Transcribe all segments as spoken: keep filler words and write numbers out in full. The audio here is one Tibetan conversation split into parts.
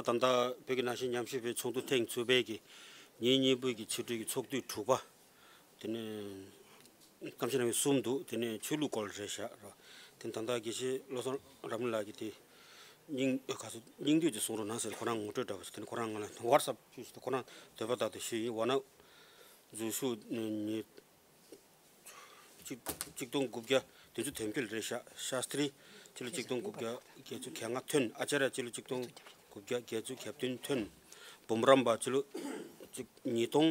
ད་ལྟ་བོད་ཀྱི་ནང་བཞིན་ཉམས་ཞིབ་པའི་ཚོགས་འདུ་ཐེངས་བཅུ་པའི་གི་ཉིན་གཉིས་པོའི་གི་ཆེས་མཐོའི་གི་ཚོགས་དུས་དྲུག་པ། དེ་ནས་གཏམ་བཤད་གནང་མཁན་གསུམ་འདུག་དེ་ནས་ཆོས་ལུགས་སྐོར་རེད་ཤག་ར། དེ་ནས་ད་ལྟ་དགེ་བཤེས་བློ་བཟང་རབ་གནས་ལགས་ཀྱིས་དེ་སྙིང་ག་ཚོད་སྙིང་བསྡུས་ཅིག་གསུང་རོགས་གནང་ཟེར། ཁོ་རང་ངོ་སྤྲོད་འདྲ་བ་ཟེར། དེ་ནས་ཁོ་རང་ང་ལ་ཝ་ཊི་སི་ཨེབ་ཅིག་ཞུས་ཟེར། ཁོ་རང་འདོད་པ་ལྟར་དུ་ཞུས་ཡིན། ཝཱ་ཎ་རྫུ་ཤུགས་ཉིས་གཅིག་གཅིག་སྟོང་དགུ་བརྒྱ་བདུན་ཅུ་དོན་བརྒྱད་རེད་ཤག་ཤཱ་སྟྲི་སྤྱི་ལོ་གཅིག་སྟོང་དགུ་བརྒྱ་བརྒྱད་ཅུ་གྱ་ལྔ་ཐོན། ཨ་ཙཱརྱ་སྤྱི་ལོ་གཅིག་སྟོང་དགུ་བརྒྱ་བརྒྱད་ཅུ་གྱ་བདུན་ཐོན། འབུམ་རམས་པ་སྤྱི་ལོ་གཅིག་ཉིས་སྟོང་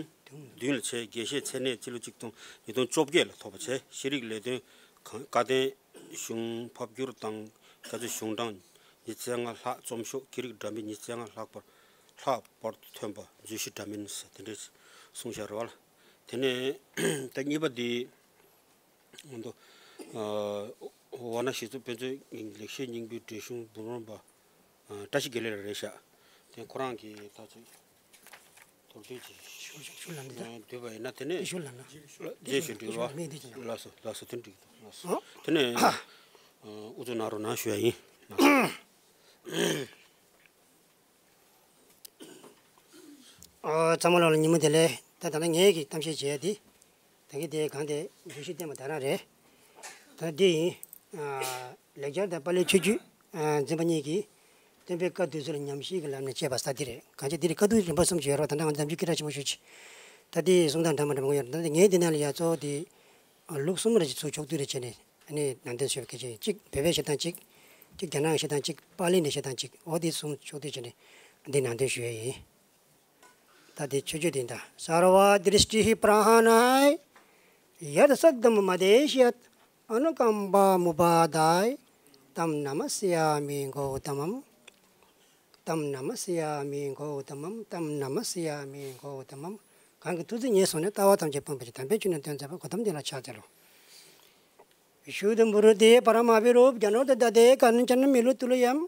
བདུན་ལ་བྱས། དགེ་བཤེས་མཚན་གནས་སྤྱི་ལོ་གཅིག་སྟོང་ཉིས་སྟོང་བཅོ་བརྒྱད་ལ་ཐོབ་པ་བྱས། ཤེས་རིག་ལས་དོན་ཁང་བཀའ་བསྟན་གཞུང་ཕབ་བསྒྱུར་དང་། སྐད་ཆ་གཞུང་གྲངས་ཉི་ཤུ་རྩ་ལྔ་ལྷག་རྩོམ་ཤོག་ཀི་རིག་འདྲ་མིན་ཉི་ཤུ་རྩ་ལྔ་ལྷག་པར་ལྷག་པར་དུ་ཐོན་པ་རྫུ་ཤུགས་འདྲ་མིན་ཟེར་དེ་འདྲས་གསུངས་བཞག་རེད་བ་ལ། དེ་ནས་ད་གཉིས་པ་འདི་ང་ཚོ་ཝཱ་ཎ་ཤི་ཚོ་དཔེ་མཛོད་ལེགས་བཤད་སྙིང་པོའི་འགྲེལ་གཞུང་འབུམ་རམས་པ་བཀྲ་ཤིས་དགེ་ལེགས་རེད་ཤག་དེ་ཁོ་རང་གིས་ད་ཚོད་མདོར་བསྡུས་ཀྱིས་ཞུ་ཞུ་ལ་འདི་ད་བསྡུས་པ་ཡིན་ན། དེ་ནས་ཞུ་ལ་ན་རྗེས་ཞུ་འགྲིག་རོགས། མི་འདི་ཅི་ལགས་སོ་ལགས་སོ། དེ་འགྲིག་འདུག་ལགས་སོ། ཨོ། དེ་ནས་ཨུ་ཚུགས་གནང་རོགས་གནང་ཞུ་ཡ་ཡིན། ཨོ། ཚང་མ་ལ་ཉིན་མོ་བདེ་ལེགས། ད་ད་ལྟ་ངས་ཀྱི་གཏམ་བཤད་བྱས་ཏེ། ད་གིན་དེ་གང་དེ་བརྗོད་གཞི་བསྟན་པ་དེ་རང་རེད། ད་འདི་ཡིན། ལེགས་སྦྱར་དང་པཱ་ལིའི་ཆོས་བརྒྱུད་འཛིན་པ་གཉིས་ཀྱིས་སྟོན་པའི་བཀའ་བསྡུས་ཚུལ་ཉམས་ཞིབ་ཀྱི་ལམ་ནས་དཔྱད་པ་ས་འདི་རེད། གང་ཅི་འདི་རེད། བཀའ་བསྡུས་རིམ་པ་གསུམ་ཅིག་ཡོད་རེད། ད་ལྟ་ང་ཚོ་ནམ་རྒྱུན་སྐད་གྲགས་ཆེན་པོ་ཞུ་ཅིག་ད་འདི་གསུང་སྟངས་འདྲ་མ་འདྲ་མང་པོ་ཡོད་རེད། ད་འདི་ངས་འདི་ནང་ལ་ཡ་གཙོ་བོ་འདི་ལུགས་གསུམ་རེ་ཅིག་ཚུར་ཕྱོགས་བསྡུས་རེ་བྱས་ནས་ཨ་ནི་ནང་དོན་ཞུ་བའི་སྐད་ཆ་ཡིན། གཅིག་བོད་པའི་བཤད་སྟངས་གཅིག་གཅིག་རྒྱ་ནག་གི་བཤད་སྟངས་གཅིག་པཱ་ལི་ནས་བཤད་སྟངས་གཅིག་འོ་འདི་གསུམ་ཕྱོགས་བསྡུས་བྱས་ནས་འདི་ནང་དོན་ཞུ་ཡས་ཡིན། ད་དེ་མཆོད་བརྗོད་དེ་ཡིན་ད། སརྦ་དྲིས་ཊིཿ་པྲ་ཧཱ་ཎཱ་ཡ། ཡད་སཱདྷརྨ་དེ་ཤཱ་ཡད། ཨ་ནུ་ཀམ་པ་མུ་པཱ་དཱ་ཡ། ཏམ་ན་མ་སྱ་མི་གོ་ཏ་མམ། ཏམ་ན་མ་སྱ་མི་གོ་ཏ་མམ། ཏམ་ན་མ་སྱ་མི་གོ་ཏ་མམ། གང་གིས་ཐུགས་བརྩེ་ཉེར་བཟུང་ནས། ལྟ་བ་ཐམས་ཅད་སྤངས་པའི་ཕྱིར། དམ་པའི་ཆོས་ནི་སྟོན་མཛད་པ། གོ་ཏམ་དེ་ལ་ཕྱག་འཚལ་ལོ། བི་ཤུདྡྷ་མུཀྟེ་པ་ར་མ་བི་རུབ་ཛ་ནོ་ཏ་དྷཱ་ཏེ། ཀ་ཎ་ཙ་ན་མི་ལུ་ཏུ་ལ་ཡམ།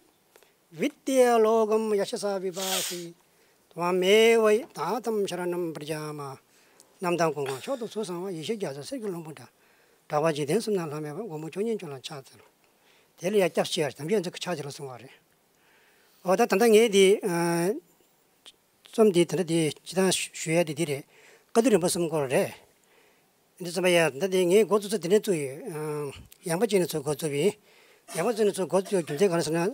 བི་དྱ་ལོ་ཀམ་ཡ་ཤ་སཱ་བི་བྷཱ་སི། ཏྭ་མེ་བ་ཡ་ཐཱ་ཏམ་ཤ་ར་ཎམ་པྲ་ཛྱ་མ། རྣམ་དག་ཀུན་དགའ་མཆོག་ཏུ་ཚུལ་བཟང་བ། ཡེ་ཤེས་རྒྱ་མཚོ་གསེར་གྱི་ལྷུན་པོ་འདྲ། གྲགས་པ་འཇིག་རྟེན་གསུམ་ན་ལྷག་མེད་པ། མགོན་པོ་མཆོག་བརྙེས་མཆོག་ལ་ཕྱག་འཚལ་ལོ། དེ་ལ་ཡ་སྐྱབས་ཞུ་ཡ་དམ་ཆོས་ཚོ་ཕྱག་འཚལ་ལོ་གསུང་བ་རེད། འོ་ད་ད་ལྟ་ངས་འདི་རྩོམ་འདི་ད་ལྟ་འདི་སྤྱི་བཏང་ཞུ་ཡ་འདི་འདི་རེད། བཀའ་བསྡུ་རིམ་པ་གསུམ་སྐོར་རེད། འདི་རྩོམ་པ་ཡ་ད་འདི་ངས་འགོ་བཙུགས་ས་འདི་ནས་བཙུགས་ཡོད། ཡངས་པ་ཅན་ནས་ཚུར་འགོ་བཙུགས་པ་ཡིན། ཡངས་པ་ཅན་ནས་ཚུར་འགོ་བཙུགས་ཡོད་རྒྱུ་མཚན་ག་རེ་ཟེར་ན།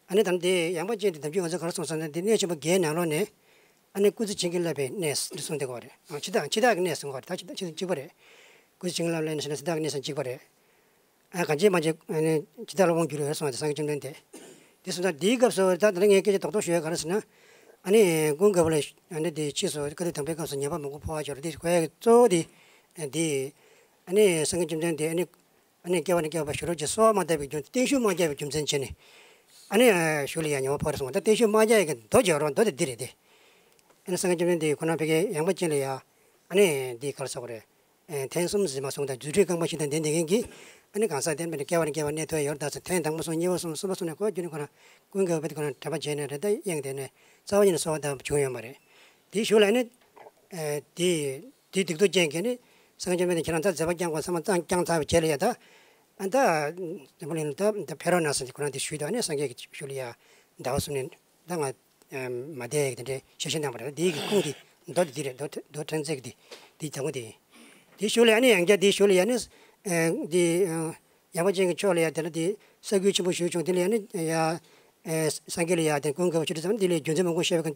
ཨ་ནི་ད་འདི་ཡངས་པ་ཅན་འདི་ནམ་རྒྱུན་ང་ཚོ་ག་རེ་གསུངས་ཟེར་ན། འདི་གནས་ཆེན་པོ་བརྒྱད་ནང་ལོགས་ནས་ཨ་ནི་སྐུ་ཚེ་ཆེན་གྱིས་བསླབ་པའི་གནས་འདི་གསུངས་བསྡད་ཀྱི་ཡོད་རེད། འཆི་བདག་འཆི་བདག་གི་གནས་གསུངས་པ་རེད། ད་འཆི་བདག་འཆི་བདག་གཅིག་པ་རེད། སྐུ་ཚེ་ཆེན་གྱིས་བསླབ་པའི་གནས་ཟེར་ན་འཆི་བདག་གི་གནས་སུ་གཅིག་པ་རེད། ཨ་གང་བྱས་མ་བྱས་ཨ་ནི་ཇི་ལྟར་དབང་བསྒྱུར་བའི་གསུང་བ་དེ་སངས་རྒྱས་བཅོམ་ལྡན་འདས། དེ་སོང་ཙང་འདིའི་སྐབས་སུ་ད་ད་ལྟ་ངས་སྐད་ཆ་རྡོག་རྡོག་ཞུ་ཡ་ག་རེ་ཟེར་ན། ཨ་ནི་ཀུན་དགའ་བོ་ལ་ཨ་ནི་དེ་ཕྱིས་སུ་བཀའ་བསྡུ་དང་པོའི་སྐབས་སུ་ཉན་པ་མང་པོ་འཕོ་བ་ཤོར་དེ་གོ་ཡ་གི་གཙོ་བོ་དེ་དེ་ཨ་ནི་སངས་རྒྱས་བཅོམ་ལྡན་འདས་ཨ་ནི་ཨ་ནི་སྐྱེ་བ་ནས་སྐྱེ་བ་ཞུ་རོགས་ཀྱི་གསོལ་བ་མ་བཏབ་པའི་རྒྱུ་མཚན་བརྟན་བཞུགས་མ་རྒྱག་པའི་རྒྱུ་མཚན་བྱས་ནས་ཨ་ནི་ཞུ་ལ་ཡ་ཉན་པ་འཕོ་བ་སོང་བ། ད་བརྟན་བཞུགས་མ་རྒྱག་ཡ་གི་མདོ་བརྗོད་རོགས་མདོ་དེ་འདི་རེད་དེ། ཨ་ནི་སངས་རྒྱས་བཅོམ་ལྡན་འདས་ཁོ་ན་ཕ་གིའི་ཡངས་པ་ཅན་ལ་ཡ་ཨ་ནི་འདི་ག་རེ་ཟེར་དགོས་རེད། ཐེངས་གསུམ་ཟིན་མ་སོང་དང་རྫུ་འཕྲུལ་རྐང་པ་བཞི་དང་ལྡན་བསྡད་མཁན་གྱི་ཨ་ནི་གང་ཟག་དེ་མིན་ན་སྐྱེ་བ་ནས་སྐྱེ་བ་གནས་ཐུབ་ཡོད་རེད་ད་ཟེར། ཐེངས་དང་པོ་སོང་གཉིས་པ་སོང་གསུམ་པ་སོང་ནས་ཁོ་རྒྱུན་ནས་ཁོ་རང་ཀུན་དགའ་བོ་དེ་ཁོ་རང་གྲྭ་པ་བྱས་ནས་རེད། ད་གཡེང་བསྡད་ནས་རྩ་བ་ཉིད་ནས་གསོལ་བ་བཏབ་བྱུང་ཡོད་མ་རེད། དེའི་གཞུག་ལ་ཨ་ནི་དེ་དེའི་སྡིག་ཏོ་རྐྱེན་གྱིས་ནི་སངས་རྒྱས་བཅོམ་ལྡན་འདས་ཁྱེད་རང་ད་མཛད་པ་བསྐྱངས་པ་ཚང་མ་བསྐྱངས་ཚར་བའི་རྗེས་ལ་ཡ་ད་ཨ་ད་འཛམ་བུ་གླིང་ལ་ད་ད་ཕེབས་རོགས་གནང་ཟེར་ནས་ཁོ་རང་དེ་ཞུས་དུས་ཨ་ནི་སངས་རྒྱས་ཀྱི་ཞུ་ལ་ཡ་ཟླ་བ་གསུམ་ནས་ད་ང་མ་བསྡད་ཡག་དེ་འདྲའི་ཞལ་བཞེས་གནང་བ་རེད། འདི་ཡི་གི་ཁུངས་དེ་མདོ་དེ་འདི་རེད། མདོ་མདོ་ཕྲན་ཚེགས་ཀྱི་དེ་དེ་དང་པོ་དེ་ཡིན། དེའི་གཞུག་ལ་ཡང་ནི་ཡང་བསྐྱར་དེའི་གཞུག་ལ་ཡང་ནི་འདི་ཡངས་པ་ཅན་གྱི་ཕྱོགས་ལ་ཡང་དེ་ལ་དེ་ས་འགུལ་ཆེན་པོ་ཞིག་བྱུང་། དེ་ལ་ཡང་ནི་ཡ་སངས་རྒྱས་ལ་ཡང་དེ་ཀུན་དགའ་བོ་ཆོས་དྲི་ཙམ་འདི་ལས་རྒྱུ་མཚན་མང་པོ་བཤད་པའི་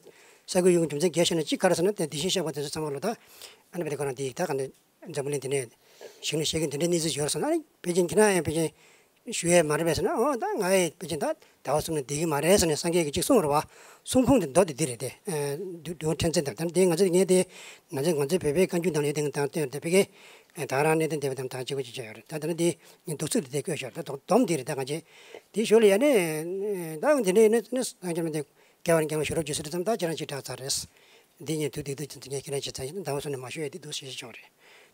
ས་འགུལ་ཡོང་རྒྱུ་མཚན་གལ་ཆེ་ན་གཅིག་ག་རེ་ཟེར་ན། དེ་དེ་བཞིན་གཤེགས་པ་དེ་ཚོ་ཚང་མ་ལོ་ད་ཨ་ནི་བ་དེ་ཁོ་རང་དེ་ད་ག་ནས། འཛམ་བུ་གླིང་འདི་ནས་ཞིང་ལ་གཤེགས་མཁན་དེ་འདྲའི་གནས་ཚུལ་ཡོད་སོང་ན་ཨ་ནི་ཕལ་ཆེར་ཁྱེད་རང་ཡང་ཕལ་ཆེར་ཞུ་ཡས་མ་རེད་པས་ཟེར་ན། འོ་ད་ང་ཡི་ཕལ་ཆེར་ད་ཟླ་བ་གསུམ་ནས་བསྡད་ཀྱི་མ་རེད་ཟེར་ནས་སངས་རྒྱས་ཀྱིས་གཅིག་གསུངས་རེད་བ། གསུང་ཁུངས་དེ་མདོ་དེ་འདི་རེད་དེ། འདུལ་བ་ཕྲན་ཚེགས་དང་ད་དེ་ང་ཚོ་ངས་དེ་ང་ཚོ་ང་ཚོའི་བོད་པའི་བཀའ་འགྱུར་ནང་ལ་ཡོད་དེ་ང་དང་བསྟན་ཡོད་དེ་ཕ་གི་ད་རང་གནས་བརྟན་སྡེ་པ་དང་ད་གཅིག་པ་གཅིག་བྱས་ཡོད་རེད། ད་ད་ནི་དེ་ངས་འདུག་ཚུལ་དེ་དེ་བཀོད་ཤོར། ད་སྡོམ་དེ་རེད། ད་ང་ཚོས་དེའི་གཞུག་ལ་ཡ་ནས་ད་དེ་འདྲའི་ནས་ནས་སངས་རྒྱས་མ་དེ་སྐྱེ་བ་ནས་སྐྱེ་བ་ཞུ་རོགས་བྱོས་ཟེར་དུས་ཙམ་ད་ཁྱེད་རང་ཅིག་དྲག་ཚར་རེད། འདི་ཉིད་དུ་སྡིག་ཏོ་ཅན་དུ་ངས་ཁྱེད་རང་ཅིག་ཚར་ཡིན་ཟླ་བ་གསུམ་ནས་མ་ཞུ་ཡས་དེ་འདུག་ཞེས་ཞུས་ཀྱང་རེད།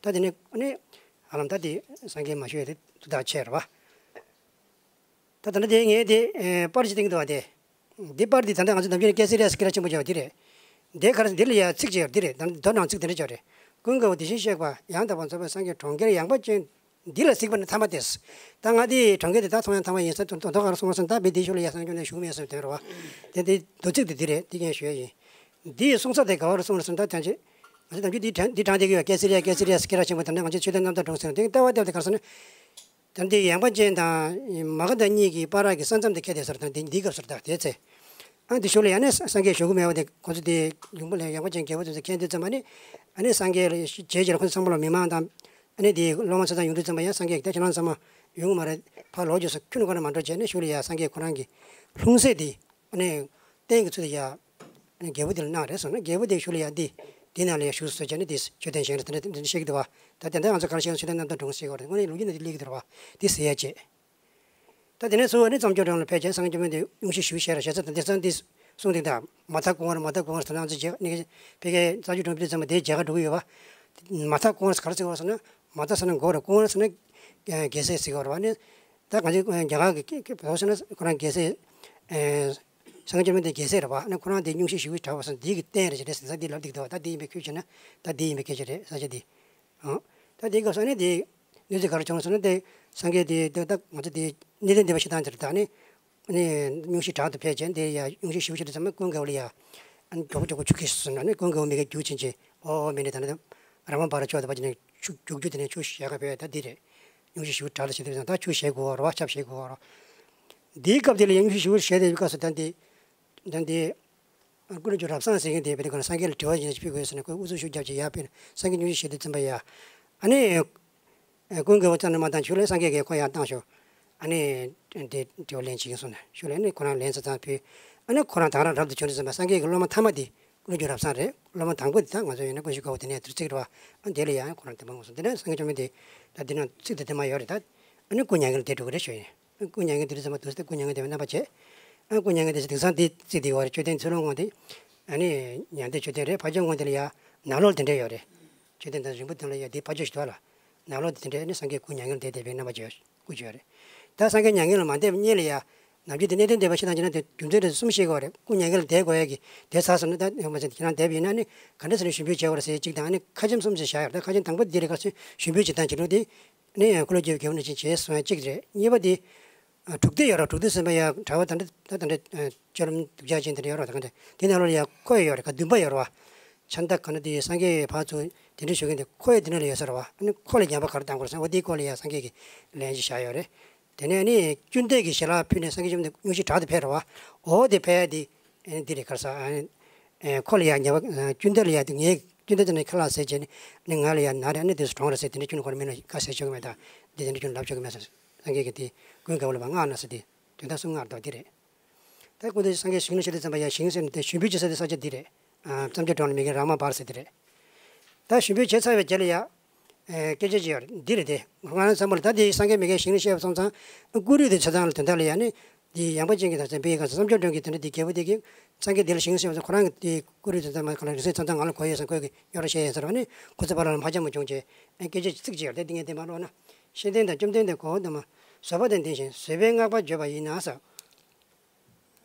ད་དེ་ནས་ཨ་ནི་ཧ་ལམ་ད་དེ་སངས་རྒྱས་མ་ཞུ་ཡས་དེ་ཏུ་དག་ཆེ་རེད་བ། ད་ད་ནི་དེ་ངས་དེ་པར་ཅིག་བཏིང་འདུག་བ། དེ་འདི་པར་འདི་ད་ལྟ་ང་ཚོ་ནམ་རྒྱུན་སྐད་ཟེར་རེས་སྐད་གྲགས་ཆེན་པོ་བྱས་པ་འདི་རེད། འདི་ག་རེ་འདི་ལ་ཡ་ཚིག་ཅིག་ཡོད་འདི་རེད། ད་མདོ་ནང་ཚིག་དེ་འདྲ་ཅིག་རེད། ཀུན་དགའ་བོ་དེ་བཞིན་གཤེགས་པ་ཡང་དག་པར་རྫོགས་པའི་སངས་རྒྱས་གྲོང་ཁྱེར་ཡངས་པ་ཅན། འདི་ལ་གཟིགས་པ་ནི་ཐ་མ་སྟེ། ད་ང་དེ་གྲོང་ཁྱེར་དེ་ད་མཐོང་ཡང་ཐ་མ་ཡིན་ས་དོན་དོན་དག་ག་རེ་གསུངས་པ་སོང་། ད་བི་དེ་ཤུ་ལ་ཡ་སངས་རྒྱས་ནས་བཞུགས་མེད་སོང་དོན་རེད་བ། དེ་དེ་མདོ་ཚིག་དེ་འདི་རེད། དེ་ངས་ཞུ་ཡ་ཡིན། འདིའི་གསུང་ས་དེ་ག་བར་གསུངས་རེད་སོང་ད་ཐང་ཆེ། ང་ཚོ་ནམ་རྒྱུན་འདི་དྲན་འདི་དྲན་བསྡད་ཀྱི་ཡོད། ཀེ་སི་རི་ཡ་ཀེ་སི་རི་ཡ་སྐད་གྲགས་ཆེན་པོ་དེ་འདྲ་ང་ཚོས་མཆོད་རྟེན་རྣམ་ཐར་སྒྲུང་ཟེར་བ་དེ་ལྟ་བ་བལྟས་པ་དེ་ག་རེ་ཟེར་ན། ད་འདི་ཡངས་པ་ཅན་དང་མ་ག་དྷ་གཉིས་ཀྱི་བར་གྱི་ས་མཚམས་དེ་ཁེལ་བསྡད་ས་རེད། ད་འདི་འདི་སྐབས་སུ་རེད། ད་དེ་ཚེ། ཨ་འདི་ཞོར་ལ་ཡང་ནས་སངས་རྒྱས་བཞུགས་ཀྱི་མེད་པ་དེ་ཁོ་ཚོ་དེ་ཡུམ་བུ་ལ་ཡངས་པ་ཅན་རྒྱལ་པོ་ཚོས་མཁྱེན་དུས་ཙམ་པ་ནི། ཨ་ནི་སངས་རྒྱས་ལ་རྗེས་རྗེས་ལ་ཁོ་ཚོ་ཚང་མ་ལ་མི་མང་དང་། ཨ་ནི་དེའི་སློབ་མ་ཆ་ཚང་ཡོང་དུས་ཙམ་པ་ཡང་སངས་རྒྱས་ཀྱིས་ད་ཁྱེད་རང་ཚང་མ་ཡོང་གི་མ་རེད། ཕར་ལོག་རྒྱུགས་སོང་། ཁྱོད་ནི་ཁོ་རང་མ་འགྲོ་བྱས་ནས་ཞོར་ལ་ཡང་སངས་རྒྱས་ཁོ་རང་གི་ལྷུང་བཟེད་དེ་ཨ་ནི་རྟེན་གྱི་ཚུལ་དུ་ཡ་ཨ་ནི་རྒྱལ་པོ་དེ་ལ་གནང་རེད་སོང་ན། རྒྱལ་པོ་དེ་ཞོར་ལ་ཡ་འདི་འདི་ནང་ལ་ཡ་བཞུགས་སོ་བྱས་ནས་དེ་མཆོད་རྟེན་བཞེངས་རེད། དེ་འདྲ་དེ་འདྲ་བཤད་ཀྱི་འདུག་བ། ད་དེ་འདྲ་ང་ཚོ་ག་རེ་བཤད་ན་མཆོད་རྟེན་རྣམ་ཐར་སྒྲུང་ཟེར་གྱི་ཡོད་རེད། དངོས་གནས་ལོ་རྒྱུས་ནང་དེ་སླེབས་ཀྱི་འདུག་བ། དེ་ཟེར་ཡ་བྱས། ད་དེ་ནས་གཙོ་བོ་ནི་བརྩམས་ཆོས་སྒྲོན་ལ་ཕེབས་རྗེས་སངས་རྒྱས་བཅོམ་ལྡན་འདས་སྙུང་གཞི་ཞེ་པོ་བཞེས་ར་བཞེས་ཚར། ད་དེང་སང་འདི་གསུངས་འདུག་ད་མ་ཐ་ཀུ་ཝར་མ་ཐ་ཀུ་ཝར་ཟེར་ན་ང་ཚོ་རྗེས་ནས་ཕ་གིའི་བརྩམས་ཆོས་སྒྲོན་ཕེབས་ཙམ་པ་དེའི་རྒྱལ་ཁ་འགྲོ་གི་ཡོད་པ། མ་ཐ་ཀུ་ཝར་ག་རེ་ཟེར་བ་ཟེར་ན། མ་ཐ་ཟེར་ན་མགོ་རེད། ཀུ་ཝར་ཟེར་ན་རྒྱལ་སྲས་ཟེར་གི་ཡོད་རེད་བ། ནི་ད་གང་ཅི་རྒྱ་གར་གྱི་བོད་ཟེར་ན་ཁོ་རང་རྒྱལ་སྲས། སངས་རྒྱས་བཅོམ་ལྡན་འདས་རྒྱལ་སྲས་རེད་བ། ནི་ཁོ་རང་དེ་སྙུང་གཞི་ཞེ་པོ་དྲག་པ་ཟེར་འདི་གི་རྟེན་རེད་ཟེར་དེང་སང་འདི་ལབ་འདུག་འདུག་བ། ད་འདི་ཡིན་པའི་ཁུལ་བྱས་ན་ད་འདི་ཡིན་པའི་སྐད་ཆ་རེད། ས་ཆ་འདི། ཨང་། ད་དེའི་སྐབས་སུ་ནི་དེ་གནས་ཚུལ་ག་རེ་བྱུང་ཟེར་ན། དེ་སངས་རྒྱས་དེ་དེ་ད་ང་ཚོ་དེ་གནས་བརྟན་སྡེ་པ་བཞི་དང་དེར་ད་ནི་ནི་སྙུང་གཞི་དྲག་ཏུ་ཕེབས་བྱས། དེ་ཡ་སྙུང་གཞི་ཞེ་པོ་ཞིག་དུ་ཙམ་ན་ཀུན་དགའ་བོ་ལ་ཡ་ཨ་ནི་མགྱོགས་པོ་མགྱོགས་པོ་ཆུ་ཁྱེར་སོང་ན་ནི་ཀུན་དགའ་བོ་མི་དགེ་རྒྱུག་ཕྱིན་བྱས། ཨོ་ཨོ་མི་ནི་ད་ནི་ར་མ་བ་ར་ཕྱོགས་དེ་བ་ཅིག་ནས་ཆུ་རྒྱུག་རྒྱུག་དེ་ནས་ཆུ་ཞལ་ཁ་ཕེབས། ད་འདི་རེད། སྙུང་གཞི་ཞེ་པོ་དྲག་ཏུ་ཕྱིན་དུས་ཙམ་ད་ཆུ་ཞལ་དགོས་བ་རེད་བ། ཆབ་ཞལ་དགོས་བ་རེད། འདིའི་སྐབས་དེ་ལ་ཡ་སྙུང་གཞི་ཞེ་པོ་ཞལ་དེ་སྐབས་སུ་ད་འདི་ད་འདི། ཀུན་སློང་རབ་བཟང་ཟེར་མཁན་དེ་བས་དེ་ཁོ་ན་སངས་རྒྱས་ལ་དྲི་བ་ཡིན་ཞིག་ཕུལ་དགོས་ཟེར་ནས་ཁོས་ཨུ་ཚུགས་ཤུགས་རྒྱབ་ཅིག་ཡར་ཕེབས་ནས་སངས་རྒྱས་སྙུང་གཞི་ཞེས་དེ་ཚིམ་པ་ཡ། ཨ་ནི། ཀུན་དགའ་བོ་ཙམ་ནས་མ་བཏང་། ཞུ་ལས་སངས་རྒྱས་ཀྱིས་ཁོ་ཡར་བཏང་ཤོག་ཨ་ནི། དེ་དྲི་བ་ལན་བྱེད་ཀྱིན་སོང་ནས་ཞུ་ལས་ནི་ཁོ་རང་ལན་ས་ཚང་ཕུལ། ཨ་ནི་ཁོ་རང་དང་རང་རབ་ཏུ་བྱུང་དུས་ཙམ་པ་སངས་རྒྱས་ཀྱི་སློབ་མ་ཐ་མ་དེ་ཀུན་སློང་རབ་བཟང་རེད། སློབ་མ་དང་པོ་དེ་ད་ང་ཚོ་ཡིན་ན་ཀུན་ཤེས་དགའ་བོ་དེ་ནས་དུར་ཚིག་རེད་བ། ཨ་དེ་ལ་ཡང་ཁོ་རང་དེ་མ་ངོ་སོང་། དེ་ནས་སངས་རྒྱས་བཅོམ་ལྡན་འདས་ད་འདི་ན་ཚིག་དེ་དེ་མ་ཡོད་རེད་ད། ཨ་ནི་སྐུ་མྱ་ངན་ལ་བསྡད་འགྲོ་གི་རེད་ཞུ་ཡིན། སྐུ་མྱ་ངན་དེ་རིང་ཙམ་པ་འདུག་སྟེ་སྐུ་མྱ་ངན་དེ་བའི་རྣམ་པ་བྱས། ཨ་སྐུ་མྱ་ངན་དེ་དེང་སང་དེ་རྩིས་དེ་བར་མཆོད་རྟེན་ཚུར་ལོང་ངོ་དེ། ཨ་ནི་མྱང་འདས་མཆོད་རྟེན་རེད། ཕ་ཇོ་ངོ་དེ་ལ་ཡ་ནང་ལོགས་དེ་འདྲ་ཡོད་རེད། མཆོད་རྟེན་དང་རིང་པོ་དེ་ལ་ཡ་དེ་ཕ་ཇོ་ཞིག་འདུག་ལ། ནང་ལོགས་དེ་འདྲ་ནི་སངས་རྒྱས་སྐུ་མྱ་ངན་དེ་དེ་བའི་རྣམ་པ་བྱས་སྐུ་བྱས་རེད། ད་སངས་རྒྱས་མྱ་ངན་ལ་མ་བསྡད་པའི་སྔོན་ལ་ཡ། ནམ་རྒྱུན་དེ་གནས་བརྟན་སྡེ་པ་ཕྱི་ནང་བྱས་ན་དེ་རྒྱུ་མཚན་རེ་གསུམ་ཤེས་དགོས་རེད། སྐུ་མྱ་ངན་ལ་བསྡད་དགོས་ཡ་གི་དེ་ཚར་སོང་ན་ད་ཡང་མ་ཟད་ཁྱེད་རང་བསྡད་པ་ཡིན་ན་ནི་ག་འདྲ་ཟེར་ནས་ཞུ་འབུལ་བྱས་པ་རེད་ཟེར་གཅིག་དང་། ཨ་ནི་ཁ་ཆེམས་གསུམ་ཟེར་བཞག་ཡོད་རེད། ད་ཁ་ཆེམས་དང་པོ་འདི་རེད། ག་ཞུ་ཞུ་འབུལ་བྱེད་སྟངས་བྱེད་ལུགས་དེ། ནི་འཁོར་ལོས་སྒྱུར་བའི་རྒྱལ་པོ་ནང་བཞིན་བྱས་སོང་ཡ་གཅིག་རེད། གཉིས་པ་དེ། ཨ་དྲུག་སྡེ་ཡོད་རེད། དྲུག་སྡེ་ཟེར་བ་ཡ་གྲྭ་པ་དེ་འདྲ་ད་དེ་འདྲ་ཨ་སྤྱོད་ལམ་སྡུག་ཅག་ཅན་དེ་འདྲ་ཡོད་རེད། ད་ག་འདྲ་དེ་ནང་ལོགས་ལ་ཡ་འཁོར་ཡོད་རེད། ག་བདུན་པ་ཡོད་རེད་བ། ཕྱག་མདའ་ག་ན་དེ་སངས་རྒྱས་ཕར་ཚུར་དེ་འདྲ་ཞུ་མཁན་དེ་འཁོར་ཡ་དེ་ནང་ལ་ཡོད་ས་རེད་བ། ཨ་ནི་འཁོར་ལ་ཉམས་པ་ག་རེ་བཏང་དགོས་རེད་ཟེར་ན་འོ་དེའི་སྐོར་ལ་ཡ་སངས་རྒྱས་ཀྱིས་ལན་ཅིག་བཞག་ཡོད་རེད། དེ་ནས་ཨ་ནི་བཅུ་འདས་ཀྱི་ཞལ་ལག་ཕུལ་ནས་སངས་རྒྱས་བཅོམ་ལྡན་འདས་སྙུང་གཞི་དྲག་ཏུ་ཕེབས་རེད་བ། འོ་དེ་ཕེབས་ཡ་དེ། ཨ་ནི་འདི་རེད་ག་རེ་ཟེར། ཨ་ནི་ཨེ་འཁོར་ལ་ཡ་ཉེ་བ་ཨ་བཅུ་འདས་ལ་ཡ་དེ་ངའི་བཅུ་འདས་དེ་ནས་ཁ་ལག་ཟས་བྱས་ནས་ནི་ང་ལ་ཡ་ན་རེ། ཨ་ནི་དེ་ཚོ་གྲོངས་རེད་ཟེར། དེ་འདྲ་ཁྱོན་ནས་ཁོ་རང་མི་ལ་བཀའ་ཟེར་ཆོག་གི་མེད། ད་འདི་དེ་འདྲ་ཁྱོན་ནས་ལབ་ཆོག་གི་མེད་ཟེར། སངས་རྒྱས་ཀྱིས་དེ་ཀུན་དགའ་བོ་ལ་བ་མངགས་གནང་ཟེར། དེ་དོན་དག་གསུམ་མངགས་འདུག་འདི་རེད། ད་སྐུ་མདུན་སངས་རྒྱས་ཞིང་ལ་གཤེགས་དུས་ཙམ་པ་ཡ་ཞིང་ཟེར་ནས་དེ་ཞུ་འབུལ་བྱེད་ས་དེ་ས་ཆ་འདི་རེད། ཨ་བརྩམས་ཆོས་སྒྲོན་ལ་མི་དགེ་རང་མ་བར་ཟེར་དེ་རེད། ད་ཞུ་འབུལ་བྱས་ཚར་བའི་རྗེས་ལ་ཡ། ཨེ་སྐད་ཆ་ཅིག་ཡོད་རེད། འདི་རེད་དེ། ང་རང་ཚང་མ་ལ་ད་དེ་སངས་རྒྱས་མི་དགེ་ཞིང་ལ་གཤེགས་པ་སོང་ཙང་། ཀུ་རུ་དེ་ཆ་ཚང་ལ་དོན་དག་ལ་ཡ་ནི། དེ་ཡངས་པ་ཅན་གྱི་དང་ཚན་པའི་གང་ཟག་བརྩམས་ཆོས་སྒྲོན་གྱི་དེ་འདྲ་དེ་རྒྱལ་པོ་དེ་གིས་སངས་རྒྱས་དེ་ལ་ཞིང་གཤེགས་པ་ཚོ་ཁོ་རང་གི་དེ་ཀུ་རུ་དེ་ཚང་མ་གང་ལ་རིང་བསྲེལ་ཚང་ཚང་ང་ལ་གོ་ཡོད་ཟེར་ཁོས་ཀྱི་གཡོ་ར་བཤད་ཡོད་ཟེར་བ་ནི་ཁོ་ཚོ་བར་ལ་མ་ཆ་མ་བྱུང་བྱས། ཨེ་སྐད་ཆ་ཅིག་ཅིག་ཡོད་རེད་དེ། ངས་དེ་མ་ཀློག་ན། ཤེས་ལྡན་དང་བཅོམ་ལྡན་འདས་གོ་འོ་དུ་མ། བཟོད་པ་དང་ལྡན་ཞིང་བཟོད་པའི་བསྔགས་པ་བརྗོད་པ་ཡིན་ན་ཟེར།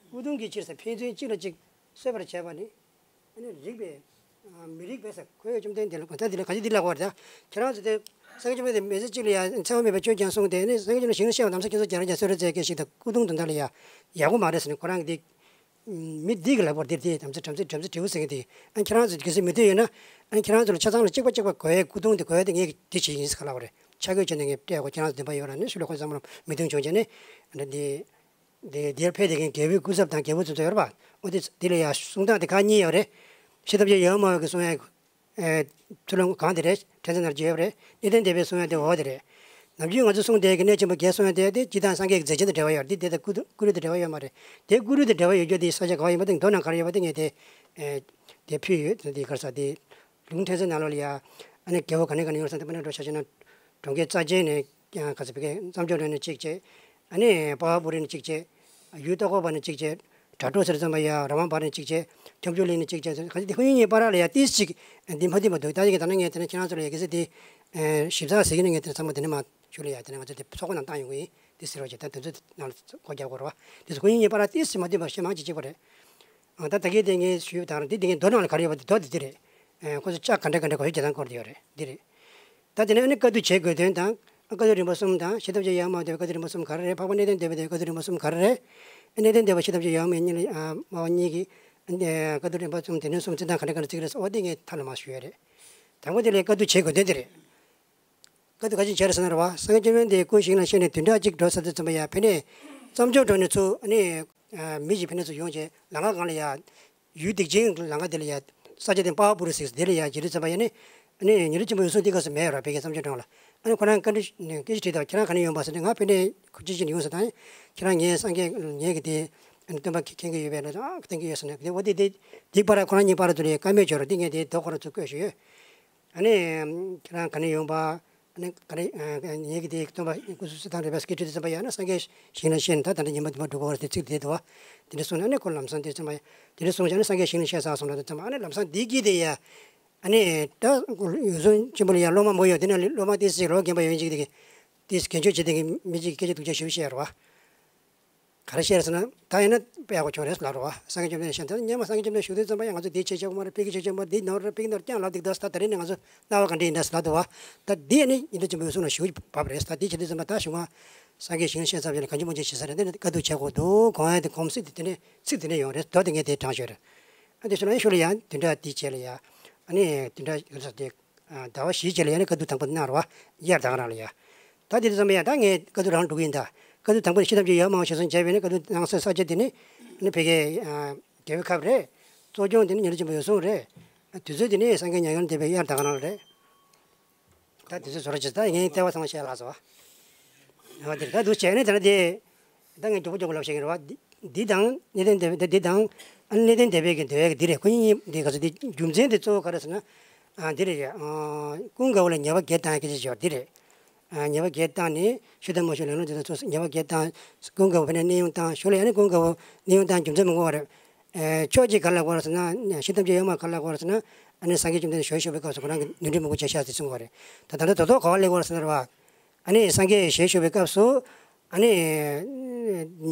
སྐུ་གདུང་གི་ཕྱིར་ཟེར། ཕན་ཚུན་གཅིག་ལ་གཅིག་གསོད་པར་བྱས་པ་ནི། ཨ་ནི་རིགས་པས་མི་རིགས་པས་ཟེར། ཁོས་བཅོམ་ལྡན་འདས་ལ་ད་འདི་ལ་ག་ཅི་འདི་ལབ་པ་རེད། ད་ཁྱེད་རང་ཚོ་དེ་སངས་རྒྱས་བཅོམ་ལྡན་འདས་མི་ཚེ་གཅིག་ལ་ཡང་འཚེ་བ་མེད་པའི་ཆོས་ཀྱང་གསུངས་ཏེ། ཨ་ནི་སངས་རྒྱས་བཅོམ་ལྡན་འདས་ཞིང་ལ་གཤེགས་པ་དམ་ས་ཁྱེད་ཚོ་རྒྱ་ར་རྒྱ་གསོད་རེ་མཛད་སྐད་ཞིག་དང་། སྐུ་གདུང་དོན་དག་ལ་ཡང་ཡག་པོ་མ་རེད་ཟེར་ནས་ཁོ་རང་གི་དེ། མི་འདི་གི་ལབ་པ་རེད། དེ་དེ་དམ་ཚིག་དམ་ཚིག་དམ་ཚིག་དྲིལ་བུ་ཟེར་མཁན་དེ། ཨ་ཁྱེད་རང་ཚོ་གལ་སྲིད་མི་འདོད་ཡོད་ན། ཨ་ཁྱེད་རང་ཚོ་ལ་ཆ་ཚང་ལ་གཅིག་པ་གཅིག་པ་དགོས་ཡས། སྐུ་གདུང་དེ་དགོས་ཡས་དེ་ངས་འདི་བྱེད་ཡིན་ཟེར་ག་ལབ་པ་རེད། ཆ་བགོས་བྱས་ནས་ངས་སྤྲད་གོ། ཁྱེད་རང་ཚོ་འདུན་པ་ཡོད་ར་ནི་ཞུ་ལ་ཁོ་ཚང་མ་མི་མཐུན་བྱུང་བྱས་ནས། ཨ་འདི། དེ་དེར་ཕེབས་དེ་མཁན་རྒྱལ་པོའི་སྐུ་ཚབ་དང་རྒྱལ་པོ་ཚོ་ཚོ་ཡོད་རེད་པ། འོ་དེ་དེ་ལ་ཡང་གསུང་སྟངས་དེ་ཁག་གཉིས་ཡོད་རེད། ཤེས་རབ་ཀྱི་ཡབ་མ་ཝེ་གི་གསུང་ཡ། ཨེ་ཚུར་ལོང་གང་དེ་རེད། ཕྲན་ཚེགས་ནར་གྱི་ཡོད་རེད། གནས་བརྟན་སྡེ་པའི་གསུང་ཡ་དེ་འོ་དེ་རེད། ནམ་རྒྱུན་ང་ཚོ་གསུང་དེ་གི་གནས་ཆེན་པོ་བརྒྱད་གསུང་ཡ་དེ་དེ་སྤྱི་དང་སངས་རྒྱས་ཀྱི་མཛད་ཆེན་དང་འབྲེལ་བ་ཡོད་རེད། དེ་དེ་དང་ཀུ་ཀུ་རུ་དང་འབྲེལ་བ་ཡོད་མ་རེད། དེ་ཀུ་རུ་དང་འབྲེལ་བ་ཡོད་རྒྱུ་དེ་ས་ཆ་ག་བ་ཡིན་པ་དེ་མདོ་ནང་ག་རེ་ཡོད་པ་དེ་ངས་དེ། ཨེ་དེ་ཕུལ་ཡོད། དེ་ག་རེ་ཟེར་དེ། ལུང་ཕྲན་ཚེགས་ནང་ལོགས་ལ་ཡ། ཨ་ནི་རྒྱལ་པོ་ག་ནས་ག་ནས་ཡོང་སོང་དེ་དཔེར་ན་འགྲོ་ཆ་བྱས་ན། གྲོང་ཁྱེར་རྩ་ཆེན་ནས་ཀྱང་ག་ཚོད་ཕ་གི་བརྩམས་ཆོས་སྒྲོན་ནས་གཅིག་བྱས། ཨ་ནི་པ་ཝ་པུ་རི་ནས་གཅིག་བྱས། ཡུལ་ཏོག་ཀོ་པ་ནས་གཅིག་བྱས། དྲ་གྲོགས་ཟེར་ཙམ་པ་ཡ་ར་མ་བ་ནས་གཅིག་བྱས། ཁྱབ་འཇུག་གླིང་ནས་གཅིག་བྱས། ག་ཚོད་དེ་ཁོ་གཉིས་གཉིས་བར་ལ་ཡ་ཏིས་ཅིག་འདི་མ་འདི་མ་འདུག་ད་ཡི་གེ་ད་ནི་ངས་དེ་ནས་ཁྱེད་རང་ཚོ་ལ་ཡ་གི་ཟེར་དེ། ཞིབ་ཚགས་ཟེར་གི་ནི་ངས་དེ་ནས་ཚང་མ་དེ་ནས་མ་ཞུ་ལ་ཡ་དེ་ནས་ང་ཚོ་དེ་ཚོགས་པ་ནང་བཏང་ཡོང་གི་ཡིན། དེ་ཟེར་བ་ཞིག་ད་དེ་ཚོ་ནང་ལ་སྒོ་རྒྱག་དགོས་རེད་བ། དེ་ཚོ་ཁོ་གཉིས་གཉིས་བར་ལ་ཏིས་ཅིག་མ་འདི་མ་བཤད་མང་ཅིག་གཅིག་པ་རེད། ཨ་ད་ད་གིན་དེ་ངས་ཞུས་པ་དང་འདི་དེ་ངས་མདོ་ནང་ལ་ག་རེ་ཡོད་པ་དེ་མདོ་དེ་འདི་རེད། ཨ་ཁོ་ཚོ་ལྕགས་ག་འདྲ་ག་འདྲ་གོ་ཤེས་རྒྱག་སྟངས་སྐོར་དེ་ཡོད་རེད། འདི་རེད། ད་དེ་ནས་ཨ་ནི་བཀའ་བསྡུ་བྱེད་དགོས་དོན་དང་ བཀའ་བསྡུ་རིམ་པ་གསུམ་དང་ཤེས་ཐབས་ཀྱི་ཡོན་མ་དེ་བཀའ་བསྡུ་རིམ་པ་གསུམ་ག་རེ་རེད། འཕགས་པ་གནས་བརྟན་སྡེ་པ་དེ་བཀའ་བསྡུ་རིམ་པ་གསུམ་ག་རེ་རེད། གནས་བརྟན་སྡེ་པ་ཤེས་ཐབས་ཀྱི་ཡོན་མ་གཉིས་ལ་ཨ་སྨྲ་བ་གཉིས་ཀྱིས་ཨ་བཀའ་བསྡུ་རིམ་པ་གསུམ་དེ་ནས་གསུམ་རྩི་སྟངས་ག་འདྲ་ག་འདྲ་བརྩི་གི་རེད་ཟེར། འོ་དེ་ངས་མཐའ་ལ་མ་ཞུ་ཡ་རེད། དང་པོ་དེ་ལས་བཀའ་བསྡུ་བྱེད་དགོས་དོན་དེ་རེད། བཀའ་བསྡུ་ག་ཅིག་བྱས་རེད་ཟེར་ན་རེད་བ། སངས་རྒྱས་བཅོམ་ལྡན་འདས་སྐུ་ཞིང་ལ་གཤེགས་ནས་བདུན་ཕྲག་གཅིག་འགྲོ་ཚར་དུས་ཙམ་པ་ཡ་ཕ་ནས་མཚམས་སྦྱོར་འགྲོ་ནས་ཚུར་ཨ་ནི་མི་ཞིག་ཕ་ནས་ཚུར་ཡོང་བྱས་ལམ་ཁ་སྒང་ལ་ཡ། ཡུལ་སྡིག་ཅན་ལམ་ཁ་དེ་ལ་ཡ། ས་ཆ་དེ་པ་ཝ་པུ་རི་ཟེར་དེ་ལ་ཡ་ཇི་རིགས་ཙམ་པ་ཡ་ནི། ཨ་ནི་ཉེ་རིང་ཆེན་པོ་འོད་སྲུང་དེ་སྐབས་སུ་མེད་ར་བོད་ཀྱི་མཚམས་སྦྱོར་གྲོང་ལ། ཨ་ནི་ཁོ་རང་བཀའ་འདྲི་ནས་སྐད་ཆ་དྲིས་དང་ཁྱེད་རང་ག་ནས་ཡོང་པ་ཟེར་ནས་ང་ཕ་ནས་ཁོ་ཅི་ཅི་ནས་ཡོང་ཟེར་དང་། ཁྱེད་རང་ངའི་སངས་རྒྱས་ངས་ཀྱི་དེ། ཨ་ནི་སྟོན་པ་མཁྱེན་གྱི་ཡོད་པས་ན་ཨ་བསྟན་གྱི་ཡོད་ཟེར་ནས་དེ་འོ་དེ་དེ་དེ་བར་ཁོ་རང་གཉིས་བར་དུ་ནས་བཀའ་མོལ་བྱོས་ར་དེ་ངས་དེ་དོ་ཁོ་རང་ཚོ་བཀོད་ཞུས་ཡོད། ཨ་ནི། ཁྱེད་རང་ག་ནས་ཡོང་པ། ཨ་ནི་ག་རེ། ངེད་ཀྱི་དེ་སྟོན་པ་སྐུ་གསུང་ཐུགས་དང་འབྲེལ་བའི་སྐད་ཆ་དེ་ཙམ་པ་ཡང་ན་སངས་རྒྱས་ཞིང་ལ་གཤེགས་ནས་ད་ད་ལྟ་ཉི་མ་དུ་མ་འགྲོ་གི་བར་དེ་ཚིག་དེ་འདུག་བ། དེ་འདྲ་གསུངས་ནས་ཨ་ནི་ཁོ་ལམ་སང་དེ་ཙམ་པ་ཡང་དེ་འདྲ་གསུངས་ཀྱང་ཨ་ནི་སངས་རྒྱས་ཞིང་ལ་གཤེགས་ཚར་སོང་ལ་དེ་ཙམ་པ་ཨ་ནི་ལམ་སང་འདི་གྱིས་དེ་ཡ། ཨ་ནི་ད་འོད་སྲུང་ཆེན་པོ་ལ་ཡང་སློབ་མ་མང་པོ་ཡོད་དེ་ན་སློབ་མ་དེ་སྲིད་ལོ་རྒན་པ་ཡོད་ཅིག་དེ་གི་དེ་རྒན་ཆོས་བྱེད་དེ་གི་མི་གཅིག་གིས་སྐད་ཆ་སྡུག་ཅག་ཞིག་བཤད་ར་བ། ག་རེ་བཤད་རེད་ཟེར་ན། ད་ཡིན་ན་དཔེ་ཡག་པོ་བྱུང་རེད་ལབ་རེད་བ། སངས་རྒྱས་བཅོམ་ལྡན་འདས་ཤེས་ད་སྔོན་མ་སངས་རྒྱས་བཅོམ་ལྡན་འདས་བཞུགས་དུས་ཙམ་པ་ཡང་ང་ཚོ་འདི་བྱེད་ཆོག་གི་མ་རེད། ཕ་གི་བྱེད་ཆོག་གི་མ་རེད། འདི་ནོར་རེད། ཕ་གི་ནོར་རྐྱང་ལབ་འདུག་ད་ད་རེས་ནས་ང་ཚོ་སྣང་བ་ག་འདྲ་ཡིན་ད་ཟེར་ལབ་འདུག་བ། ད་འདི་ཡིན་ན་ཉི་ཟླ་ཆེན་པོའི་གསུང་ལ་ཞུགས་བབ་རེད། ད་འདི་བྱེད་དུས་ཙམ་པ་ད་གཞུང་བ་སངས་རྒྱས་ཞིང་གཤེགས་ཚར་བྱས་ནས་གང་ཅི་མང་ཅི་བྱེད་ས་རེད། འདི་ནི་བཀའ་བསྡུ་བྱེད་དགོས་འདུག་གོང་ཡ་དེ་གོམས་གཤིས་དེ་དེ་ནས་ཚིག་དེ་ནས་ཡོང་རེད། མདོ་དེ་ངས་དེ་དྲངས་ཞོར་རེད། ཨ་དེ་ཤུལ་ལ་ཡང་ཤུལ་ལ་ཡང་བདུན་ཕྲག་འདི་རྗེས་ལ་ཡ། ཨ་ནི་བདུན་ཕྲག་ཡོད་ས་དེ། ཟླ་བ་བཞིའི་རྗེས་ལ་ཡ་ནི་བཀའ་བསྡུ་དང་པོ་གནང་ར་བ། དབྱར་ཟླ་ག་རང་ལ་ཡ། ད་དེ་དུས་ཙམ་པ་ཡ་ད་ངས་བཀའ་བསྡུ་རང་འགྲོ་གི་ཡིན་ད། བཀའ་བསྡུ་དང་པོ་ཤེས་ཐབས་ཀྱི་ཡོན་མ་ཞེས་སོགས་མཇལ་བས་ནི་བཀའ་བསྡུ་གནང་སའི་ས་ཆ་དེ་ནི། ནི་བོད་ཀྱི་རྒྱལ་བའི་ཁབ་རེད། གཙོ་སྐྱོང་དེ་ནི་ཉེ་རིང་ཆེན་པོ་འོད་སྲུང་རེད། དུས་ཚོད་དེ་ནི་སངས་རྒྱས་མྱ་ངན་འདས་པའི་དབྱར་ཟླ་ག་རང་ལ་རེད། ད་དེ་ཚོ་བཟོ་ར་ཅིག་ད་ངས་ལྟེ་བ་ཚང་མ་བཤད་ལགས་སོ། འོ་དེ་ད་འདུག་བྱས་ནས་ད་ནི་དེ། ད་ངས་མགྱོགས་པོ་མགྱོགས་པོ་ལབ་བཤད་ཀྱི་རེད་བ། འདི་འདི་དང་གནས་བརྟན་སྡེ་པའི་འདི་དང་། ཨ་ནི་གནས་བརྟན་སྡེ་པའི་གི་འདོད་ཡག་གི་འདི་རེད། ཁོ་གཉིས་འདི་ག་ཚོད་འདི་རྒྱུ་མཚན་དེ་གཙོ་བོ་ག་རེ་ཟེར་ན། ཨ་འདི་རེད། ཨ་ཀུན་དགའ་བོ་ལ་ཉེས་པ་བརྒྱད་བཏང་ཡག་སྐད་ཆ་བཤད་པ་འདི་རེད། ཨ་ཉེས་པ་བརྒྱད་བཏང་ནས་ཞུ་དང་མ་ཞུ་ལས་སྣོན་དེ་ཚོ་ཉེས་པ་བརྒྱད་བཏང་། ཀུན་དགའ་བོ་ཕ་ནས་གནས་དབྱུང་བཏང་ཞུ་ལ་ཡ་ནི་ཀུན་དགའ་བོ་གནས་དབྱུང་བཏང་རྒྱུ་མཚན་མང་པོ་བ་རེད། ཨེ་ཕྱོགས་གཅིག་ག་རེ་ལབ་དགོས་རེད་ཟེར་ན། ཤེས་ཐབས་ཀྱི་ཡོན་མ་ག་རེ་ལབ་དགོས་རེད་ཟེར་ན། ཨ་ནི་སངས་རྒྱས་བཅོམ་ལྡན་འདས་ཞལ་བཞུགས་པའི་སྐབས་སུ་ཁོ་རང་གིས་ནོར་འཁྲུལ་མང་པོ་བྱས་ཤག་ཟེར་གསུངས་པ་རེད། ད་ད་ལྟ་དོ་དོ་ག་པར་སླེབས་དགོས་རེད་ཟེར་ན་རེད་བ། ཨ་ནི་སངས་རྒྱས་ཞལ་བཞུགས་པའི་སྐབས་སུ། ཨ་ནི་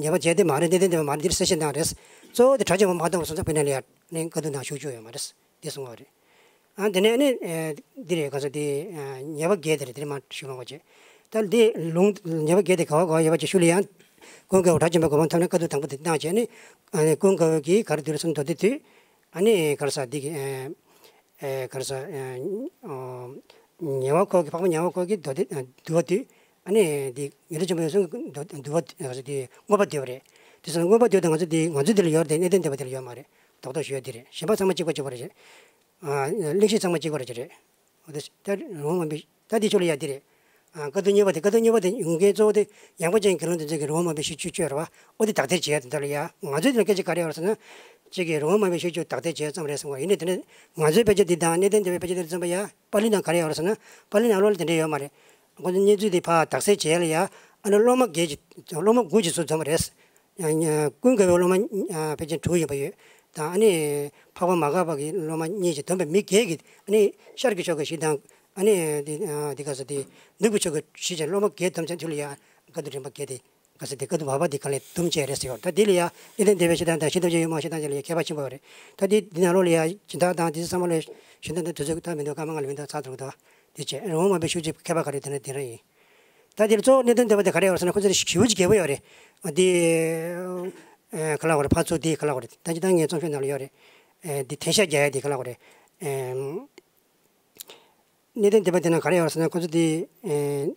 ཉེས་པ་བྱས་དེ་མ་རེད། གནས་བརྟན་སྡེ་པ་མ་རེད། འདི་རེད་གསལ་བཤད་གནང་རེད། གཙོ་བོ་དེ་གྲྭ་ཆེན་པོ་མ་གཏོགས་པ་སོང་ཙང་དཔེར་ན་ལ་ཡ་ནི་བཀའ་བསྡུ་ནང་ཞུགས་བཅུག་ཡོད་མ་རེད། འདི་གསུངས་པ་རེད། ཨ་དེ་ནས་ནི་ཨེ་འདི་རེད། ག་ཚོད་དེ་ཨ་ཉེས་པ་བརྒྱད་དེ་རེད། དེ་རེད་མ་ཞུ་མ་དགོས་བྱས། ད་འདི་ལུང་ཉེས་པ་བརྒྱད་དེ་ག་བ་ག་བ་ཡོད་པ་ཅིག་ཞུ་ལ་ཡང་། ཀུན་དགའ་བོ་གྲྭ་ཆེན་པོའི་གོ་འཕང་ཐོབ་ནས་བཀའ་བསྡུ་དང་པོ་དེ་གནང་བྱས་ནི། ཨ་ནི་ཀུན་དགའ་བོ་གིས་ག་རེ་བསྡུས་རེད་ཟེར་ན་མདོ་སྡེ་དུས། ཨ་ནི་ག་རེ་ཟེར་འདི་གི་ཨེ་ཨེ་ག་རེ་ཟེར་ཨེ་ཨོ་ཉེ་བ་ཁོ་གི་འཕགས་པ་ཉེ་བ་ཁོ་གི་མདོ་སྡེ་ཨ་བསྡུ་བ་དུས། ཨ་ནི་འདི་ཉེ་རིང་ཆེན་པོ་འོད་སྲུང་གི་མདོ་བསྡུ་བ་ཨ་འདི་མངོན་པ་བསྡུས་པ་རེད། དེ་ཟེར་ན་མངོན་པ་བསྡུས་དང་ང་ཚོ་འདི་ང་ཚོ་འདི་ལ་ཡོད་རེད་དེ་གནས་བརྟན་སྡེ་པ་འདི་ལ་ཡོད་མ་རེད། རྡོག་རྡོག་ཞུ་ཡ་འདི་རེད། གཞན་པ་ཚང་མ་གཅིག་པ་གཅིག་པ་རེད། ཨ་གླེང་གཞི་ཚང་མ་གཅིག་པ་རེད་རེད། འོ་དེ་ད་རོང་བུ་མ་འབད་ད་འདི་ཆོ་ལ་ཡ་འདི་རེད། ཨ་བཀའ་བསྡུ་གཉིས་པ་དེ་ཡོང་མཁན་གཙོ་བོ་དེ་ཡངས་པ་ཅན་དགེ་སློང་དེ་ཚོས་ཀྱི་རོང་བུ་མ་འབད་ཤིས་བརྗོད་བརྗོད་རེད་བ། འོ་དེ་དག་ཐེར་བྱེད་ཡ་དེ་འདྲ་ལ་ཡ་ང་ཚོའི་དེ་ལ་སྐད་ཆ་ག་རེ་ཡོད་རེད་ཟེར་ན། གཅིག་གིས་རོང་བུ་མ་འབད་ཤིས་བརྗོད་དག་ཐེར་བྱེད་ཡ་ཙམ་རེད་གསུང་བ་ཡིན་ནའི་དེ་ནས་ང་ཚོའི་དཔེ་ཆ་འདི་དང་གནས་བརྟན་སྡེ་པའི་དཔེ་ཆ་འདི་ལ་བརྩམས་པ་ཡ་པཱ་ལི་ནང་ག་རེ་ཡོད་རེད་ཟེར་ན། པཱ་ལི་ནང་ལོགས་ལ་དེ་འདྲ་ཡོད་མ་རེད། ཁོ་ཚོ་གནས་ཚུལ་དེ་ཕར་དག་ཐེར་བྱེད་ཡ་ལ་ཡ་ཨ་ནི་སློབ་མ་བརྒྱད་ཀྱི་སློབ་མ་དགུ་ཅིག་ཚུར་འཛོམས་པ་རེད། ཀུན་དགའ་བོའི་སློབ་མ་ཕལ་ཆེར་དྲུག་ཡོད་པ་ཡོད། དང་ཨ་ནི་འཕགས་པ་མ་འགགས་པ་གི་སློབ་མ་གཉིས་ཀྱིས་བསྡོམས་པའི་མི་བརྒྱད་ཀྱིས་ཨ་ནི་ཤར་གྱི་ཕྱོགས་ཀྱི་བཞི་དང་ཨ་ནི་འདི་འདི་ག་ས་དེ་ནུབ་ཀྱི་ཕྱོགས་ཀྱི་བཞི་བྱས་སློབ་མ་བརྒྱད་བསྡོམས་ཚེ་དུས་ལ་ཡ་བཀའ་བསྡུ་རིམ་པ་བརྒྱད་དེ་ག་ས་དེ་བཀའ་བསྡུ་བར་པ་དེ་ག་ལས་བསྡོམས་བྱས་རེད་ཟེར་ཡོད། ད་འདི་ལ་ཡ་གནས་བརྟན་སྡེ་པའི་ཤེས་ཐབས་དང་ཤེས་ཐབས་ཀྱི་ཡོན་མ་ཤེས་ཐབས་ཅན་ལ་ཡ་ཁྱད་པར་ཆེན་པོ་ཡོད་རེད། ད་འདི་འདི་ནང་ལོགས་ལ་ཡ་སྦྱིན་བདག་དང་འདི་ཚོ་ཚང་མ་ལ་ཞུ་ན་ད་དུས་ཚོད་ད་མི་འདུག་སྐར་མ་ལྔ་ལ་མི་འདུག་ཚར་འགྲོ་གི་འདུག་དེ་བྱས་རོང་བུ་མ་འབད་ཤིས་བརྗོད་ཁྱད་པར་ག་རེ་དེ་ན་དེ་རང་ཡིན། ད་དེར་གཙོ་བོ་གནས་བརྟན་སྡེ་པ་དེ་ག་རེ་ཡོད་ཟེར་ན་ཁོ་ཚོ་ཞེ་པོ་ཅིག་རྒྱལ་པོ་ཡོད་རེད། དེ་ཨེ་ག་ལ་གོ་རེད། ཕར་ཚུར་དེ་ག་ལ་གོ་རེད། ད་ཅི་ད་ངའི་རྩོམ་ཤོག་ནང་ལ་ཡོད་རེད། ཨེ་དེ་དེ་ཤ་རྒྱག་ཡ་དེ་ག་ལ་གོ་རེད། ཨེ་གནས་བརྟན་སྡེ་པ་དེ་ན་ག་རེ་ཡོད་ཟེར་ན་ཁོ་ཚོ་དེ་ཨེ་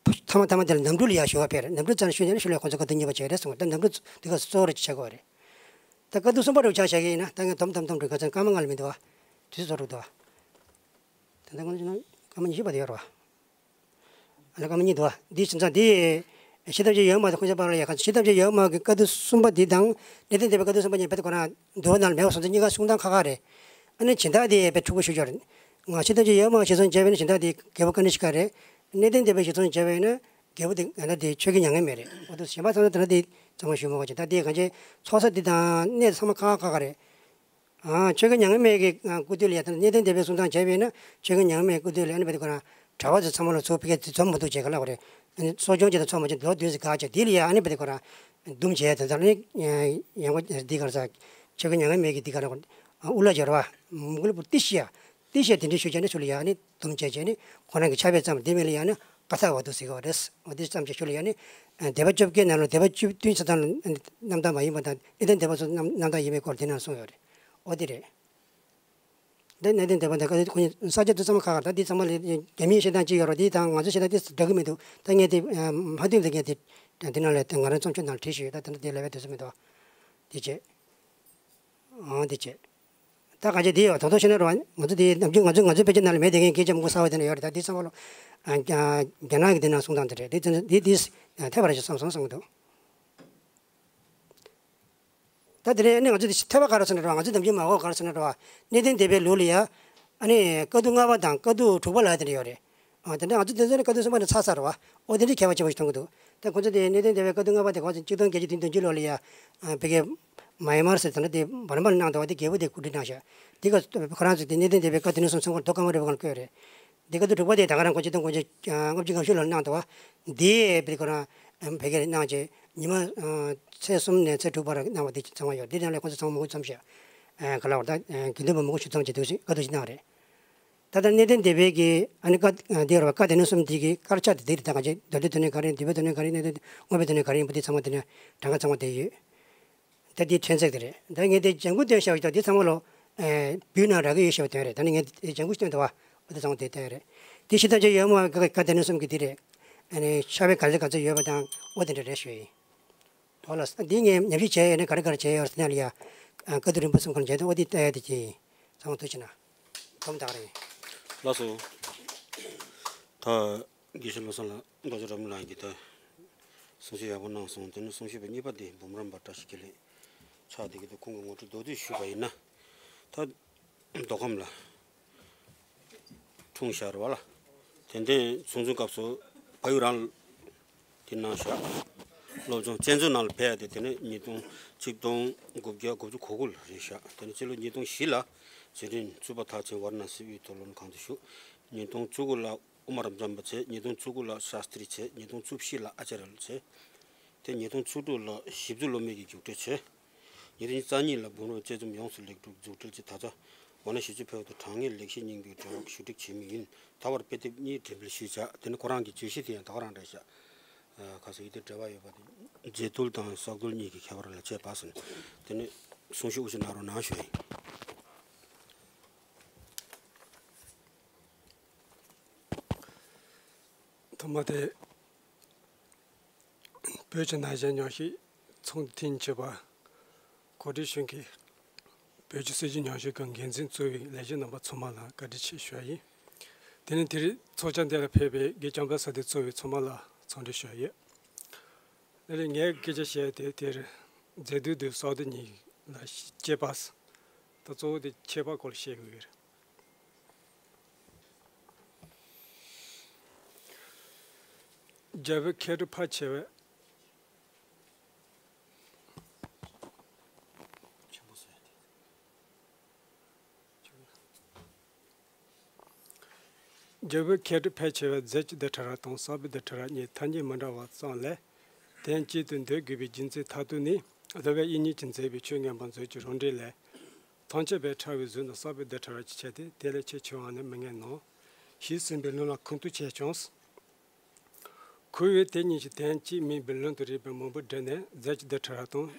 ཐ་མ་ཐ་མ་དེ་ལ་གནམ་གྲུ་ལ་ཡར་ཞུ་བ་ཕེབས་རེད། གནམ་གྲུ་རྩ་ནས་ཞུ་ཉན་ཞུ་ལས་ཁོ་ཚོ་བཀའ་བསྡུ་གཉིས་པ་བྱས་རེད་གསུངས། ད་གནམ་གྲུ་དེ་ག་གཙོ་བོ་རེད་ཆགས་ཀྱི་ཡོད་རེད། ད་བཀའ་བསྡུ་གསུམ་པ་རུ་ཆ་བཞག་གི་ཡིན་ན་ད་ངས་སྡོམ་སྡོམ་སྡོམ་འགྲོ་ག་ཚོད་སྐར་མ་ལྔ་ལ་མི་འདུག་བ། དུས་ཚོད་རྫོགས་འགྲོ་འདུག་བ། ད་ལྟ་ང་ཚོ་སྐར་མ་ཉི་ཤུ་པ་དེ་ཡོད་རེད་བ། ཨ་ལ་སྐར་མ་གཉིས་འདུག་བ། འདི་བྱས་ཙང་འདི། ཤེས་ཐབས་ཀྱི་ཡོན་མ་དང་ཁོང་ཆ་པ་ལ་ཡ་ག་ཤེས་ཐབས་ཀྱི་ཡོན་མ་གི་བཀའ་བསྡུ་གསུམ་པ་འདི་དང་གནས་བརྟན་སྡེ་པའི་བཀའ་བསྡུ་གསུམ་པ་གཉིས་བེད་ཁོ་རང་འདུལ་བ་ནང་ལ་མེད་པ་སོང་ཙང་གཉིས་ཀ་གསུང་སྟངས་ཁ་ཁ་རེད། ཨ་ནི་སྦྱིན་བདག་དེ་བེད་འཁྲུག་པོ་ཞུ་ཆོག་རེད། ང་ཤེས་ཐབས་ཀྱི་ཡོན་མ་ཞིག་སོང་བྱས་པས་ན་སྦྱིན་བདག་དེ་རྒྱལ་པོ་ཀ་ནི་ཤི་ཀ་རེད། གནས་བརྟན་སྡེ་པའི་ཞིག་སོང་བྱས་པས་ན་རྒྱལ་པོ་དེ་ང་ད་དེ་ཆོས་ཀྱི་མྱ་ངན་མེད་རེད། འོ་དུ་གཞན་པ་ཚང་མ་དེ་ན་དེ་ཚང་མ་ཞུ་མ་དགོས་ཀྱི་ད་དེ་གང་ཅི་ཚོགས་ས་དེ་དང་གནས་ཚང་མ་ཁ་ཁ་ཁ་ཁ་རེད། ཨ་ཆོས་ཀྱི་མྱ་ངན་མེད་ཀྱི་སྐུ་དུས་ལ་ཡ་ད་གནས་བརྟན་སྡེ་པའི་གསུང་སྟངས་བྱས་པས་ན་ཆོས་ཀྱི་མྱ་ངན་མེད་སྐུ་དུས་ལ་ཡ་ནི་བེད་ཁོ་རང་གྲྭ་པ་ཚོ་ཚང་མ་ལ་ཚོགས་ཕ་གི་དེ་འཛོམས་མ་ཐུབ་བྱས་ག་ལ་བ་རེད། ཨ་ནི་གསོ་སྐྱོང་བྱས་དང་ཚོགས་མ་བྱས་ལོ་དུས་སུ་ག་བྱས་དེ་ལ་ཡ་ཨ་ནི་བེད་ཁོ་རང་འདུམ་བྱས་དང་ད་ནི་ཡང་གོ་འདི་ག་རེ་ཟ་ཆོས་ཀྱི་མྱ་ངན་མེད་ཀྱི་འདི་ག་རེ་གོ་ཨུ་ལ་སྦྱོར་བ་མུ་གུ་ལ་པུ་ཏི་ཤི་ཡ་ཏི་ཤི་ཡ་དེ་འདྲ་ཞུ་བྱས་ནི་ཚུལ་ལ་ཡ་ཨ་ནི་འདུམ་བྱས་བྱས་ནི་ཁོ་རང་གི་ཕྱག་དཔེ་བརྩམས་དེ་མིན་ལ་ཡ་ཨ་ནི། ཀ་ཐ་བ་དུ་ཟེར་གྱི་ཡོད་རེད། འོ་དེ་ཙམ་ཞིག་ཞུ་ལ་ཡ་ནི། སྡེ་པ་བཅོ་བརྒྱད་ནང་ལ་སྡེ་པ་བཅུ་བདུན་ཆ་ཚང་ལ་རྣམ་དག་མ་ཡིན་པ་དང་གནས་བརྟན་སྡེ་པ་ཚོ་རྣམ་རྣམ་དག་ཡིན་པའི་སྐོར་དེ་ནང་གསུངས་ཡོད་རེད། འོ་དེ་རེད། འདི་གནས་བརྟན་སྡེ་པ་འདི་ཁ་ཁོ་ས་ཆ་དེ་ཚང་མ་ཁག་ཁག་ད་འདི་ཚང་མ་ལ་རྒྱ་མིའི་བཤད་སྟངས་གཅིག་ཡོད་རེད། འདི་དང་ང་ཚོའི་བཤད་སྟངས་དེ་འདྲ་གི་མི་འདུག་ད་ངས་དེ་མ་བསྡུས་ལ་ངས་དེ་འདི་ནང་ལ་ང་རང་རྩོམ་ཆོས་ནང་ལ་བྲིས་ཞུས་ཡོད། ད་དེ་འདྲ་དེ་ལབ་པའི་དུས་ཚོད་མི་འདུག་དེ་བྱས། ཨང་དེ་བྱས། ད་གང་བྱས་དེ་ཡོད་དོག་དོག་བཤད་ན་རོ། ང་ཚོ་དེ་ནམ་རྒྱུན་ང་ཚོ་ང་ཚོའི་དཔེ་ཆ་ནང་ལ་མེད་དེ་ངས་སྐད་ཆ་མང་པོ་གསར་བ་དེ་འདྲ་ཡོད་རེད། ད་འདི་ཚང་མ་ལོ། ཨ་རྒྱ་རྒྱ་ནག་གི་དེ་ནང་གསུང་སྟངས་དེ་རེད། དེ་དེ་དེ་དེ་ཐེབས་པ་རེད་ཤག་བསམ་སོང་བསམ་གི་འདུག་ད་དེ་རིང་ནི་ང་ཚོ་དེ་ཐེ་བ་ག་རེ་ཟེར་ན་རེད་བ། ང་ཚོ་ནམ་རྒྱུན་མ་འོ་ག་རེ་ཟེར་ན་རེད་བ། གནས་བརྟན་སྡེ་པའི་ལུགས་ལ་ཡ། ཨ་ནི་དཀའ་ཐུབ་ལྔ་པ་དང་དཀའ་ཐུབ་དྲུག་པ་ལ་དེ་འདྲ་ཡོད་རེད། ཨ་དེ་འདྲ་ང་ཚོ་དེ་ཚོ་ནི་དཀའ་ཐུབ་གསུམ་པ་ནས་ཚར་ཚར་རེད་བ། འོ་དེ་འདྲའི་ཁྱད་པར་ཆེན་པོ་ཞིག་མཐོང་གི་འདུག་ད་ཁོ་ཚོ་དེ་གནས་བརྟན་སྡེ་པའི་དཀའ་ཐུབ་ལྔ་པ་དེ་གོང་ཚོ་གཅིག་སྟོང་བརྒྱད་བརྒྱ་བདུན་ཅུ་ལོ་ལ་ཡ། ཨ་བི་གེ་མ་ཡན་མར་ཟེར་དེ་འདྲ་དེ་བར་མར་གནང་འདུག་བ། དེ་རྒྱལ་པོ་དེ་གོ་སྒྲིག་གནང་ཤག་དེ་ག་ཁོ་རང་ཚོ་དེ་གནས་བརྟན་སྡེ་པའི་བཀའ་སྡེ་སྣོད་གསུམ་ཚོགས་འཁོར་རྡོ་ཀ་མ་རི་བ་སྒང་ལ་བསྐོས་རེད། འདི་ག་དུས་དྲུག་པ་དེ་ད་ག་རང་གོ་ཆེ་དང་གོ་ཆེ་ལྔ་བཅུ་ང་བཞི་ལོར་གནང་འདུག་བ། འདི་བི་ཁོ་རང་བི་གེ་གནང་བྱས་ཉི་མ་ཚེས་གསུམ་ནས་ཚེས་དྲུག་བར་གནང་བ་འདི་ཚང་མ་ཡོད། འདི་ནང་ལ་ཁོ་ཚོ་ཚང་མ་མང་པོ་འཛོམས་ཤག་ག་ལ་བར་ད་དགེ་འདུན་པ་མང་པོ་ཞིག་འཛོམས་བྱས་འདུག་ཟེར་བཀའ་ཟུར་ཞིག་གནང་རེད། ད་ལྟ་གནས་བརྟན་སྡེ་པའི་གི་ཨ་ནི་བཀའ་འདི་ར་བ་བཀའ་སྡེ་སྣོད་གསུམ་འདི་གི་དཀར་ཆག་དེ་འདི་རེད། ད་ག་ཅེ་མདོ་སྡེའི་དོན་སྣོད་ག་རེ་ཡིན། འདུལ་བའི་དོན་སྣོད་ག་རེ་ཡིན། གནད་དོན་དངོས་པོའི་དོན་སྣོད་ག་རེ་ཡིན་པ་འདི་ཚང་མ་འདི་ནས་གྲངས་ཀ་ཚང་མ་དེ་ཡོད། ད་འདི་ཕྲན་ཚེགས་དེ་རེད། ད་ངས་འདི་ལྗང་ཁུ་སྟོན་བཞག་པ་ཞིག་དང་འདི་ཚང་མ་ལོ། ཨེ་བུའི་ནང་རག་གི་ཡོད་ཞེས་པ་དོན་རེད། ད་ནི་ངས་འདི་ལྗང་ཁུ་སྟོན་ཏེ་བ། འོ་དེ་ཚང་མ་དེ་སྟོན་རེད། འདི་ཤི་ཐ་ཆ་ཡོད་མོ་བཀའ་བཀའ་སྡེ་སྣོད་གསུམ་གྱི་འདི་རེད། ཨ་ནི་ཤ་བའི་ག་ཚོད་ག་ཚོད་ཡོད་པ་དང་འོ་དེ་འདྲ་རེད་ཞུ་ཡིན། འོ་ལ་འདི་ངས་ཉམས་ཞིབ་བྱས་ཡོད་ནས་ག་རེ་ག་རེ་བྱས་ཡོད་ཟེར་ན་ལ་ཡ། ཨ་བཀའ་བསྡུ་རིམ་པ་གསུམ་གང་བྱས་ཏེ་འོ་འདི་ལྟ་ཡ་དེ་ཅི་ཡིན། ཚང་མ་ཐུགས་ཆེ་གནང་། སྒོམ་དག་རེད། ལགས་སོ། ད། དགེ་བཤེས་བློ་བཟང་ལགས། རྡོ་རྗེ་རབ་གནས་ལགས་ཀྱིས་ད་གསུང་བཤད་ཡག་པོ་གནང་སོང་། དེ་ནས་གསུང་བཤད་པ་གཉིས་པ་དེ་འབུམ་རམས་པ་བཀྲ་ཤིས་འཁྱིལ་ལེགས་ཕྱག་བདེ་གི་འདུག་ཁོང་གིས་ངོ་སྤྲོད་མདོར་བསྡུས་ཞུས་པ་ཡིན་ན། ད་མདོ་ཁམས་ལ་འཁྲུངས་ཤག་རེད་བ་ལ། དེ་འདྲའི་ཚུན་ཚོད་སྐབས་སུ་ཕ་ཡུལ་རང་དེ་གནང་ཤག་སློབ་སྦྱོང་བཙན་བྱོལ་ནང་ལ་ཕེབས་ཡ་དེ་དེ་ནས་ཉིས་སྟོང་ཆིག་སྟོང་དགུ་བརྒྱ་དགུ་བཅུ་གོ་དགུ་ལ་རེད་ཤག་དེ་ནས་སྤྱི་ལོ་ཉིས་སྟོང་བཞི་ལ་ཛི་ཀྲིན་གཙོས་པ་མཐར་ཕྱིན་ཝཱ་ར་ཎ་སི་དབུས་མཐོ་སློབ་ནས་གང་དུ་ཞུགས། ཉིས་སྟོང་བཅུ་དགུ་ལ་དབུ་མ་རབ་འབྱམས་པ་བྱས། ཉིས་སྟོང་བཅུ་དགུ་ལ་ཤཱསྟྲི་བྱས། ཉིས་སྟོང་བཅུ་བཞི་ལ་ཨ་ཙཱརྱ་བྱས། དེ་ཉིས་སྟོང་བཅུ་དྲུག་ལ་ཞིབ་འཚོལ་སློབ་མའི་གི་རྒྱུགས་སྤྲོད་བྱས། ཉིས་སྟོང་ཉི་ཤུ་རྩ་གཉིས་ལ་འབུམ་རམས་དཔྱད་རྩོམ་ཡོངས་སུ་ལེགས་གྲུབ་རྫུ་འཕྲུལ་གྱིས་ད་ཆ་ཝཱ་ར་ཎ་སི་ཕྱོགས་ཕེབས་ཏེ་དྲང་ངེས་ལེགས་བཤད་སྙིང་པོའི་འགྲེལ་པ་ཞུ་སྒྲིག་བྱེད་མུས་ཡིན། ད་བར་དཔེ་དེབ་གཉིས་འགྲེམས་སྤེལ་ཞུས་བྱས། དེ་ནི་ཁོ་རང་གི་བརྗོད་གཞི་དེ་ཡང་ད་ག་རང་རེད་ཤག་ཁ་སང་ཡིད་དེ་འབྲེལ་བ་ཡོད་པ་དེ་མཛེས་རྡུལ་དང་གསར་རྡུལ་གཉིས་ཀྱི་ཁྱད་པར་ལ་དཔྱད་པ་ཟེར་ནས་དེ་ནི་གསུང་བཤད་དབུ་འབྱེད་གནང་རོགས་གནང་ཞུ་ཡིན། ཐོག་མ་དེ། བོད་ཀྱི་ན་གཞོན་ཉམས་ཞིབ་ཚོགས་འདུ་ཐེངས་བཅུ་པ་གོ་སྒྲིག་ཞུ་མཁན་བོད་ཀྱི་སྲིད་བྱུས་ཉམས་ཞིབ་ཁང་འགན་འཛིན་གཙོས་པའི་ལས་བྱེད་རྣམ་པ་ཚང་མ་ལ་བཀའ་དྲིན་ཆེ་ཞུ་བ་ཡིན། དེ་ནས་དེ་རིང་ཚོགས་བཅར་འདི་ལ་ཕེབས་པའི་དགེ་རྒན་བྱམས་པ་བསོད་བདེ་གཙོས་པའི་ཚང་མ་ལ་འཚམས་འདྲི་ཞུ་བ་ཡིན། དེ་ནས་ངས་སྐད་ཆ་བཤད་དེ་དེར་མཛེས་རྡུལ་དང་གསར་རྡུལ་གཉིས་ལ་དཔྱད་པ། ད་གཙོ་བོ་དེ་ཁྱད་པར་སྐོར་ལ་བཤད་དགོས་ཀྱི་རེད། རྒྱལ་པོའི་མཁས་གྲུབ་ཕལ་ཆེ་བས། རྒྱལ་པོའི་མཁས་གྲུབ་ཕལ་ཆེ་བས་རྫས་ཀྱི་རྡུལ་ཕྲ་རབ་དང་གསར་པའི་རྡུལ་ཕྲ་རབ་གཉིས་ཐ་སྙད་མི་འདྲ་བ་ཙམ་ལས། དོན་གཅིག་ཏུ་འདོད་དགོས་པའི་རྒྱུ་མཚན་མཐར་ཐུག་ནི། སློབ་དཔོན་དབྱིག་གཉེན་གྱིས་མཛད་པའི་ཆོས་མངོན་པ་མཛོད་ཀྱི་རང་འགྲེལ་ལས། ཐམས་ཅད་པའི་ཕྲ་བའི་གཟུགས་ནི་གསར་པའི་རྡུལ་ཕྲ་རབ་ཀྱི་ཆ་སྟེ་དེ་ལས་ཆེས་ཆུང་བ་ནི་མི་ངན་ནོ། ཞེས་གསུངས་པའི་ལུང་ལ་ཁུངས་གཏུགས་བྱས་ཀྱང་། ཁོ་བོས་དེ་གཉིས་ཀྱི་དོན་གཅིག་མིན་པའི་ལུང་དང་རིགས་པ་མང་པོ་བསྒྲིལ་ནས་རྫས་ཀྱི་རྡུལ་ཕྲ་རབ་དང་།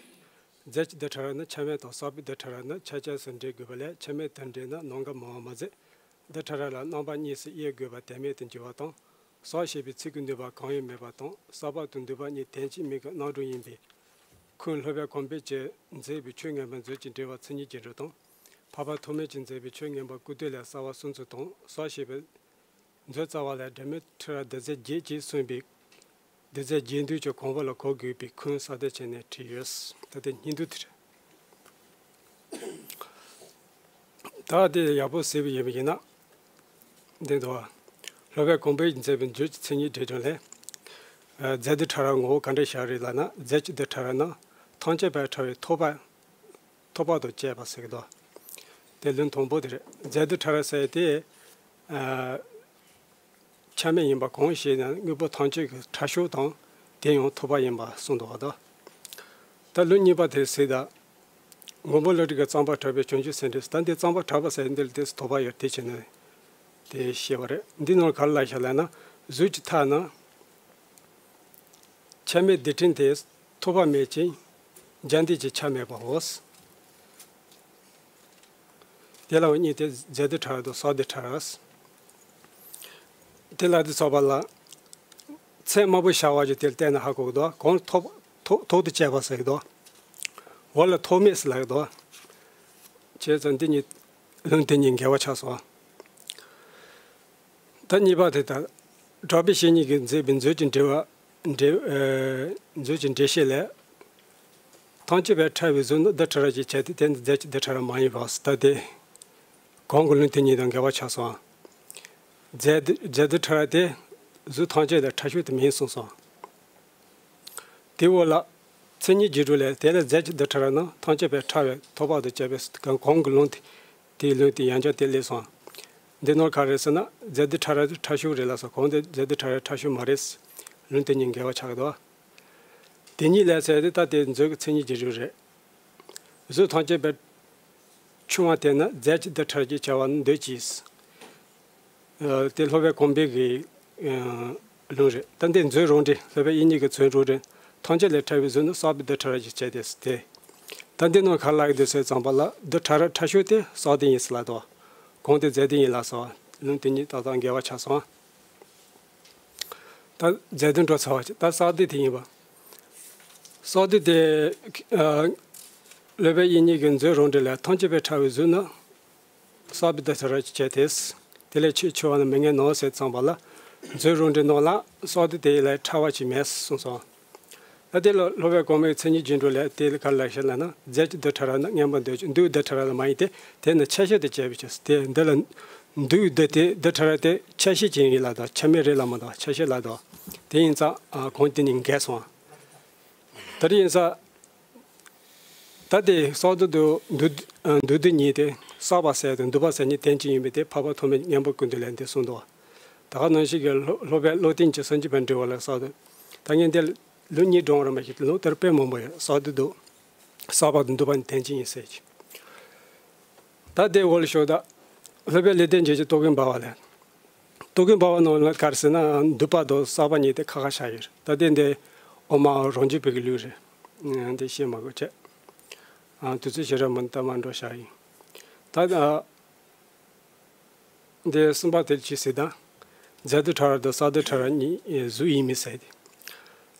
རྫས་ཀྱི་རྡུལ་ཕྲ་རབ་ནི་ཆ་མེད་དང་། གསར་པའི་རྡུལ་ཕྲ་རབ་ནི་ཆ་ཁྱབ་སུ་འགྲེལ་དགོས་པ་ལས་ཆ་མེད་དུ་འགྲེལ་ན་ནམ་མཁའ་མང་བ་མ་ཟད། རྡུལ་ཕྲ་རབ་ལ་རྣམ་པ་གཉིས་སུ་དབྱེ་དགོས་པ་དོན་མེད་དུ་འགྱུར་བ་དང་། གསར་ཞེས་པའི་ཚིག་གི་ནུས་པ་གང་ཡང་མེད་པ་དང་། གསར་པ་དང་འདུས་པ་གཉིས་དོན་གཅིག་མིང་གི་རྣམ་གྲངས་ཡིན་པས། ཁོས་སློབ་དཔོན་གོང་འཕེལ་གྱིས་མཛད་པའི་ཆོས་མངོན་པ་མཛོད་ཀྱི་འགྲེལ་པ་མཚན་ཉིད་ཀྱི་འགྲོས་དང་། འཕགས་པ་ཐོགས་མེད་ཀྱིས་མཛད་པའི་ཆོས་མངོན་པ་སྐུར་བསྟོད་ལས་གསར་པ་སུམ་ཅུ་དང་། གསར་ཞེས་པའི་མཛོད་རྩ་བ་ལས་སྒྲོན་མེ་ཕྲ་རབ་རྡུལ་རྫས་བརྒྱད་ཅེས་གསུངས་པའི་རྡུལ་རྫས་བརྒྱད་འདུས་ཀྱི་གོང་བུ་ལ་གོ་དགོས་པའི་ཁུངས་གསལ་བཏབ་བྱས་ནས་བྲིས་ཡོད། ད་ལྟའི་སྙིང་བསྡུས་དེ་རེད། ད་དེ་ཡག་པོ་གཟིགས་པ་ཡིན་པ་ཡིན་ན། འདི་འདུག་བ། སློབ་དཔོན་གོང་འཕེལ་གྱིས་མཛད་པའི་མཛོད་ཀྱི་མཚན་ཉིད་འགྲེལ་སྒྲོན་ལས། རྫས་རྡུལ་ཕྲ་རབ་ངོ་བོ་ག་འདྲ་ཞིག་རེད་ལབ་ན། རྫས་ཀྱི་རྡུལ་ཕྲ་རབ་ནི་ཐམས་ཅད་པའི་ཕྲ་བའི་ཐོགས་པ། ཐོགས་པ་དང་བཅས་པ་ཟེར་གྱི་འདུག་དེ་ལུང་དང་པོ་དེ་རེད། རྫས་རྡུལ་ཕྲ་རབ་ཟེར་དེ། ཨ། ཆ་མེད་ཡིན་པ་གང་ཞིག་ན་དངོས་པོ་ཐམས་ཅད་ཀྱི་ཕྲ་ཕྱོགས་དང་དེ་ཡང་ཐོགས་པ་ཡིན་པ་གསུངས་འདུག་བ་དང་། ད་ལུང་གཉིས་པ་དེ་གཟིགས་དང་། མགོན་པོ་ཀླུ་སྒྲུབ་ཀྱིས་གཙང་པ་གྲགས་པའི་བྱང་ཆུབ་སེམས་འགྲེལ། ད་འདི་གཙང་པ་གྲགས་པ་ཟེར་འདི་ལ་དེ་ཐོགས་པ་ཡོད་དེ་བྱས་ནས་དེ་བཤད་པ་རེད། འདི་ནང་ག་རེ་ལབ་ཤག་ལབ་ན། གཟུགས་ཀྱི་མཐའ་ན་ཆ་མེད་སྡེ་ཕྲན་དེ་ཐོགས་པ་མེད་ཅིང་སྦྱར་འདོད་ཀྱི་ཆ་མེད་པའོ། དེ་ལ་གཉིས་ཏེ་རྫས་སྡུད་ཕྲ་རབ་དང་གསར་སྡུད་ཕྲ་རབ། དེ་ལ་དེ་ཚོགས་པ་ལ་ཚད་དམའ་པོ་བྱ་བ་ཀྱི་དེ་ལ་བལྟས་ན་ཧ་གོ་གི་འདུག་གང་ཐོག་ཐོག་ཐོག་ཏུ་བཅད་པ་ཟེར་གི་འདུག་འོག་ལ་ཐོགས་མེད་ཟེར་ལབ་གི་འདུག་བྱས་ཙང་འདི་གཉིས་ལུང་དེ་གཉིས་འགལ་བ་ཆགས་སོང་། ད་གཉིས་པ་དེ་ལྟར། གྲགས་པའི་བཤེས་གཉེན་གྱིས་མཛད་པའི་མཛོད་ཀྱི་འགྲེལ་བ། འགྲེལ། ཨེ། མཛོད་ཀྱི་འགྲེལ་བཤད་ལས། ཐམས་ཅད་པའི་ཕྲ་བའི་གཟུགས་ནི་སྡུད་ཕྲ་རབ་ཀྱི་ཆ་སྟེ་དེ་ནི་རྫས་ཀྱི་སྡུད་ཕྲ་རབ་མ་ཡིན་པ་ཟེར། ད་དེ། གོང་གི་ལུང་དེ་གཉིས་དང་འགལ་བ་ཆགས་སོང་། རྫས་སྡུད་རྫས་སྡུད་ཕྲ་རབ་དེ་གཟུགས་ཐམས་ཅད་ལ་ཕྲ་ཤོས་དེ་མིན་གསུངས་སོང་། དེའི་འོག་ལ། མཚན་ཉིད་རྗེས་འགྲོ་ལས་དེ་ལ་རྫས་ཀྱི་སྡུད་ཕྲ་རབ་རྣམས་ཐམས་ཅད་པའི་ཕྲ་བའི་ཐོགས་པ་དང་བཅས་པའི་གོང་གི་ལུང་དེ། དེའི་ལུང་དེ་ཡང་བསྐྱར་དེ་སླེབས་སོང་། འདི་ནོར་ག་རེ་ཟེར་ན་རྫས་སྡུད་ཕྲ་རབ་ཕྲ་ཤོས་རེད་ལབ་སོང་། གོང་དེ་རྫས་སྡུད་ཕྲ་རབ་ཕྲ་ཤོས་མ་རེད། ལུང་དེ་གཉིས་འགལ་བ་ཆགས་ཀྱི་འདུག་དེ་གཉིས་ལས་ཟེར་དེ་ད་དེ་མཛོད་ཀྱི་མཚན་ཉིད་རྗེས་འགྲོ་རེད། གཟུགས་ཐམས་ཅད་པའི་ཆུང་བ་དེ་ནི་རྫས་ཀྱི་སྡུད་ཕྲ་རབ་ཀྱི་བྱ་བ་ནི་འདོད་ཀྱིས། ཨ། དེ་སློབ་དཔོན་གོང་འཕེལ་གྱི། ཨ། ལུང་རེད། ད་འདི་མཛོད་རང་འགྲེལ། སློབ་དཔོན་དབྱིག་གཉེན་གྱི་མཛོད་རང་འགྲེལ། ཐམས་ཅད་ལས་ཕྲ་བའི་གཟུགས་ནི་གསར་སྡུད་སྡུད་ཕྲ་རབ་ཀྱི་ཆ་སྟེ་ཟེར་ཏེ། ད་འདི་ནང་ག་རེ་ལབ་ཀྱི་འདུག་ཟེར་ཙམ་པ་ལ་སྡུད་ཕྲ་རབ་ཕྲ་ཤོས་དེ་གསར་སྡུད་ཡིན་ཟེར་ལབ་འདུག་གོང་དེ་རྫས་སྡུད་ཡིན་ལབ་སོང་། ལུང་དེ་གཉིས་ཏག་ཏག་འགལ་བ་ཆགས་སོང་། ད་རྫས་སྡུད་འགྲོ་ཚར་བ་ཅིག་ད་གསར་སྡུད་དེ་ཡིན་པ། གསར་སྡུད་དེ། ཨ། སློབ་དཔོན་དབྱིག་གཉེན་གྱི་མཛོད་རང་འགྲེལ་ལས་ཐམས་ཅད་པའི་ཕྲ་བའི་གཟུགས་ནི། གསར་སྡུད་སྡུད་ཕྲ་རབ་ཀྱི་ཆ་སྟེ། དེ་ལས་ཆེས་ཆུང་བ་ནི་མི་ངན་ནོ་ཟེར་ཙམ་པ་ལ། མཛོད་རང་འགྲེལ་ནང་ལ་གསར་སྡུད་དེ་ལས་ཕྲ་བ་ཅིག་མེད་གསུངས་སོང་། ད་དེ་ལ་སློབ་དཔོན་གོང་མའི་མཚན་ཉིད་རྗེས་འགྲོ་ལས་དེ་ལ་ག་རེ་ལབ་ཤག་ལབ་ན། རྫས་ཀྱི་སྡུད་ཕྲ་རབ་ནི་མངོན་པར་འདོད་ཀྱི་འདུས་སྡུད་ཕྲ་རབ་ལ་མ་ཡིན་ཏེ། དེ་ནི་ཆ་ཤས་དང་བཅས་པའི་ཕྱིར་ཟེར་ཏེ། འདི་ལ་འདུས་སྡུད་དེ་སྡུད་ཕྲ་རབ་དེ་ཆ་ཤས་ཅན་ཡིན་ལབ་དང་ཆ་མེད་རེད་ལབ་མི་འདུག་ཆ་ཤས་ལབ་འདུག་དེ་ཡིན་ཙང་། ཨ། གོང་དེ་གཉིས་འགལ་སོང་། ད་དེ་ཡིན་ཙང་། ད་དེ་གསར་སྡུད་དང་འདུས། ཨ། འདུས་སྡུད་གཉིས་དེ་གསར་པ་ཟེར་དང་འདུས་པ་ཟེར་གཉིས་དོན་གཅིག་ཡིན་པས་དེ་འཕགས་པ་ཐོགས་མེད་སྙིང་པོ་ཀུན་བཏུས་ལས་འདི་གསུངས་འདུག་ད་ག་ནང་བཞིན་གྱི་སློབ་སློབ་དཔོན་བློ་བརྟན་གྱིས་སུམ་ཅུ་པའི་འགྲེལ་པ་ལ་གསར་སྡུད། ད་ངས་འདི་ལུང་གཉིས་སྦྱོང་བར་མ་བྱས་ཏེ་ལུང་དེར་དཔེ་མང་པོ་ཡོད། གསར་སྡུད་དང་གསར་པ་དང་འདུས་པ་གཉིས་དོན་གཅིག་ཡིན་ཟེར་གྱི། ད་དེ་འོག་ལ་ཤོག་ད། སློབ་དཔོན་ལེགས་ལྡན་འབྱེད་ཀྱི་རྟོག་གེ་འབར་བ་ལས། རྟོག་གེ་འབར་བ་ནང་ལ་ག་རེ་ཟེར་ན་འདུས་པ་དང་གསར་པ་གཉིས་དེ་ཁ་ཁ་བཞག་ཡོད་རེད། ད་དེ་འདི་འོག་མ་རང་རྒྱུད་པའི་གི་ལུགས་རེད། འདི་བཤད་མ་དགོས་བྱས། དུས་ཚོད་ཞེ་དྲག་མི་འདུག་ད་མར་འགྲོ་བཞག་ཡིན། ད་འདི་གསུམ་པ་དེ་ཅི་ཟེར་ད། རྫས་སྡུད་ཕྲ་རབ་དང་གསར་སྡུད་ཕྲ་རབ་གཉིས་གཟུགས་ཡིན་མིན་ཟེར་ཏེ།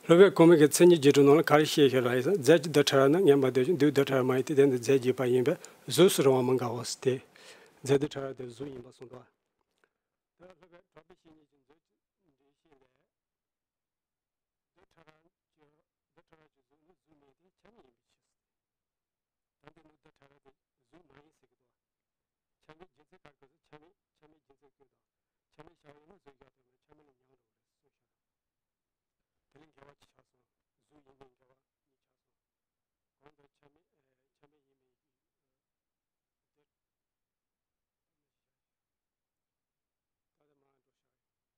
སློབ་དཔོན་གོང་མའི་གི་མཚན་ཉིད་རྗེས་འགྲོ་ནང་ལ་ག་རེ་བཤད་ཤག་ལབ་ཡིན་ཙང་། རྫས་ཀྱི་སྡུད་ཕྲ་རབ་ནི་མངོན་པར་འདོད་ཀྱི་འདུས་སྡུད་ཕྲ་རབ་མ་ཡིན་ཏེ། དེ་ནི་རྫས་གཞན་པ་ཡིན་པས་གཟུགས་སུ་རུང་བ་མི་འགལ་བ་ཟེར་ཏེ། རྫས་སྡུད་ཕྲ་རབ་དེ་གཟུགས་ཡིན་པ་གསུངས་འདུག་ད་སློབ་དཔོན་གྲགས་པའི་བཤེས་གཉེན་གྱི་མཛོད་ཀྱི་འགྲེལ་བཤད་ལས། སྡུད་ཕྲ་རབ་ཀྱི་སྡུད་ཕྲ་རབ་ཀྱི་གཟུགས་ནི་གཟུགས་མིན་ཏེ་ཆ་མེད་ཡིན་པའི་ཕྱིར། ད་འདི་ནི་སྡུད་ཕྲ་རབ་དེ་གཟུགས་མ་ཡིན་ཟེར་གྱི་འདུག་ཆ་མེད་རྒྱུ་མཚན་ག་རེ་ཟེར། ཆ་མེད་ཆ་མེད་རྒྱུ་མཚན་བཀོད་དང་། ཆ་མེད་བྱ་བ་ཡིན་ན་གཟུགས་བཞག་ཐུབ་མེད། ཆ་མེད་ལ་མྱང་འགྲོ་གི་རེད་གསུངས་ཤག་དེ་ལས་འགལ་བ་ཅིག་ཆགས་སོང་། གཟུགས་ཡིན་མིན་འགལ་བ་གཉིས་ཆགས་སོང་། གོང་དུ་ཆ་མེད་ཨེ་ཆ་མེད་ཡིན་མིན་ཨེ་སྡུད། ད་ལྟ་མར་འགྲོ་ཤག་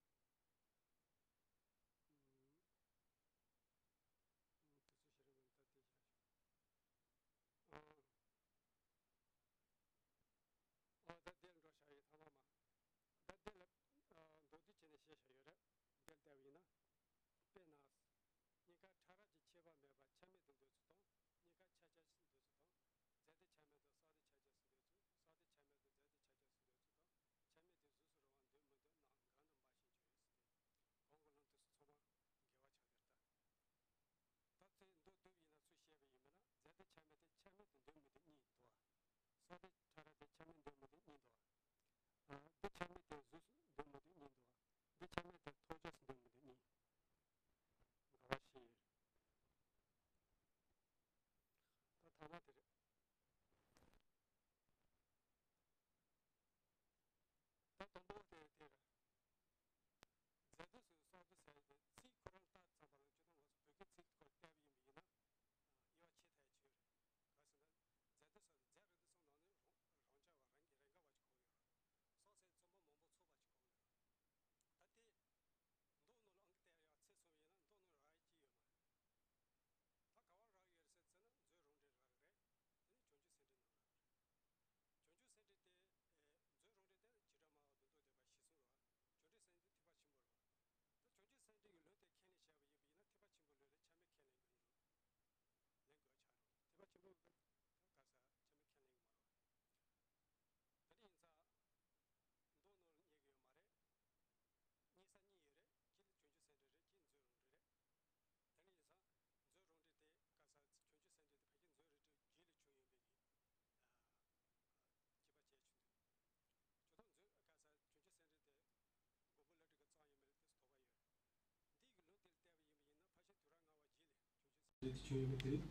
དེ་བྱུང་ཡོད་པ་དེ་རེད།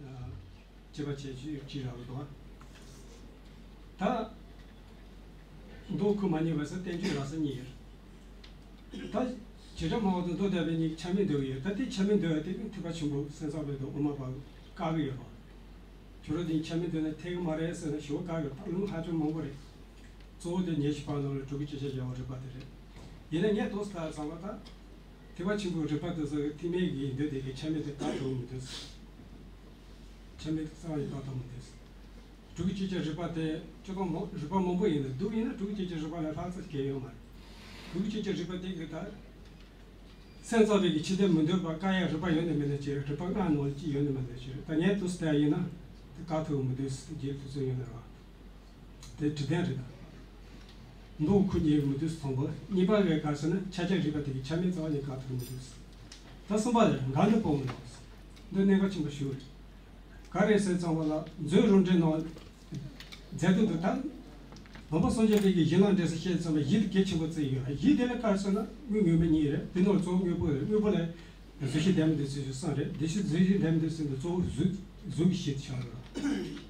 ཨ། དཔྱད་པ་བྱས་ཅི་ཅི་རག་གི་འདུག་ད་མདོ་ཁུ་མ་རྙེད་པ་ས་བསྟན་བཅོས་རག་ས་གཉིས་ཡོད། ད་བྱེ་བྲག་སྨྲ་བ་དང་མདོ་སྡེ་པ་གཉིས་ཆ་མེད་འདོད་ཀྱི་ཡོད། ད་དེ་ཆ་མེད་འདོད་པ་དེ་ཐེག་པ་ཆེན་པོ་སེམས་ཙམ་པའི་དང་དབུ་མ་པ་བཀག་གི་ཡོད་པ། ཁྱོད་རང་དེ་ཆ་མེད་འདོད་ན་འཐད་ཀྱི་མ་རེད་ཟེར་ན་ཞུ་བ་བཀག་གི་ཡོད། ད་ལུང་ཧ་ཅང་མང་པོ་རེད། གཙོ་བོ་དེ་ཉེར་གཅིག་པ་ནང་ལ་སྤྲུལ་སྐུ་སྐྱེ་ཤ་ཡལ་བ་རིགས་པ་དེ་རེད། ཡིན་ན་ངས་དོགས་ལྟ་ཙམ་པ་ད། ཐེག་པ་ཆེན་པོའི་རིགས་པ་དེ་ཚོ་གི་ཐེག་དམན་གྱི་འདོད་དེ་གི་ཆ་མེད་དེ་བཀག་ཐུབ་མི་འདུག་ཆ་མེད་དེ་རྩ་བ་ནས་བཀག་ཐུབ་མི་འདུག་སྤྲུལ་སྐུ་སྐྱེ་ཤ་རིགས་པ་དེ་སྤྱིར་བཏང་མང་རིགས་པ་མང་པོ་ཡིན་ན་སྡུག་ཡིན་ན་སྤྲུལ་སྐུ་སྐྱེ་ཤ་རིགས་པ་ལས་ལྷག་ཙམ་གལ་ཡོད་མ་རེད། སྤྲུལ་སྐུ་སྐྱེ་ཤ་རིགས་པ་དེ་གི་ད། སེམས་ཙམ་པའི་གི་ཕྱི་དོན་མི་འདོད་པ་བཀག་ཡ་རིགས་པ་ཡོད་ནི་མེད་ནི་ཅིག་རིགས་པ་ལྔ་ནང་གཅིག་ཡོད་ནི་མེད་ནི་ཅིག་ད་ངས་དུས་སུ་ལྟ་ཡ་ཡིན་ན་དེ་བཀག་ཐུབ་མི་འདུག་རྗེས་ལུས་ཚོད་ཡོད་ནི་རེད་བ། དེ་དྲི་ལྡན་རེད་ད། མདོ་ཁུ་རྙེད་མི་འདུག་ཚོང་པ་གཉིས་པ་གའི་ག་ཟེར་ན་ཆ་ཁྱབ་རིགས་པ་དེ་གི་ཆ་མེད་རྩ་བ་ནས་བཀག་ཐུབ་མི་འདུག་ད་གསུམ་པ་ལ་འགལ་འདུ་སྤོང་མི་འདུག་འདི་གནད་འགག་ཆེན་པོ་ཞིག་རེད། ག་རེ་ཟེར་ཙམ་པ་ལ་མཛོད་རང་འགྲེལ་ནང་མཛད་དོན་དུ་ད། ལུང་པ་སངས་རྒྱས་པའི་གི་གཞི་ལམ་འབྲས་སུ་བཤད་ཙམ་པ་གཞི་དེ་གལ་ཆེན་པོ་བརྩི་ཡོད་ལ་གཞི་དེ་ལ་ག་རེ་ཟེར་ན་དངོས་དངོས་པོ་གཉིས་རེད། དེ་ནང་གཙོ་བོ་དངོས་པོ་རེད། དངོས་པོ་ལ་གཟུགས་གཞི་ལྡན་མི་འདུག་ཚུལ་གསུམ་རེད། དེ་བཞིན་གཟུགས་གཞི་ལྡན་མི་འདུག་ཚུལ་དུ་གཙོ་བོ་གཟུགས་གཟུགས་ཀྱི་གཞི་དུ་བྱ་བ་རེད།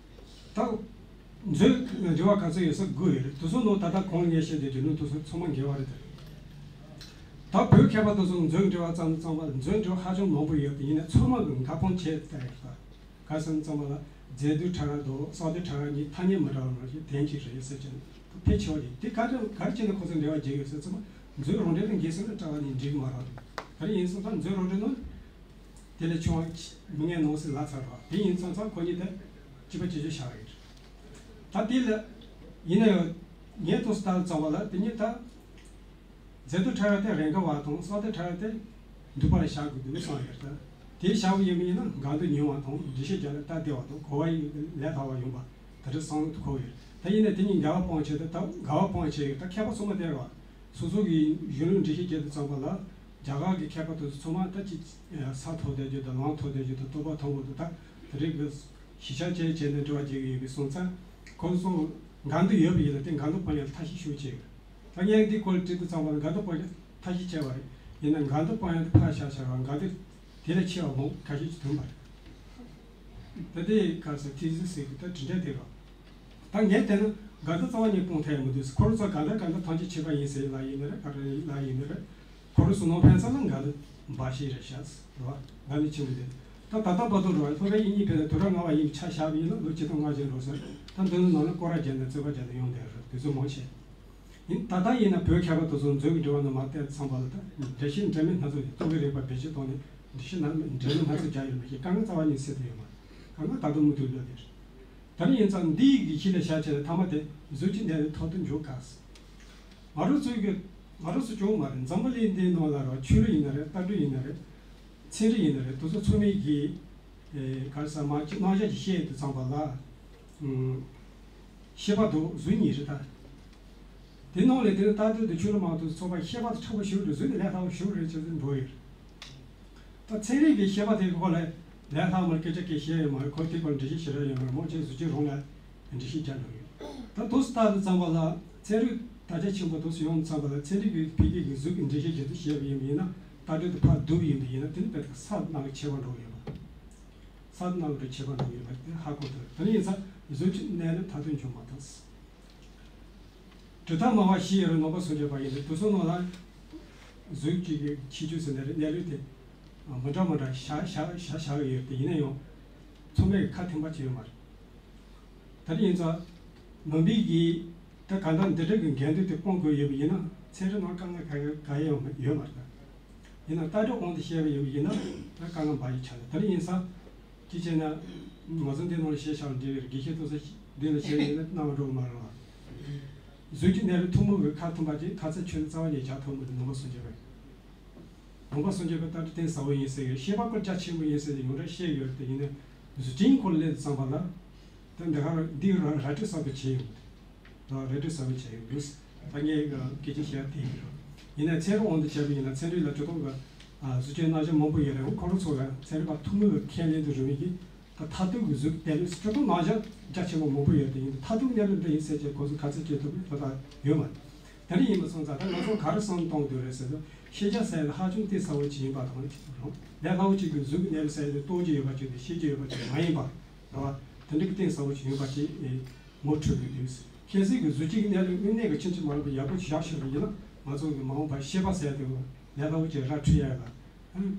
ད། མཛོད་འབྲེལ་བ་ག་ཚོད་ཡོད་ས་དགུ་ཡོད་རེད། དེ་ཚོ་ནང་ད་ལྟ་གོང་ལ་ངས་བཤད་དེ་དེ་ནང་དེ་ཚོ་ཚང་མ་འགལ་བ་རེད་དེ། ད་བོད་མཁས་པ་དེ་ཚོ་མཛོད་འབྲེལ་བ་ཙམ་ཙམ་པ་མཛོད་འབྲེལ་བ་ཧ་ཅང་མང་པོ་ཡོད་དེ་ཡིན་ན་ཚང་མ་གི་འགལ་སྤོང་བྱས་ཏེ་ད་ག་ཟེར་ཙམ་པ་ལ་མཛད་དུས་ཕྲ་རགས་དང་གསང་དུས་ཕྲ་རགས་གཉིས་ཐ་སྙད་མི་འདྲ་བ་མ་གཏོགས་དོན་གཅིག་རེད་ཟེར་ཅན་ཕལ་ཆེ་བ་ཡིན། དེ་ག་རེ་ག་རེ་བྱས་ནས་ཁོ་ཚོ་འབྲེལ་བ་བརྗེ་ཡོད་ཟེར་ཙམ་པ་མཛོད་རང་འགྲེལ་དང་འགལ་ཟེར་ན་ཕྲ་བ་ནི་འགྲིག་མ་རེད། ག་རེ་ཡིན་ཟེར་ན་མཛོད་རང་འགྲེལ་ནང་དེ་ལས་ཆུང་བ་མི་ངན་ནང་སྲིད་ལ་ཚར་བ་དེ་ཡིན་ཙང་ཙང་ཁོ་གཉིས་དེ་གཅིག་པ་གཅིག་རྐྱང་བཞག་ཡོད། ད་དེ་ལ་ཡིན་ན་ཡང་ངས་དུས་ལྟར་ཙམ་པ་ལ་དེ་གཉིས་ད། མཛད་དུས་ཕྲ་བ་དེ་རེས་འགའ་བ་དང་གསང་དུས་ཕྲ་བ་དེ་འདུས་པ་ལ་བཞག་དགོས་འདུག་བསམ་ཡོད་ད། དེ་བཞག་པ་ཡིན་པ་ཡིན་ན་འགལ་འདུ་ཉུང་བ་དང་འགྲེལ་བཤད་རྒྱག་ལ་སྟབས་བདེ་བ་དང་གོ་བ་ཡིན་ལས་སླ་བ་ཡོང་བ་དེ་འདྲ་བསམ་གོ་ཡོད། ད་ཡིན་ན་དེ་གཉིས་འགལ་བ་སྤོང་བྱེད་དུ་ད་འགལ་བ་སྤོང་བྱེད་ཡོད་ད་མཁས་པ་ཚང་མ་དེ་རེད་བ། སོ་སོ་གི་གཞུང་ལུགས་འགྲེལ་བཤད་རྒྱག་དུས་ཙམ་པ་ལ་རྒྱ་གར་གྱི་མཁས་པ་དེ་ཚོ་ཚང་མ་ད་ཅི་ས་ཐོབ་བསྡད་རྒྱུ་དང་ལམ་ཐོབ་བསྡད་རྒྱུ་དང་རྟོགས་པ་ཐོབ་དགོས་འདུག་ད་དེ་རིགས་ཀྱི་གཞི་ཆགས་བཅས་བྱས་ནས་འབྲེལ་བ་བྱེད་ཀྱི་ཡོད་པའི་སོང་ཙང་ཁོ་ཚོ་འགལ་འདུ་ཡོད་པ་ཡིན་ན་དེ་འགལ་འདུ་སྤང་ཡག་ཐབས་ཤེས་ཤུགས་ཆེ་ཡོད། ད་ངས་འདི་སྐོར་དྲི་དུས་ཙམ་པ་ལ་འགལ་འདུ་སྤང་ཡག་ཐབས་ཤེས་ཆེ་བ་རེད། ཡིན་ན་འགལ་འདུ་སྤང་ཡག་དེ་ཕར་བཞག་བཞག་རང་འགལ་འདུ་དེ་ལས་ཆེ་བ་མང་ཁ་ཤས་ཀྱིས་ཐོན་པ་རེད། ད་དེ་ག་ས་ཐི་ཟི་ཟེར་གི་ད་དྲི་འདྲ་དེ་རོ། ད་ངས་བལྟས་ན་འགལ་འདུ་རྩ་བ་ནས་སྤོང་ཐུབ་ཡ་མི་འདུག་ཁོ་རང་ཚོ་གང་ལྟར་གང་ལྟར་ཐམས་ཅད་ཁྱད་པར་ཡིན་ཟེར་ལ་ཡིན་ནི་རེད། ག་རེ་ལ་ཡིན་ནི་རེད། ཁོ་རང་ཚོ་ནང་ཕན་ཚུན་ལ་འགལ་འདུ་འབའ་ཞིག་རེད་ཤག་རེད་བ། འགལ་འདུ་ཆེན་པོ་འདུག་ད་ད་ལྟ་བར་དུ་རོ་སློབ་དཔོན་དབྱིག་གཉེན་ཕེབས་ནས་དུས་རབས་ལྔ་པ་ཡིན་ཆ་བཞག་པ་ཡིན་ན་ལོ་ཆིག་སྟོང་ལྔ་བརྒྱ་འགྲོ་ཟེར། ད་འདི་ནི་ནང་ལ་སྐོར་ར་བརྒྱབ་ནས་རྩོད་པ་བརྒྱབ་ནས་ཡོང་བསྡད་རེད། དུས་ཚོད་མང་ཆེ། ཡིན་ད་ལྟ་ཡིན་ན་བོད་མཁས་པ་དེ་ཚོ་མཛོད་ཀྱི་འབྲེལ་བ་ནང་མ་བལྟས་ཙམ་པ་ལ་ད་འགྲེལ་བཤད་འབྲེལ་མེད་སྣ་ཚོགས་ཀྱི་རྟོག་གེ་རིག་པ་བེད་སྤྱོད་བཏང་ནས་འགྲེལ་བཤད་སྣ་འབྲེལ་མེད་སྣ་ཚོགས་རྒྱག་ཡོད་མ་ཤེས། དཀའ་ངལ་རྩ་བ་ཉིད་སེལ་ཐུབ་ཡོད་མ་རེད། དཀའ་ངལ་ད་དུང་མུ་མཐུད་ཡོད་དེ་རེད། ད་ནི་ཡིན་ཙང་འདི་ཡི་གི་གཞི་ལ་བཞག་བྱས་ནས་མཐའ་མ་དེ་གཟུགས་ཀྱི་གནས་ལུགས་མཐར་ཐུག་འཇོག་དཀའ་སོང་། ང་རང་ཚོའི་གི་ང་རང་ཚོ་ཅུང་མ་རེད། འཛམ་བུ་གླིང་འདིའི་ནང་ལ་ར་ཆོས་ལུགས་ཡིན་ན་རེད། ལྟ་གྲུབ་ཡིན་ན་རེད། ཚན་རིག་ཡིན་ན་རེད། དེ་ཚོ་ཚང་མའི་གི་ཨེ་ག་རེ་ཟེར་མ་ཅིག་རྣམ་གཞག་ཅིག་བཤད་ཡོང་དུས་ཙམ་པ་ལ་ཨུམ། ཤེས་པ་དང་གཟུགས་གཉིས་རེད་ད། དེ་ནང་ལས་དེ་ནི་ལྟ་འདོད་དུ་ཆོས་ལ་མང་དུ་ཚོགས་པ་ཤེས་པ་དང་ཕྲ་བ་ཞིག་རེད། གཟུགས་དེ་ལས་སླ་བ་ཞིག་རེད་ཅེས་འགྲོ་ཡོད། ད་ཚན་རིག་གི་ཤེས་པ་དེ་གི་སྐོར་ལ་ལས་སླ་མར་སྐད་ཆ་སྐད་བཤད་ཡོད་མ་རེད། ཁོ་དེ་སྐོར་འགྲེལ་བཤད་ཞེ་དྲག་ཡོད་མ་རེད། མང་ཆེ་གཟུགས་ཅན་རང་ལ་འགྲེལ་བཤད་རྒྱག་འགྲོ་ཡོད། ད་དུས་སུ་ལྟ་དུས་ཙམ་པ་ལ་ཚན་རིག་དར་ཆ་ཆེན་པོ་དུས་སུ་ཡོང་ཙམ་པ་ལ་ཚན་རིག་གི་བོད་སྐད་ཀྱི་གཟུགས་ཀྱི་འགྲེལ་བཤད་བྱེད་དུས་བཤད་པ་ཡིན་པ་ཡིན་ན་ལྟ་འདོད་དུ་ཕར་བསྡུ་བ་ཡིན་པ་ཡིན་ན་དེ་ནི་དཔེ་ས་ནང་གི་ཆེ་བ་འགྲོ་ཡོད་པ། ས་ནང་གི་ཆེ་བ་འགྲོ་ཡོད་པ་དེ་ཧ་གོ་ཐུབ། དེ་ནི་ཡིན་ཙང་གཟུགས་ཀྱི་གནས་ལུགས་མཐར་ཐུག་འཇོག་མ་ཐུབ། གྲུབ་མཐའ་སྨྲ་བ་བཞི་ཡོད་རེད། ནང་པ་སངས་རྒྱས་པ་ཡིན་ཏེ་དེ་ཚོ་ནང་ལ་གཟུགས་ཀྱི་ཁྱད་ཆོས་ཟེར་ནས་རེད། གནས་ལུགས་དེ་མི་འདྲ་མི་འདྲ་བཞག་བཞག་བཞག་བཞག་ཡོད་དེ་ཡིན་ན་ཡང་ཚང་མས་ཁ་མཐུན་པ་བྱས་ཡོད་མ་རེད། ད་ནི་ཡིན་ཙང་མི་འདི་གིས་ད་གང་ལྟར་འདི་འདྲ་གི་འགལ་འདུ་དེ་སྤོང་དགོས་ཡོད་པ་ཡིན་ན་ཚན་རིག་ནང་དཀའ་ངལ་ག་ག་ཡང་ཡོད་མ་རེད། ཡིན་ན་ལྟ་གྲུབ་དབང་དུ་བཤད་པ་ཡོད་པ་ཡིན་ན་ད་དཀའ་ངལ་འབའ་ཞིག་ཆགས་འདུག་ད་ནི་ཡིན་ཙང་། ཅི་བྱས་ན། ང་ཚོ་འདི་ནང་ལ་བཤད་བྱ་བ་འབྲེལ་བའི་དགེ་བཤེས་ཐོག་ས་འདི་ལ་བཤད་ཡོད་ན་སྣང་བ་འགྲོ་མ་རུང་བ། གཟུགས་ཀྱི་གནས་ལུགས་ཐུན་མོང་གི་ཁ་མཐུན་པ་ཅིག་ཁ་ཚ་ཆོས་རྩ་བ་ནས་བྱ་ཐུབ་མི་འདུག་ནང་པ་སངས་རྒྱས་པས། ནང་པ་སངས་རྒྱས་པའི་ལྟ་གྲུབ་གཏིང་ཟབ་པོ་ཡིན་ཟེར་གི་ཤེས་པ་ཀུན་རྒྱ་ཆེན་པོ་ཡིན་ཟེར་གི་ཡོངས་གྲགས་བཤད་ཡོད་དེ་ཡིན་ན་གཟུགས་ཅན་སྐོར་ལས་བསམ་པ་ལ། ད་འདི་ག་འདི་ར་ར་སྤྲོད་གསར་པ་བྱས་ཡོད། ར་ར་སྤྲོད་གསར་པ་བྱས་ཡོད་འདུག་ད་ངས་སྐད་ཆ་བཤད་དེ་ཡིན་རོགས། ཡིན་ན་ཚན་རིག་དབང་དུ་བྱས་པ་ཡིན་ན་ཚན་རིག་ལ་ཇུས་གཏོགས་ཀྱི་གཟུགས་ཅན་རྣམ་གཞག་མང་པོ་ཡོད་རེད། ཁོ་རང་ཚོ་ལ་ཚན་རིག་པ་ཐུན་མོང་གི་ཁས་ལེན་དུ་རུང་བའི་གི་ད་མཐར་ཐུག་གི་གཟུགས་གནས་ལུགས་ཇུས་གཏོགས་རྣམ་གཞག་རྒྱ་ཆེན་པོ་མང་པོ་ཡོད་དེ་ཡིན་ད་མཐར་ཐུག་གནས་ལུགས་འདི་ཡིན་ཟེར་བྱས་ཁོ་ཚོ་ཁ་ཚ་བྱེད་ཐུབ་པའི་ལྟ་སྟངས་ཡོད་མ་རེད། དེ་འདྲ་ཡིན་པ་སོང་ཙང་ད་ང་ཚོ་ག་རེ་བསམ་གཏོང་དགོས་རེད་ཟེར་ན་ ཤེས་བྱ་ཟེར་ཡ་དེ་ཧ་ཅང་གཏིང་ཟབ་པོ་ཅིག་ཡིན་པ་དང་། ལས་སླ་བོ་ཅིག་གི་གཟུགས་ཀྱི་གནས་ལུགས་ཟེར་ཡ་དེ་རྟོགས་ཀྱི་ཡོད་པ་ཅིག་དང་ཤེས་ཀྱི་ཡོད་པ་ཅིག་མ་ཡིན་པ། རེད་བ། དེ་འདྲ་གི་གཏིང་ཟབ་པོ་ཅིག་ཡིན་པ་ཅིག་ངོ་འཕྲོད་ཀྱི་འདུག་གལ་སྲིད་ཀྱི་གཟུགས་ཀྱི་གནས་ལུགས་དངོས་གནས་ཀྱི་ཕྱིན་ཅི་མ་ལོག་པའི་ཡག་པོ་ཅིག་བཞག་ཤེས་པ་ཡིན་ན། ང་ཚོ་གི་མ་འོངས་པར་ཤེས་པ་ཟེར་ཡ་དེ་ལས་སླ་བོ་ཅིག་ར་འཕྲོད་ཡ་ལ་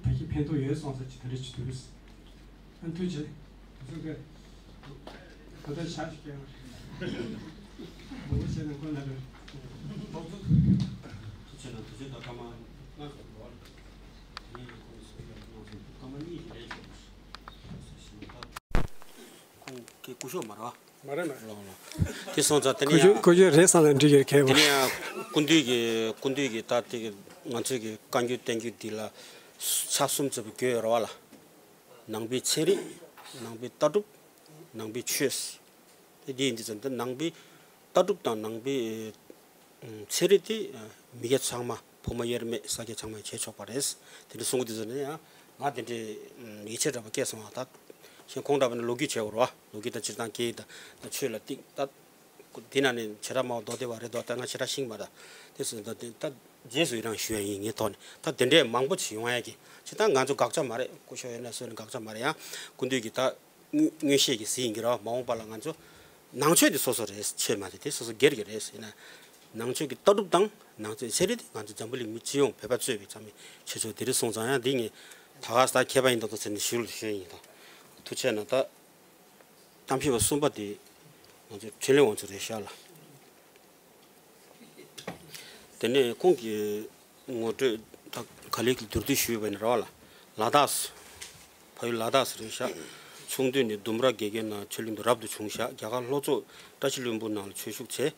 ཕལ་ཆེར་ཕན་ཐོགས་ཡོད་བསམ་ས་ཅིག་དེ་འདྲ་ཅིག་འདུག་ཨ། ཐུགས་རྗེ་ཆེ། དེ་ཚོ་གི་ད་ལྟ་ཞག་ཅིག་སྐྱེལ་བ་རེད། མང་པོ་བྱས་ན་མགོ་ན་རེད། ཐུགས་རྗེ་ཆེ་ན་དུས་ཚོད་ད་སྐར་མ་ལྔ་ཙམ་འགྲོ་བ་རེད། དེ་ནས་ཁོང་གིས་གསུང་ཡག་གནང་སོང་། སྐར་མ་གཉིས་ཤིག་རེད་ཤག་ཁོང་གི་སྐུ་ཞབས་མ་རེད་བ། མ་རེད་མ། ལགས་ལགས། དེ་སོང་ཙང་དེ་ནས་སྐུ་ཞབས་ཡང་སྐུ་ཞབས་རེད་བསམ་ན་འགྲིག་གི་རེད། གལ་དེ་ནས་ཡང་སྐུ་མདུན་གྱི་སྐུ་མདུན་གྱི་ད་དེ་གི་ང་ཚོའི་གི་བཀའ་འགྱུར་བསྟན་འགྱུར་འདི་ལ་ཆ་གསུམ་ཙམ་བགོས་ཡོད་རེད་བ་ལ། ནང་པའི་ཚན་རིག་ནང་པའི་ལྟ་གྲུབ། ནང་པའི་ཆོས། དེ་འདི་ཡིན་དུས་ཙམ་དུ་ནང་པའི་ལྟ་གྲུབ་དང་ནང་པའི་ཚན་རིག་དེ་མི་སྐྱ་ཚང་མ་ཕོ་མོ་དབྱེར་མེད་ས་སྐྱ་ཚང་མས་བྱེད་ཆོག་པ་རེད། དེ་འདྲ་གསུང་གི་དུས་ཙམ་ནས་ཡང་ང་དེ་འདྲའི་ཡིད་ཆེས་འདྲ་པོ་སྐྱེས་སོང་བ། ད་གཞན་ཁོང་འདྲ་པོ་ནི་ལོ་རྒྱུས་བྱེད་དགོས་རེད་བ། ལོ་རྒྱུས་དང་སྤྱིར་བཏང་སྐད་ཡིག་དང་ཆོས་ལ་གཏིང་ད། འདི་ན་ནི་བྱེ་བྲག་སྨྲ་བ་མདོ་སྡེ་པ་རེད་དོ། ད་ང་བྱེ་བྲག་ཤེས་ཀྱི་མ་རེད། དེ་སོང་ཙང་ད་རྗེས་སུ་ཡི་རང་ཞུ་ཡ་ཡིན། ངའི་ཐོག་ནས་ད་དེ་འདྲའི་མང་པོ་ཞིག་ཡོང་ཡ་གི། ཅི་ད་ང་ཚོ་དགག་བྱ་མ་རེད། སྐུ་ཞབས་ཡོད་ན་སུ་ཡིན་ན་དགག་བྱ་མ་རེད། ཡང་སྐུ་མདུན་གྱི་ད་མངོན་མངོན་ཤེས་ཀྱི་གཟི་ཡིན་གྱི་རེད་བ། མ་འོངས་པ་ལ་ང་ཚོ་ནང་ཆོས་དེ་སོ་སོ་རེད། ཆོས་མ་རེད། དེ་སོ་སོ་སྒེར་གྱི་རེད། ཡིན་ན་ནང་ཆོས་ཀྱི་ལྟ་གྲུབ་དང་ནང་ཆོས་ཚན་རིག་དེ་ང་ཚོ་འཛམ་བུ་གླིང་མི་སྤྱི་ཡོངས་བོད་པ་གཙོས་པའི་ཚང་མས་ཆོས་ཕྱོགས་དེ་རེད། སོང་ཙང་ཡང་འདི་ངས་ད་ག་ས་མཁས་པ་ཡིན་མདོག་མདོག་བྱས་ནས་ཞུ་ལ་ཞུ་ཡ་ཡིན། ད་ཐུགས་རྗེ་ཆེ་གནང་། ད། གཏམ་བཤད་པ་གསུམ་པ་དེ་ང་ཚོའི་འཕྲིན་ལས་དབང་ཕྱུག་རེད་ཤག་ལ། དེ་ནས་ཁོང་གིས་ངོ་སྤྲོད་ད་ག་ལེར་གྱི་མདོར་བསྡུས་ཞུས་པ་ཡིན་ན་རེད་བ་ལ། ལ་དྭགས་སུ། ཕ་ཡུལ་ལ་དྭགས་སུ་རེད་ཤག་ཆུང་དུས་ནས་ལྡུམ་ར་དགེ་རྒན་ནང་ཆོས་གླིང་དུ་རབ་ཏུ་བྱུང་ཤག་རྒྱ་གར་ལྷོ་ཕྱོགས་བཀྲ་ཤིས་ལྷུན་པོ་ནང་ལ་ཆོས་ཞུགས་བྱས།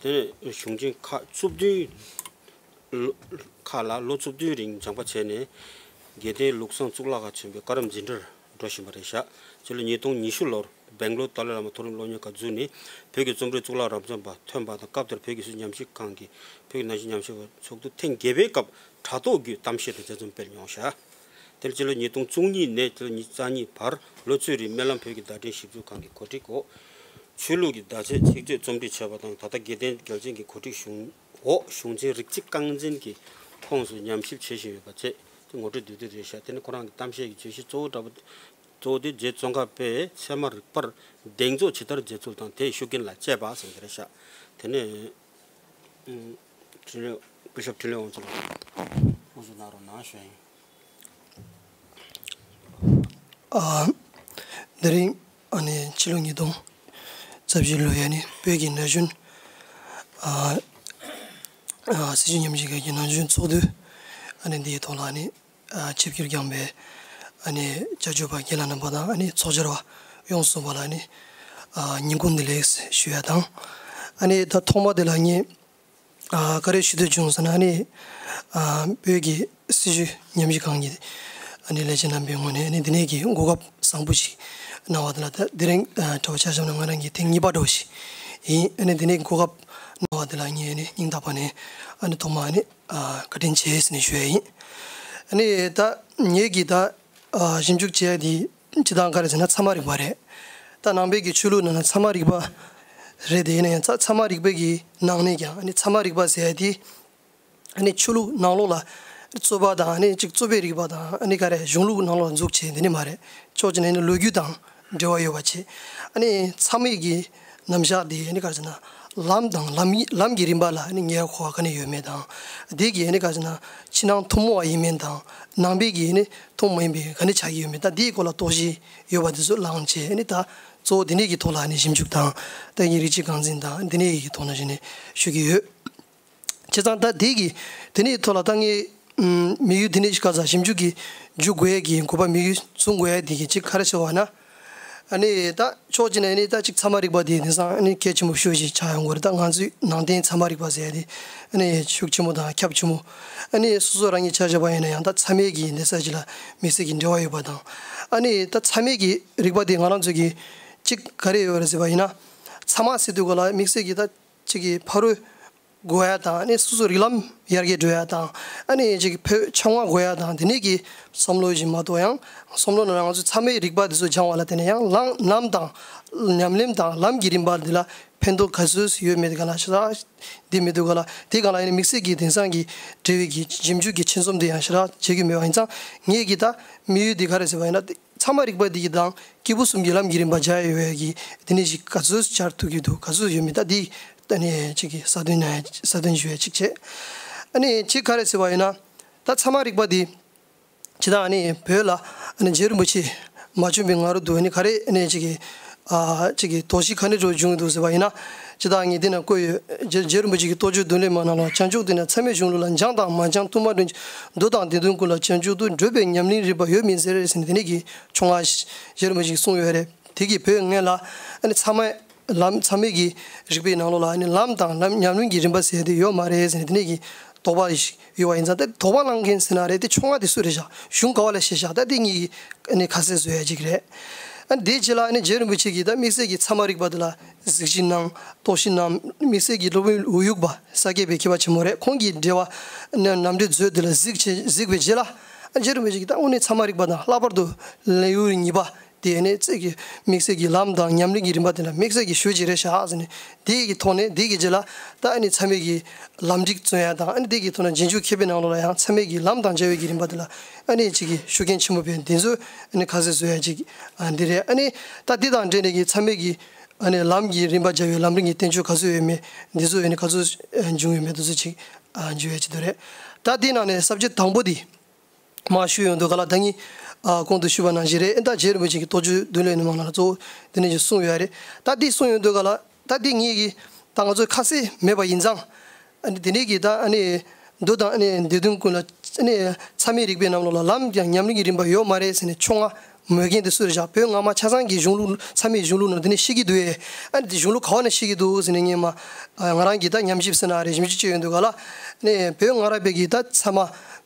དེ་ནས་གཞུང་ཆེན་ཁག་བཅུ་བདུན། ལོ། ཁག་ལ་ལོ་བཅུ་བདུན་རིང་སྦྱངས་པ་བྱས་ནས། དགེ་ལྡན་ལུགས་བཟང་གཙུག་ལག་ཁང་ཆེན་པོའི་བཀའ་རབ་འཛིན་གྲྭར་འགྲོ་བཞིན་པ་རེད་ཤག་སྤྱི་ལོ་ཉིས་སྟོང་ཉི་ཤུ་ལོར་སྦེང་ལོར་ཏཱ་ལའི་བླ་མ་མཐོ་རིམ་སློབ་གཉེར་ཁང་བཙུགས་ནས། བོད་ཀྱི་རྩོམ་རིག་གཙུག་ལག་རབ་འབྱམས་པ་ཐོན་པ་དང་། སྐབས་དེར་བོད་ཀྱི་སྲིད་བྱུས་ཉམས་ཞིབ་ཁང་གི་བོད་ཀྱི་ན་གཞོན་ཉམས་ཞིབ་པ་ཚོགས་འདུ་ཐེངས་བརྒྱད་པའི་སྐབས་དྲ་ཐོག་བརྒྱུད་གཏམ་བཤད་དང་མཛད་རྩོམ་སྤེལ་མྱོང་ཤག་དེར་སྤྱི་ལོ་ཉིས་སྟོང་བཅུ་གཉིས་ནས་སྤྱི་ལོ་ཉིས་རྩ་གཉིས་བར་ལོ་གཅིག་རིང་སྨོན་ལམ་བོད་ཀྱི་བརྡ་འཕྲིན་ཞིབ་འཇུག་ཁང་གི་གོ་སྒྲིག་འོག་ཆོས་ལུགས་ཀྱི་བརྡ་ཆད་ཚིག་བརྗོད་རྩོམ་སྒྲིག་བྱས་པ་དང་། ད་ལྟ་དགེ་ལྡན་རྒྱལ་ཆེན་གྱི་གོ་སྒྲིག་གཞུང་འོག་གཞུང་ཆེན་རིགས་གཅིག་རྐང་འཛིན་གྱི་ཁོངས་སུ་ཉམས་ཞིབ་བྱེད་བཞིན་ཡོད་པ་བཅས་ངོ་སྤྲོད་མདོར་བསྡུས་རེད་ཤག་དེ་ནི་ཁོ་རང་གི་གཏམ་བཤད་ཀྱི་བརྗོད་གཞི་གཙོ་བོ་འདྲ་པོ། གཙོ་བོ་དེ་རྗེ་ཙོང་ཁ་པས་ཚད་མ་རིག་པར་གདེང་འཇོག་ཇི་ལྟར་མཛད་ཚུལ་དང་། དེའི་ཤུགས་རྐྱེན་ལ་དཔྱད་པ་ཟེར་གྱི་རེད་ཤག་དེ་ནས། ཨུམ། འཕྲིན་ལས། སྐུ་ཞབས་འཕྲིན་ལས་དབང་ཕྱུག་ལགས་དབུ་འཛུགས་གནང་རོགས་གནང་ཞུ་ཡ་ཡིན། ཨ། དེ་རིང་ཨ་ནི་ཕྱི་ལོ་ཉིས་སྟོང་རྩ་བཞི་ལོའི་ཨ་ནི་བོད་ཀྱི་ན་གཞོན། ཨ། ཨ། སྲིད་བྱུས་ཉམས་ཞིབ་ཁང་གི་ན་གཞོན་ཚོགས་འདུ་ཨ་ནི་འདིའི་ཐོག་ལ་ཨ་ནི། ཨ། ཆིབས་བསྒྱུར་བསྐྱངས་པའི་ཨ་ནི་ཅ་ཅོ་པ་རྒན་ལགས་རྣམ་པ་དང་། ཨ་ནི་ཚོགས་བཅར་བ་ཡོངས་སུ་རྫོགས་པ་ལ་ཨ་ནི། ཨ། ཉིན་གུང་བདེ་ལེགས་ཞུ་ཡ་དང་། ཨ་ནི་ད་ཐོག་མ་དེ་ལ་ངས། ཨ། ག་རེ་ཞུ་འདོད་བྱུང་ཟེར་ན། ཨ་ནི། ཨ། བོད་ཀྱི་སྲིད་བྱུས་ཉམས་ཞིབ་ཁང་གི་ཨ་ནི་ལས་བྱེད་རྣམ་པའི་ངོས་ནས་ཨ་ནི་འདི་ནས་ཀྱི་གོ་སྐབས་བཟང་པོ་ཞིག་གནང་བ་དེ་ལ། ད་དེ་རིང་ཨ་གྲྭ་པ་ཆ་བཞག་ན་ང་རང་གི་ཐེངས་གཉིས་པ་འདྲ་བོ་ཞིག་ཡིན། ཨ་ནི་འདི་ནས་གོ་སྐབས་གནང་བ་དེ་ལ་ངས་ཨ་ནི་སྙིང་ཐག་པ་ནས་ཨ་ནི་ཐོག་མ་ཨ་ནི། ཨ། བཀའ་དྲིན་ཆེ་ཟེར་ནས་ཞུ་ཡ་ཡིན། ཨ་ནི་ད་ངེད་ཀྱིས་ད། ཨ། ཞིབ་འཇུག་བྱས་ཏེ་སྤྱིར་བཏང་ག་རེ་ཟེར་ན་ཚད་མ་རིག་པ་རེད། ད་ནང་པའི་གི་ཆོས་ལུགས་ནང་ན་ཚད་མ་རིག་པ་རེད་དེ། ཡིན་ན་ཡང་ཚད་ཚད་མ་རིག་པའི་གི་ནང་ནས་ཀྱང་ཨ་ནི་ཚད་མ་རིག་པ་ཟེར་ཡ་དེ་ཨ་ནི་ཆོས་ལུགས་ནང་ལོགས་ལ་རྩོད་པ་དང་། ཨ་ནི་གཅིག་རྩོད་པའི་རིག་པ་དང་། ཨ་ནི་ག་རེ་གཞུང་ལུགས་ནང་ལོགས་ལ་འཛུགས་བྱས་དེ་ནི་མ་རེད། ཕྱོགས་གཅིག་ནས་ཨ་ནི་ལོ་རྒྱུས་དང་འབྲེལ་བ་ཡོད་པ་བྱས། ཨ་ནི་ཚད་མའི་གི་རྣམ་གཞག་དེ་ཨ་ནི་ག་རེ་ཟེར་ན། ལམ་དང་ལམ་ལམ་གྱི་རིམ་པ་ལ་ཨ་ནི་ངེས་པར་གོ་བ་ག་ནས་ཡོད་མེད་དང་། དེ་གི་ཨ་ནི་ག་རེ་ཟེར་ན་ཕྱི་ནང་ཐུན་མོང་བ་ཡིན་མིན་དང་། ནང་པའི་གི་ཨ་ནི་ཐུན་མོང་མ་ཡིན་པའི་ག་ནས་ཆགས་ཀྱི་ཡོད་མེད་དང་། དེའི་སྐོར་ལ་རྟོག་ཞིབ་ཡོད་པ་དེ་ཚོ་བླངས་བྱས། ཨ་ནི་ད་གཙོ་བོ་དེ་ནས་ཀྱི་ཐོག་ལ་ཨ་ནི་ཞིབ་འཇུག་དང་། ད་ཡིན་རིགས་གཅིག་རྐང་འཛིན་དང་དེ་ནས་ཀྱི་ཐོག་ནས་གཞི་ནས་ཞུ་གི་ཡོད། བྱས་ཙང་ད་དེ་གི་དེ་ནས་ཐོག་ལ་ད་ངས་ཨམ་དམིགས་ཡུལ་དེ་ནས་ག་ས་ཞིབ་འཇུག་གི་འཇུག་དགོས་ཡས་ཀྱི་དགོས་པ། དམིགས་ཡུལ་བཟུང་དགོས་ཡས་དེ་གི་གཅིག་ག་རེ་ཟེར་བ་ན། ཨ་ནི་ད་ཕྱོགས་གཅིག་ནས་ཨ་ནི་ད་གཅིག་ཚད་མ་རིག་པ་དེ་དེང་སང་ཨ་ནི་གལ་ཆེན་པོ་ཤོས་ཤིག་ཆགས་ཡོང་གི་རེད། ད་ང་ཚོའི་ནང་བསྟན་ཚད་མ་རིག་པ་ཟེར་ཡ་དེ་ཨ་ནི་ཤུགས་ཆེན་པོ་དང་ཁྱབ་ཆེན་པོ། ཨ་ནི་སོ་སོ་རང་ཉིད་ཆ་བཞག་པ་ཡིན་ན་ཡང་ད་ཚད་མའི་གི་གནས་ས་ཅིག་ལ་དམིགས་བསལ་གྱི་འབྲེལ་བ་ཡོད་པ་དང་། ཨ་ནི་ད་ཚད་མའི་གི་རིག་པ་དེ་ང་རང་ཚོ་གི་གཅིག་ག་རེ་ཡོད་རེད་ཟེར་བ་ཡིན་ན། ཚད་མ་ཟེར་དུས་ག་ལ་དམིགས་བསལ་གྱི་ད་གཅིག་གི་ཕ་རོལ་དགོས་ཡ་དང་། ཨ་ནི་སོ་སོ་རིགས་ལམ་ཡར་རྒྱས་འགྲོ་ཡ་དང་། ཨ་ནི་ཅིག་བོད་ཆུང་བ་དགོས་ཡ་དང་། དེ་ནས་ཀྱི་བསམ་བློ་ཞིག་མ་གཏོགས། ཡང་བསམ་བློ་ནང་ང་ཚོ་ཚད་མའི་རིག་པ་དེ་ཚོ་སྦྱང་བ་ལ་བརྟེན་ནས་ཡང་ལམ་ལམ་དང་ཉམས་ལེན་དང་ལམ་གྱི་རིམ་པ་འདི་ལ་ ཕན་ཐོགས་ག་ཚོད་ཡོད་མེད་ག་ལ་ཞེ་དྲག་འདི་མི་འདུག་ག་ལ། དེ་ག་ལ་ཡིན་ན་དམིགས་བསལ་གྱི་དེང་སང་གི་འབྲེལ་བའི་གི་ཞིབ་འཇུག་གི་ཆེད་རྩོམ་དེ་ཡང་ཞེ་དྲག་བྱེད་ཀྱི་མེད་པ་ཡིན་ཙང་། ངས་གི་ད་དམིགས་ཡུལ་དེ་ག་རེ་ཟེར་བ་ཡིན་ན། ཚད་མ་རིག་པ་འདི་གི་དང་སྐྱེས་བུ་གསུམ་གྱི་ལམ་གྱི་རིམ་པ་སྦྱར་ཡོད་པའི་གི་དེ་ནས་ཞིག་ག་ཚོད་སྦྱར་ཐུབ་ཀྱི་འདུག་ག་ཚོད་ཡོད་མེད་ད་འདི་ད་ནས་ཅིག་གི་ས་དོན་ན་ས་དོན་ཞུ་ཡ་ཅིག་བྱས། ཨ་ནི་ཅིག་ག་རེ་ཟེར་བ་ཡིན་ན། ད་ཚད་མ་རིག་པ་འདི། ཇི་ལྟར་ཨ་ནི་བོད་ལ་ཨ་ནི་རྗེ་རིན་པོ་ཆེ་མ་བྱོན་པའི་སྔ་རོལ་དུ་ཨ་ནི་ག་རེ་ཨ་ནི་ཅིག་གི་ཨ་ཅིག་གི་དོགས་གཞི་ག་ནས་འགྲོ་བྱུང་འདུག་ཟེར་བ་ཡིན་ན། ཇི་ལྟར་ངས་འདི་ན་བཀོད་ཡོད། རྗེ་རྗེ་རིན་པོ་ཆེ་གི་རྟོགས་བརྗོད་མདུན་ལེགས་མ་ནང་ལ། བྱང་ཆུབ་འདི་ན་ཚད་མའི་གཞུང་ལུགས་ལ། འཇམ་དང་མ་འཇམ་དུ་མ་འདྲེན་ཅིང་། མདོ་དང་སྡེ་བདུན་ཀུན་ལ། བྱང་ཆུབ་ཏུ་བགྲོད་པའི་ཉམས་ལེན་རིམ་པ་ཡོད་མིན་ཟེར་ཟེར་ནས་དེ་ནས་ཀྱི་ཕྱོགས་སྔ་རྗེ་རིན་པོ་ཆེ་གིས་གསུངས་ཡོད་རེད། དེ་གི་བོད་སྔོན་ལ་ཨ་ནི་ཚད་མ་ལམ་ཚད་མའི་གི་རིག་པའི་ནང་ལོགས་ལ་ཨ་ནི་ལམ་དང་ལམ་ཉམས་ལེན་གྱི་རིམ་པ་ཟེར་དེ་ཡོད་མ་རེད་ཟེར་ནས་དེ་ནས་ཀྱི་དོགས་པ་ཞིག་ཡོད་པ་ཡིན་ཙང་། ད་དོགས་པ་ལངས་མཁན་ཟེར་ན་རེད། དེ་ཕྱོགས་སྔ་དེ་སུ་རེད་བཞག་གཞུང་ག་བ་ལ་བཞེས་བཞག་ད་དེ་གཉིས་ཀྱི་ཨ་ནི་ཁ་གསལ་བཟོ་ཡ་ཅིག་རེད། ཨ་ནི་དེའི་རྗེས་ལ་ཨ་ནི་རྗེ་རིན་པོ་ཆེ་གིས་ད་དམིགས་བསལ་གྱི་ཚད་མ་རིག་པ་དེ་ལ་གཟིགས་ཞིབ་གནང་། རྟོག་ཞིབ་གནང་། དམིགས་བསལ་གྱི་སློབ་དཔོན་འོ་ཡུག་པ་ས་སྐྱ་པའི་མཁས་པ་ཆེན་མོ་རེད། ཁོང་གིས་འགྲེལ་བ་ནམ་འགྲེལ་མཛོད་དེ་ལ་གཟིགས་བྱས་གཟིགས་པའི་རྗེས་ལ། ཨ་རྗེ་རིན་པོ་ཆེ་གིས་ད་དངོས་གནས་ཚད་མ་རིག་པ་དང་ལྷག་པར་དུ་ལེའུ་གཉིས་པ་དེ་ནས་ཚད་ཀྱི་དམིགས་བསལ་གྱི་ལམ་དང་ཉམས་ལེན་གྱི་རིམ་པ་དེ་ལ་དམིགས་བསལ་གྱི་ཞུ་ཅིག་རེད་བཞག་ཟེར་ནས། དེ་གི་ཐོག་ནས་དེ་གི་རྗེས་ལ་ད་ཨ་ནི་ཚད་མའི་གི་ལམ་རིམ་བརྩོན་ཡ་དང་། ཨ་ནི་དེ་གི་ཐོག་ནས་རྗེས་འཇུག་མཁས་པའི་ནང་ལོགས་ལ་ཡང་ཚད་མའི་གི་ལམ་དང་སྦྱར་བའི་གི་རིམ་པ་དེ་ལ་ཨ་ནི་ཅིག་གི་ཤུགས་རྐྱེན་ཆེན་པོ་ཕན་དེ་ཚོ་ཨ་ནི་ཁ་གསལ་བཟོ་ཡ་ཅིག་ཨ་འདི་རེད། ཨ་ནི་ད་དེ་དང་འབྲེལ་ནས་གི་ཚད་མའི་གི་ཨ་ནི་ལམ་གྱི་རིམ་པ་སྦྱར་བའི་ལམ་རིམ་གྱི་བསྟན་བཅོས་ག་ཚོད་ཡོད་མེད་འདི་ཚོ་ཨ་ནི་ག་ཚོད་འབྱུང་ཡོད་མེད་དེ་ཚོ་ཅིག་ཨ་འཇུག་ཡ་ཅིག་འདུག་རེད། ད་དེའི་ནང་ནས་ས་བཅད་དང་པོ་དེ། མར་ཞུས་ཡོང་དུས་ག་ལ་ད་ངས་ཨ་གོང་དུ་ཞུས་པ་ནང་བཞིན་རེད། ད་རྗེ་རིན་པོ་ཆེ་གི་རྟོགས་བརྗོད་མདུན་ལེགས་ནས་མ་ལ་གཙོ་བོ་དེ་ནས་ཀྱི་གསུངས་ཡོད་རེད། ད་འདི་གསུངས་ཡོང་དུས་ག་ལ་ད་འདི་ངས་ཀྱི་ད་ང་ཚོའི་ཁ་གསལ་མེད་པ་ཡིན་ཙང་། ཨ་ནི་དེ་ནས་ཀྱི་ད་ཨ་ནི་མདོ་དང་ཨ་ནི་སྡེ་བདུན་ཀུན་ལ་ཨ་ནི་ཚད་མའི་རིག་པའི་ནང་ལོགས་ལ་ལམ་ཡང་ཉམས་ལེན་གྱི་རིམ་པ་ཡོད་མ་རེད་ཟེར་ནས་ཕྱོགས་སྔ་མོས་མཁན་དེ་སུ་རེད་བཞག་བོད་སྔ་མ་ཆ་ཚང་གི་གཞུང་ལུགས་ཚད་མའི་གཞུང་ལུགས་ནང་དེ་ནས་བཤད་ཀྱི་འདུག་ཨེ། ཨ་ནི་དེ་གཞུང་ལུགས་ག་བ་ནས་བཤད་ཀྱི་འདུག་ཟེར་ནས་ངས་མ་ང་རང་གི་ད་ཉམས་ཞིབ་ཟེར་ན་རེད། ཞིབ་འཇུག་བྱས་ཡོང་དུས་ག་ལ་ཨ་ནི་བོད་སྔ་རབས་པའི་གི་ད་ཚད་མ།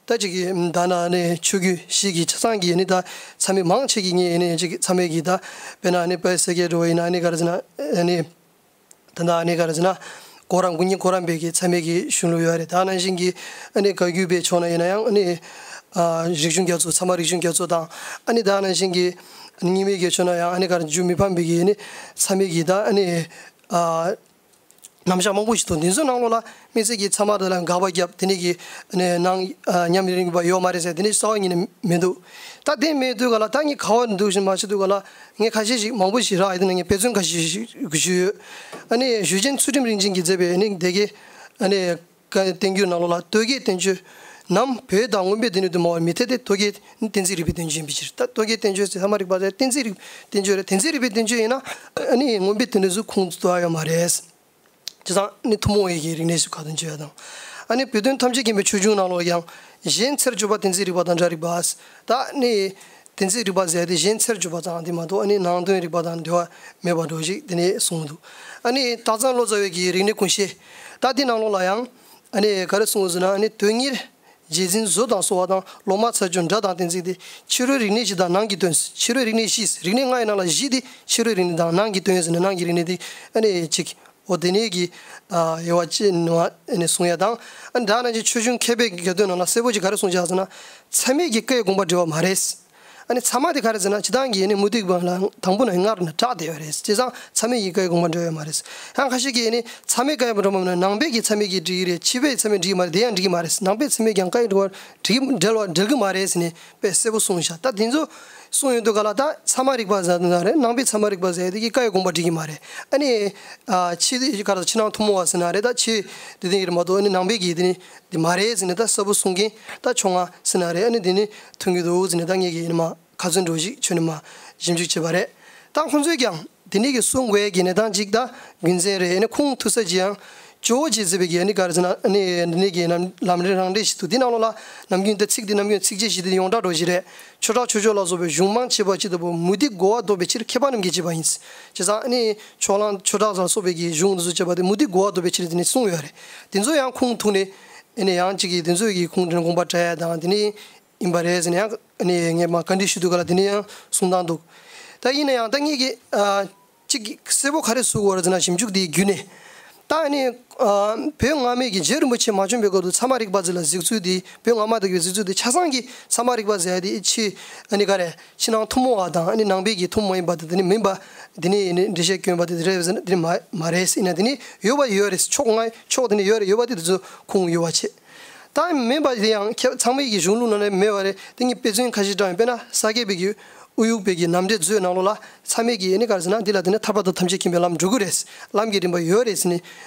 ད་ཅིག་གི་ད་ན་ནི་ཆོས་བརྒྱུད་ཞིག་གི་ཆ་ཚང་གི་ནི་ད་ཚད་མའི་མང་ཆེ་གི་ངས་ནི་ཅིག་ཚད་མའི་གི་ད་དཔེར་ན་ནི་དཔལ་སེ་གེ་འགྲོ་བ་ཡིན་ན་ནི་ག་རེ་ཟེར་ན་ནི་ད་ན་ནི་ག་རེ་ཟེར་ན་གོ་རམས་ཀུན་མཁྱེན་གོ་རམས་པའི་གི་ཚད་མའི་གི་གཞུང་ལུགས་ཡོད་རེད། ད་ནང་བཞིན་གི་ཨ་ནི་བཀའ་བརྒྱུད་པའི་ཕྱོགས་ན་ཡིན་ན་ཡང་ཨ་ནི་ཨ་རིག་གཞུང་རྒྱ་མཚོ་ཚད་མ་རིག་གཞུང་རྒྱ་མཚོ་དང་། ཨ་ནི་ད་ནང་བཞིན་གི་རྙིང་མའི་གི་ཕྱོགས་ན་ཡང་ཨ་ནི་ག་རེ་རྒྱུད་མི་ཕམ་པའི་གི་ནི་ཚད་མའི་གི་ད་ཨ་ནི་ཨ། རྣམ་གཞག་མང་པོ་ཞིག་འདུག་འདི་ཚོའི་ནང་ལོགས་ལ་དམིགས་བསལ་གྱི་ཚད་མ་དེ་ལ་དགག་པ་བརྒྱབ། དེ་ནས་ཀྱི་ནས་ནང་ཨ་ཉམས་ལེན་རིམ་པ་ཡོད་མ་རེད་ཟེར་དེ་ནས་རྩ་བ་ཉིད་ནས་མི་འདུག་ད་དེ་མེད་དུས་ག་ལ་ད་ངས་ག་བ་འདུག་བཞིན་མ་བྱེད་དུས་ག་ལ་ངས་ཁ་ཤས་ཤིག་མང་པོ་ཞིག་རག་ཡོད། དེ་ནས་ངས་དཔེ་མཚོན་ཁ་ཤས་ཤིག་ཞུས་ཡོད། ཨ་ནི་ཞུས་ཅན་ཚུལ་ཁྲིམས་རིན་ཆེན་གྱིས་མཛད་པའི་ཨ་ནི་སྡེ་དགེ་ཨ་ནི་བཀའ་བསྟན་འགྱུར་ནང་ལོགས་ལ་བསྟོད་རྒྱལ་བསྟན་བཅོས་ནམ་བོད་དང་མངོན་པའི་སྡེ་སྣོད་དུ་སྨྲ་བར་མི་འཐད་དེ། རྟོག་གེ་ནི་གཏན་ཚིགས་རིག་པའི་བསྟན་བཅོས་ཡིན་པའི་ཕྱིར། ད་རྟོག་གེ་བསྟན་བཅོས་ཟེར་ཚད་མ་རིག་པ་ཟེར་གཏན་ཚིགས་རིག་བསྟན་བཅོས་རེད། གཏན་ཚིགས་རིག་བསྟན་བཅོས་ཡིན་ན་ཨ་ནི་མངོན་པའི་སྡེ་སྣོད་སུ་ཁུངས་གཏུགས་ཡོད་མ་རེད། བྱས་ཙང་ནི་ཐུན་མོང་བའི་གི་རིག་གནས་སུ་ཁ་ཏོན་བྱེད་ཡ་དང་། ཨ་ནི་བོད་དོན་ཐམས་ཅད་མཁྱེན་པའི་ཆོས་འབྱུང་ནང་ལོགས་ཀྱང་གཞན་ཚེ་རབས་བཅུ་པ་གཏན་ཚིགས་རིག་པ་དང་སྒྲ་རིག་པ། ད་ནི་གཏན་ཚིགས་རིག་པ་ཟེར་ཡ་དེ་གཞན་ཚེ་རབས་བཅུ་པ་ཙམ་དེ་མ་གཏོགས་ཨ་ནི་ནང་དོན་རིག་པ་དང་འབྲེལ་བ་མེད་པ་འདྲ་ཞིག་དེ་ནས་གསུངས་འདུག་ཨ་ནི་སྟག་ཚང་ལོ་ཙཱ་བའི་གི་རིག་གནས་ཀུན་ཤེས་ད་དེ་ནང་ལོགས་ལ་ཡང་ཨ་ནི་ག་རེ་གསུངས་ཟེར་ན། ཨ་ནི་དོན་གཉེར་རྗེས་འཛིན་བཟོ་དང་གསོ་བ་དང་ལོ་མ་ཚར་གཅོད་སྒྲ་དང་གཏན་ཚིགས་ཏེ། ཕྱི་རོལ་རིག་གནས་བཞི་དང་ནང་གི་དོན། ཕྱི་རོལ་རིག་གནས་བཞི། རིག་གནས་ལྔ་ཡི་ནང་ལ་བཞི་དེ་ཕྱི་རོལ་རིག་གནས་དང་ནང་གི་དོན་ཟེར་ནས་ནང་གི་རིག་གནས་དེ་ཨ་ནི་གཅིག་འོ་དེ་ནས་ཀྱི་ཨ་དབྱེ་བ་ཕྱེ་ནས་ཨ་ནི་གསུང་ཡ་དང་། ཨ་ནི་ད་ནང་བཞིན་ཆོས་འབྱུང་མཁས་པའི་གི་དོན་ནང་ལ་གསལ་པོ་ཅིག་ག་རེ་གསུངས་བཞག་ཟེར་ན། ཚད་མས་ཀྱི་བཀའ་ཡི་དགོངས་པ་འགྲེལ་བ་མ་རེད། ཨ་ནི་ཚད་མ་དེ་ག་རེ་ཟེར་ན་སྤྱིར་བཏང་གི་ཨ་ནི་མུ་སྟེགས་པ་ལ་དང་པོ་ནས་སྔར་ནས་གྲགས་བསྡད་ཡོད་རེད། བྱས་ཙང་ཚད་མས་ཀྱི་བཀའ་ཡི་དགོངས་པ་འགྲེལ་ཡོད་མ་རེད། ཡང་ཁ་ཤས་ཀྱིས་ཨ་ནི་ཚད་མས་བཀའ་ཡི་དགོངས་པ་ནང་པའི་གི་ཚད་མས་ཀྱི་འགྲིག་གི་རེད། ཕྱི་པའི་ཚད་མས་འགྲིག་གི་མ་རེད། དེ་ཡང་འགྲིག་གི་མ་རེད། ནང་པའི་ཚད་མས་ཀྱང་བཀའ་ཡི་དགོངས་པ་འགྲིག་འགྲེལ་བ་འགྲེལ་གི་མ་རེད་ཟེར་ནས་དཔེ་གསལ་པོ་གསུངས་ཤག་ད་དེ་ཚོ་གསུངས་ཡོང་དུས་ག་ལ་ད་ཚད་མ་རིག་པ་ཟེར་ན་རེད། ནང་པའི་ཚད་མ་རིག་པ་ཟེར་དེ་གི་བཀའ་ཡི་དགོངས་པ་འགྲིག་གི་མ་རེད། ཨ་ནི་ཨ་ཕྱི་ག་རེ་ཕྱི་ནང་ཐུན་མོང་བ་ཟེར་ན་རེད། ད་ཕྱི་དེ་དེ་ཡིན་མ་གཏོགས་ཨ་ནི་ནང་པའི་གི་དེ་ནི་དེ་མ་རེད་ཟེར་ནས་ད་གསལ་པོ་གསུང་མཁན་ད་ཕྱོགས་སྔ་ཟེར་ན་རེད། ཨ་ནི་དེ་ནི་ཐོན་གྱི་འདུག་ཟེར་ནས་ད་ངེད་ཀྱིས་ཨ་ནི་མ་ཁ་ཚོན་འགྲོ་ཞིག་ཆོད་ནས་མ་ཞིབ་འཇུག་བྱས་པ་རེད། ད་ཁོང་ཚོས་ཀྱང་དེ་ནི་གི་གསུང་དགོས་ཀྱི་གནས་སྟངས་ཅིག་ད་རྒྱུ་མཚན་རེད། ཨ་ནི་ཁུངས་ཐུག་ས་ཅི་ཡང་ཇོ་བོ་རྗེས་མཛད་པའི་གི་ཨ་ནི་ག་རེ་ཟེར་ན་ཨ་ནི་དེ་ནི་གི་ལམ་རིམ་རང་འགྲེལ་ཞིག་འདུག་དེ་ནང་ལོགས་ལ་ནམ་རྒྱུན་དེ་ཚིག་དེ་ནམ་རྒྱུན་ཚིགས་བཅད་བཞི་དེ་ཡོངས་གྲགས་འགྲོ་ཞིག་རེད། ཆོས་གྲགས་ཆོས་མཆོག་ལ་སོགས་པའི་གཞུང་མང་ཆེ་བ་ཅི་ལྟ་བུ་མུ་སྟེགས་རྒོལ་བ་བཟློག་པའི་ཕྱིར་མཁས་པ་རྣམས་ཀྱིས་བྱས་པ་ཡིན། བྱས་ཙང་ཨ་ནི་ཕྱོགས་གླང་ཆོས་གྲགས་ལ་སོགས་པའི་གི་གཞུང་འདི་ཚོ་བྱས་པ་དེ་མུ་སྟེགས་རྒོལ་བ་བཟློག་པའི་ཕྱིར་དེ་ནི་གསུངས་ཡོད་རེད། དེ་ཚོ་ཡང་ཁུངས་ཐུག་ནས་ཨ་ནི་ཡང་གཅིག་གིས་དེ་ཚོ་གི་ཁུངས་དེ་ནི་དགོངས་པ་འགྲེལ་ཡ་དང་དེ་ནི་ཡིན་པ་རེད་ཟེར་ནས་ཡང་ཨ་ནི་ངས་མ་བཀའ་འདྲི་ཞུ་དུས་ག་ལ་དེ་ནི་ཡང་གསུང་སྟངས་འདུག་ད་ཡིན་ན་ཡང་ད་ངེད་ཀྱིས་ཨ་གཅིག་གིས་གསལ་པོ་ག་རེ་གསུང་དགོས་རེད་ཟེར་ན་ཞིབ་འཇུག་དེའི་བརྒྱུད་ནས་ ད་ཨ་ནི་ཨ་བོད་སྔ་མའི་གི་རྗེ་རིན་པོ་ཆེ་མ་བྱོན་པའི་སྐབས་དུ་ཚད་མ་རིག་པ་ཟེར་ལ་གཟིགས་ཚུལ་དེ། བོད་སྔ་མ་དག་གི་གཟིགས་ཚུལ་དེ་ཆ་ཚང་གི་ཚད་མ་རིག་པ་ཟེར་ཡ་དེ་ཕྱི་ཨ་ནི་ག་རེ་ཕྱི་ནང་ཐུན་མོང་བ་དང་ཨ་ནི་ནང་པའི་གི་ཐུན་མོང་ཡིན་པ་དེ་དེ་ནི་མིན་པ། དེ་ནི་ཨ་ནི་འགྲེལ་བཤད་སྐྱོན་པ་དེ་དེ་རེད་ཟེར་ན་དེ་ནི་མ་མ་རེད་ཟེར་ན། དེ་ནི་ཡོད་པ་ཡོད་རེད། ཕྱོགས་ལྔ་ཕྱོགས་དེ་ནི་ཡོད་རེད། ཡོད་པ་དེ་དེ་ཚོ་ཁུངས་ཡོད་པ་བྱེད། ད་མིན་པ་དེ་ཡང་ཁྱེད་ཚང་མའི་གི་གཞུང་ལུགས་ནང་ནས་མེད་པ་རེད། དེ་ངས་དཔེ་མཚོན་ཁ་ཤས་བགྲངས་ཡིན། དཔེར་ན་ས་སྐྱ་པའི་གི་ཨུ་ཡུག་པའི་གི་རྣམ་འགྲེལ་མཛོད་ནང་ལོགས་ལ་ཚད་མའི་གི་ཨ་ནི་ག་རེ་ཟེར་ན་འདི་ལ་དེ་ནི་ཐར་པ་དང་ཐམས་ཅད་མཁྱེན་པའི་ལམ་འགྲོ་གི་རེད། ལམ་གྱི་རིམ་པ་ཡོད་རེད་ཟེར་ནས་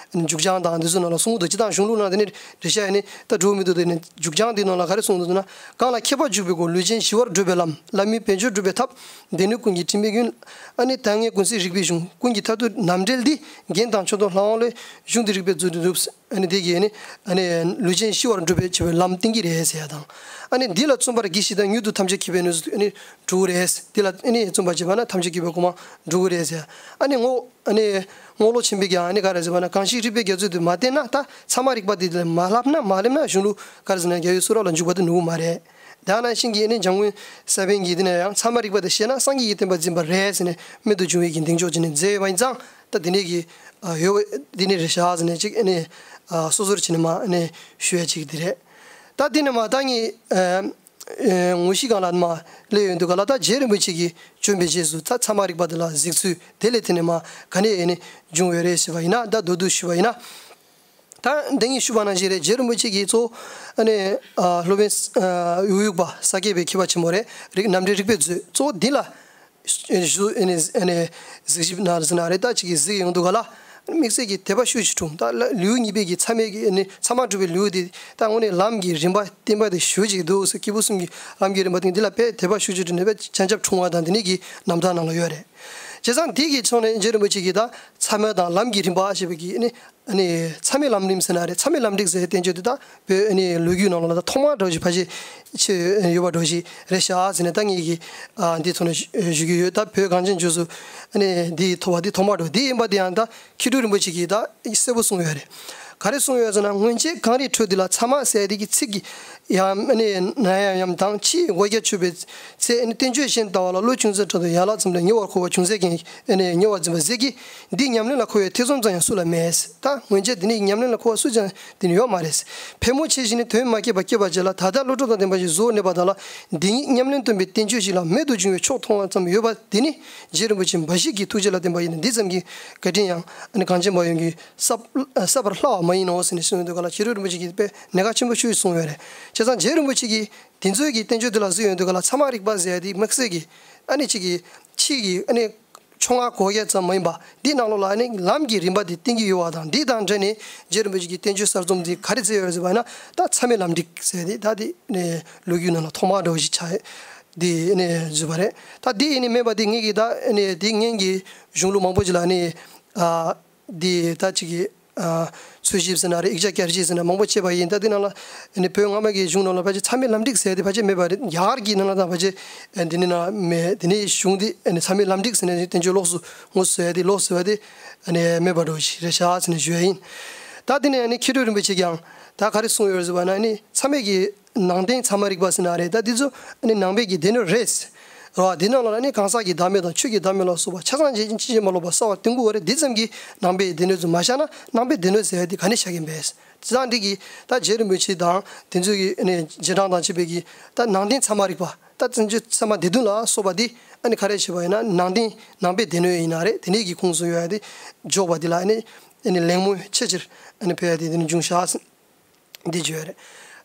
མཇུག་བྱང་དང་འདི་ཚོ་ནང་ལ་གསུངས་འདུག་ཅི་ལྟར་གཞུང་ལུགས་ནང་དེ་ནི་འགྲེལ་བཤད་ཨ་ནི་ད་འགྲོ་མི་འདུག་དེ་ནི་མཇུག་བྱང་འདི་ནང་ལ་ག་རེ་གསུངས་འདུག་ཟེར་ན། གང་ལ་མཁས་པ་འཇུག་པའི་སྒོ། ལུས་ཅན་ཞི་བར་སྒྲུབ་པའི་ལམ། ལམ་མིན་དཔལ་འབྱོར་སྒྲུབ་པའི་ཐབས། སྡེ་སྣོད་ཀུན་གྱི་དྲི་མེད་ཀུན། ཨ་ནི་ད་སྔའི་ཀུན་གསལ་རིགས་པའི་གཞུང་། ཀུན་གྱི་མཐར་ཐུག་རྣམ་འགྲེལ་འདི། རྒྱན་དང་མཆོག་ཐུན་ལྷ་དབང་བློའི། གཞུང་འདི་རིགས་པའི་མཛོད་དུ་གྲུབ། ཨ་ནི་དེ་གིས་ཨ་ནི་ཨ་ནི་ལུས་ཅན་ཤི་བར་སྒྲུབ་པའི་བྱེད་པའི་ལམ་བསྟན་གྱི་རེད་ཟེར་ཡ་དང་། ཨ་ནི་འདི་ལ་བརྩོན་པར་གྱིས་ཤིག་དང་། མྱུར་དུ་ཐམས་ཅད་མཁྱེན་པའི་གནས་སུ་ཨ་ནི་འགྲོ་གི་རེད། འདི་ལ་ཨ་ནི་བརྩོན་པ་བྱས་པ་ན་ཐམས་ཅད་མཁྱེན་པའི་གོ་འཕང་འགྲོ་གི་རེད་ཟེར་ཡ། ཨ་ནི་རྔོག་ཨ་ནི་རྔོག་ལོ་ཆེན་པོས་ཀྱང་ཨ་ནི་ག་རེ་ཟེར་བ་ན། གང་ཞིག་རིགས་པས་རྒྱ་མཚོ་དེ་མ་བསྟན་ན། ད་ཚད་མ་རིག་པ་དེ་དེ་ལ་མ་བསླབ་ན་མ་སླེབས་ན་གཞུང་ལུགས་ག་རེ་ཟེར་ན་རྒྱལ་བའི་གསུང་རབ་ལ་འཇུག་པ་དེ་ནུས་མ་རེད། དེ་ནང་བཞིན་གྱི་ཨ་ནི་འཇམ་མགོན་ས་པཎ་གྱིས་འདི་ནས་ཡང་ཚད་མ་རིག་པ་དེ་ཤེས་ན་སངས་རྒྱས་ཀྱི་བསྟན་པ་འཛིན་པ་རེད་ཟེར་ནས་རྨད་དུ་བྱུང་བའི་གི་གདེང་འཇོག་བྱས་ནས་མཛད་ཡོད་པ་ཡིན་ཙང་། ད་འདི་ནས་ཀྱི་ཨ་ཡོད་པ་འདི་ནས་རེད་ཤག་ཟེར་ནས་ཅིག་ཨ་ནི་ཨ་སོ་སོར་བྱས་ནས་མ་ཨ་ནི་ཞུ་ཡ་ཅིག་འདི་རེད། ད་འདི་ནས་མ་ད་ངས་ཨ་ཨ་ངོ་ཤེས་སྒང་ལ་མ་སླེབས་ཡོང་དུས་ག་ལ། ད་རྗེ་རིན་པོ་ཆེ་གིས་བྱོན་པའི་རྗེས་སུ་ད་ཚད་མ་རིག་པ་འདི་ལ་གཟིགས་ཚུལ་དེ་ལས་དེ་ནས་མ་ག་ནས་ཨ་ནི་བྱུང་ཡོད་རེད་ཞུས་པ་ཡིན་ན། ད་མདོར་བསྡུས་ཞུས་པ་ཡིན་ན། ད་འདི་ངས་ཞུས་པ་ནང་བཞིན་རེད། རྗེ་རིན་པོ་ཆེ་གིས་གཙོ་བོ་ཨ་ནི་ཨ་སློབ་དཔོན་ཨ་ཨུ་ཡུག་པ་ས་སྐྱ་པའི་མཁས་པ་ཆེན་མོ་རེད། རིག་རྣམ་འགྲེལ་རིགས་པའི་མཛོད་གཙོ་བོ་འདི་ལ་ཞུ་ཨ་ནི་ཨ་ནི་གཟིགས་ཞིབ་གནང་ཟིན་ན་རེད། ད་ཅིག་གིས་གཟིགས་ཡོང་དུས་ག་ལ་དམིགས་བསལ་གྱི་དད་པ་ཤུགས་ཆེ་འཁྲུངས། ད་ལེའུ་གཉིས་པའི་གི་ཚད་མའི་གི་ཨ་ནི་ཚད་མ་སྒྲུབ་པའི་ལེའུ་དེ་ད་དངོས་གནས་ལམ་གྱི་རིམ་པ་བསྟན་པ་དེ་ཞུ་ཅིག་འདུག་ཟེར། སྐྱེས་བུ་གསུམ་གྱི་ལམ་གྱི་རིམ་པ་དེ་འདི་ལ་དཔེ་དད་པ་ཤུགས་ཆེ་འཁྲུངས་ནས་དཔེ་སྤྱན་ཆབ་འཁྲུངས་པ་དང་འདི་ནས་ཀྱི་རྣམ་ཐར་ནང་ལ་ཡོད་རེད། བྱས་ཙང་འདི་གི་ཕྱོགས་ནས་རྗེ་རིན་པོ་ཆེ་གིས་ད་ཚད་མ་དང་ལམ་གྱི་རིམ་པ་ཞེས་པའི་གི་ཨ་ནི་ཨ་ནི་ཚད་མའི་ལམ་རིམ་ཟེར་ན་རེད། ཚད་མའི་ལམ་རིམ་ཟེར་བསྟན་བཅོས་དེ་ད་བོད་ཨ་ནི་ལོ་རྒྱུས་ནང་ལ་ད་ཐོག་མ་འདྲ་བོ་ཞིག་ཕལ་ཆེར་ཆེ་ཡོད་པ་འདྲ་བོ་ཞིག་རེད་ཤག་ཟེར་ནས་ད་ངེད་ཀྱིས་ཨ་འདི་ཐོག་ནས་ཞུ་ཞུ་གི་ཡོད། ད་བོད་གངས་ཅན་ལྗོངས་སུ་ཨ་ནི་འདི་ཐོབ་པ་འདི་ཐོག་མ་འདྲ་བོ་འདི་ཡིན་པ་དེ་ཡང་ད་མཁས་གྲུབ་རིན་པོ་ཆེ་གིས་ད་གསལ་པོ་གསུངས་ཡོད་རེད། ག་རེ་གསུངས་ཡོད་ཟེར་ན། སྔོན་ཆད་གངས་རིའི་ཁྲོད་འདི་ལ། ཚད་མ་ཟེར་དེ་གི་ཚིག་གི་ཡང་ཨ་ནི་ན་ཡང་ཡང་དང་ཕྱིའི་འོ་བརྒྱལ་ཆུད་པའི་ཚེ། ཨ་ནི་བསྟན་བཅོས་གཞན་ལྟ་བ་ལ། བློ་ཅུང་ཟད་འཕྲོག་སྟེ་ཡན་ལག་ཙམ་ལས། ཉེ་བར་མཁོ་བ་ཅུང་ཟད་ཀྱང་ཨ་ནི་ཉེ་བར་འཛིན་པ་ཟད་ཀྱི། འདི་ཉམས་ལེན་ལ་མཁོ་བའི་ཐེ་ཚོམ་ཙམ་ཡང་སུ་ལ་མེད། ད་སྔོན་ཆད་འདི་ནི་ཉམས་ལེན་ལ་མཁོ་བ་སུ་ཀྱང་དེ་ནི་ཡོད་མ་རེད། ཕལ་མོ་ཆེ་ཞིག་ནི་དོན་མ་སྐྱེས་པ་སྐྱེས་པ་བྱེད་ལ། ད་ལྟ་བློ་གྲོས་དང་ལྡན་པ་ཞིག་གཟུགས་གནས་པ་དག་ལ། འདི་ཉིད་ཉམས་ལེན་སྟོན་པའི་བསྟན་བཅོས་ཤིག་ལ་རྨད་དུ་བྱུང་བའི་ཕྱོགས་མཐོང་བ་ཙམ་ཡོད་པ་འདི་ནི་རྗེ་རིན་པོ་ཆེ་འབའ་ཞིག་གི་ཐུགས་རྗེ་ལ་བརྟེན་པ་ཡིན་ན། འདི་ཙམ་གྱི་བཀའ་དྲིན་ཡང་ཨ་ནི་གངས་ཅན་པ་ཡོངས་ཀྱིས་བསབ་བསབ་པར་སླ་བ་མ་ཡིན་ནོ་ཟེར་ནས་གསུངས་ཡོད་འདུག་ག་ལ། མཁས་གྲུབ་རིན་པོ་ཆེ་གིས་དཔེ་གནད་འགག་ཆེན་པོ་ཤོས་ཤིག་གསུངས་ཡོད་རེད། བྱས་ཙང་རྗེ་རིན་པོ་ཆེ་གིས་དེ་ཚོའི་གི་བསྟན་བཅོས་འདི་ལ་གཟིགས་ཡོང་དུས་ག་ལ། ཚད་མ་རིག་པ་ཟེར་ཡ་དེ་དམིགས་བསལ་གྱི་ཨ་ནི་གཅིག་གི་ཕྱི་གི་ཨ་ནི་ཕྱོགས་སྔ་གོ་བརྒྱད་ཙམ་མ་ཡིན་པ། འདི་ནང་ལོགས་ལ་ཨ་ནི་ལམ་གྱི་རིམ་པ་དེ་བསྟན་གྱི་ཡོད་པ་དང་། འདི་དང་འབྲེལ་ནས་རྗེ་རིན་པོ་ཆེ་གིས་བསྟན་བཅོས་གསར་རྩོམ་འདི་ག་རེ་མཛད་ཡོད་རེད་ཟེར་བ་ན། ད་ཚད་མའི་ལམ་འགྲིག་ཟེར་ཏེ་ད་དེ་ནས་ལོ་རྒྱུས་ནང་ལ་ཐོག་མ་འདྲ་བོ་ཞིག་ཆགས་ཡོད། འདི་ནས་བཟོས་པ་རེད། ད་འདི་ཡིན་ནི་མེད་པ་དེ་ངེད་ཀྱིས་ད་ནས་དེ་སྔོན་གྱི་གཞུང་ལུགས་མང་པོ་ཞིག་ལ་ནི་ཨ་འདི་ད་ཅིག་གི་ཨ་འཚོལ་ཞིབ་ཟེར་ན་རེད། ཡིག་ཆ་བསྐྱར་ཞིབ་ཟེར་ན་མང་པོ་བྱས་པ་ཡིན། ད་འདི་ནང་ལ་ནི་བོད་སྔ་མ་གི་གཞུང་ནང་ལ་ཕལ་ཆེར་ཚད་མའི་ལམ་འགྲིག་ཟེར་ཡ་དེ་ཕལ་ཆེར་མེད་པ་རེད། རྒྱ་གར་གྱི་ནང་ལ་ད་ཕལ་ཆེར་འདི་ནི་ན་མེད། དེ་ནས་གཞུང་འདི་ཚད་མའི་ལམ་འགྲིག་ཟེར་ནས་བསྟན་བཅོས་ལོགས་སུ་ངོ་བཟོས་ཡ་དེ་ལོགས་སུ་བ་དེ་མེད་པ་འདྲ་བོ་ཞིག་རེད་ཤག་ཟེར་ནས་ཞུ་ཡ་ཡིན། ད་དེ་ནས་ནི་མཁས་གྲུབ་རིན་པོ་ཆེ་ཀྱང་ད་ག་རེ་གསུངས་ཡོད་རེད་ཟེར་བ་ན། ནི་ཚད་མའི་གི་ནང་བསྟན་ཚད་མ་རིག་པ་ཟེར་ན་རེད། ད་འདི་ཚོ་ནི་ནང་པའི་གི་སྡེ་སྣོད་རེད། རེད་བ། འདི་ནང་ལ་ནི་གང་ཟག་གི་བདག་མེད་དང་ཆོས་ཀྱི་བདག་མེད་ལ་སོགས་པ་ཆ་ཚང་ཅན་ཅི་ཡང་མ་ལོག་པ་གསལ་བར་སྟོན་དགོས་པ་རེད། འདི་ཙམ་གྱིས་ནང་པའི་སྡེ་སྣོད་ཚོ་མ་བཞག་ན་ནང་པའི་སྡེ་སྣོད་ཟེར་ཡ་འདི་ག་ནས་བཞག་གིན་པས། བྱས་ཙང་འདི་གིས་ད་རྗེ་རིན་པོ་ཆེ་དང་དེ་ཚོ་གི་ནི་རྗེས་འབྲང་དང་བཅས་པའི་གི་ད་ནང་བསྟན་ཚད་མ་རིག་པ། ད་བཙན་བྱོལ་ཚད་མ་སྡེ་བདུན་ལ་སོགས་པ་འདི་ཨ་ནི་ག་རེ་བྱས་པ་ཡིན་ན། ནང་བསྟན་ནང་པའི་སྡེ་སྣོད་ཡིན་ན་རེད། དེ་ནས་ཀྱི་ཁུངས་སུ་ཡོད་ཡ་དེ་འཇོག་པ་འདི་ལ་ཨ་ནི་ཨ་ནི་གླེང་མོལ་ཆེ་ཆེར་ཨ་ནི་ཕེབས་ཡ་དེ་དེ་ནི་འབྱུང་ཤག་འདི་བརྗོད་རེད།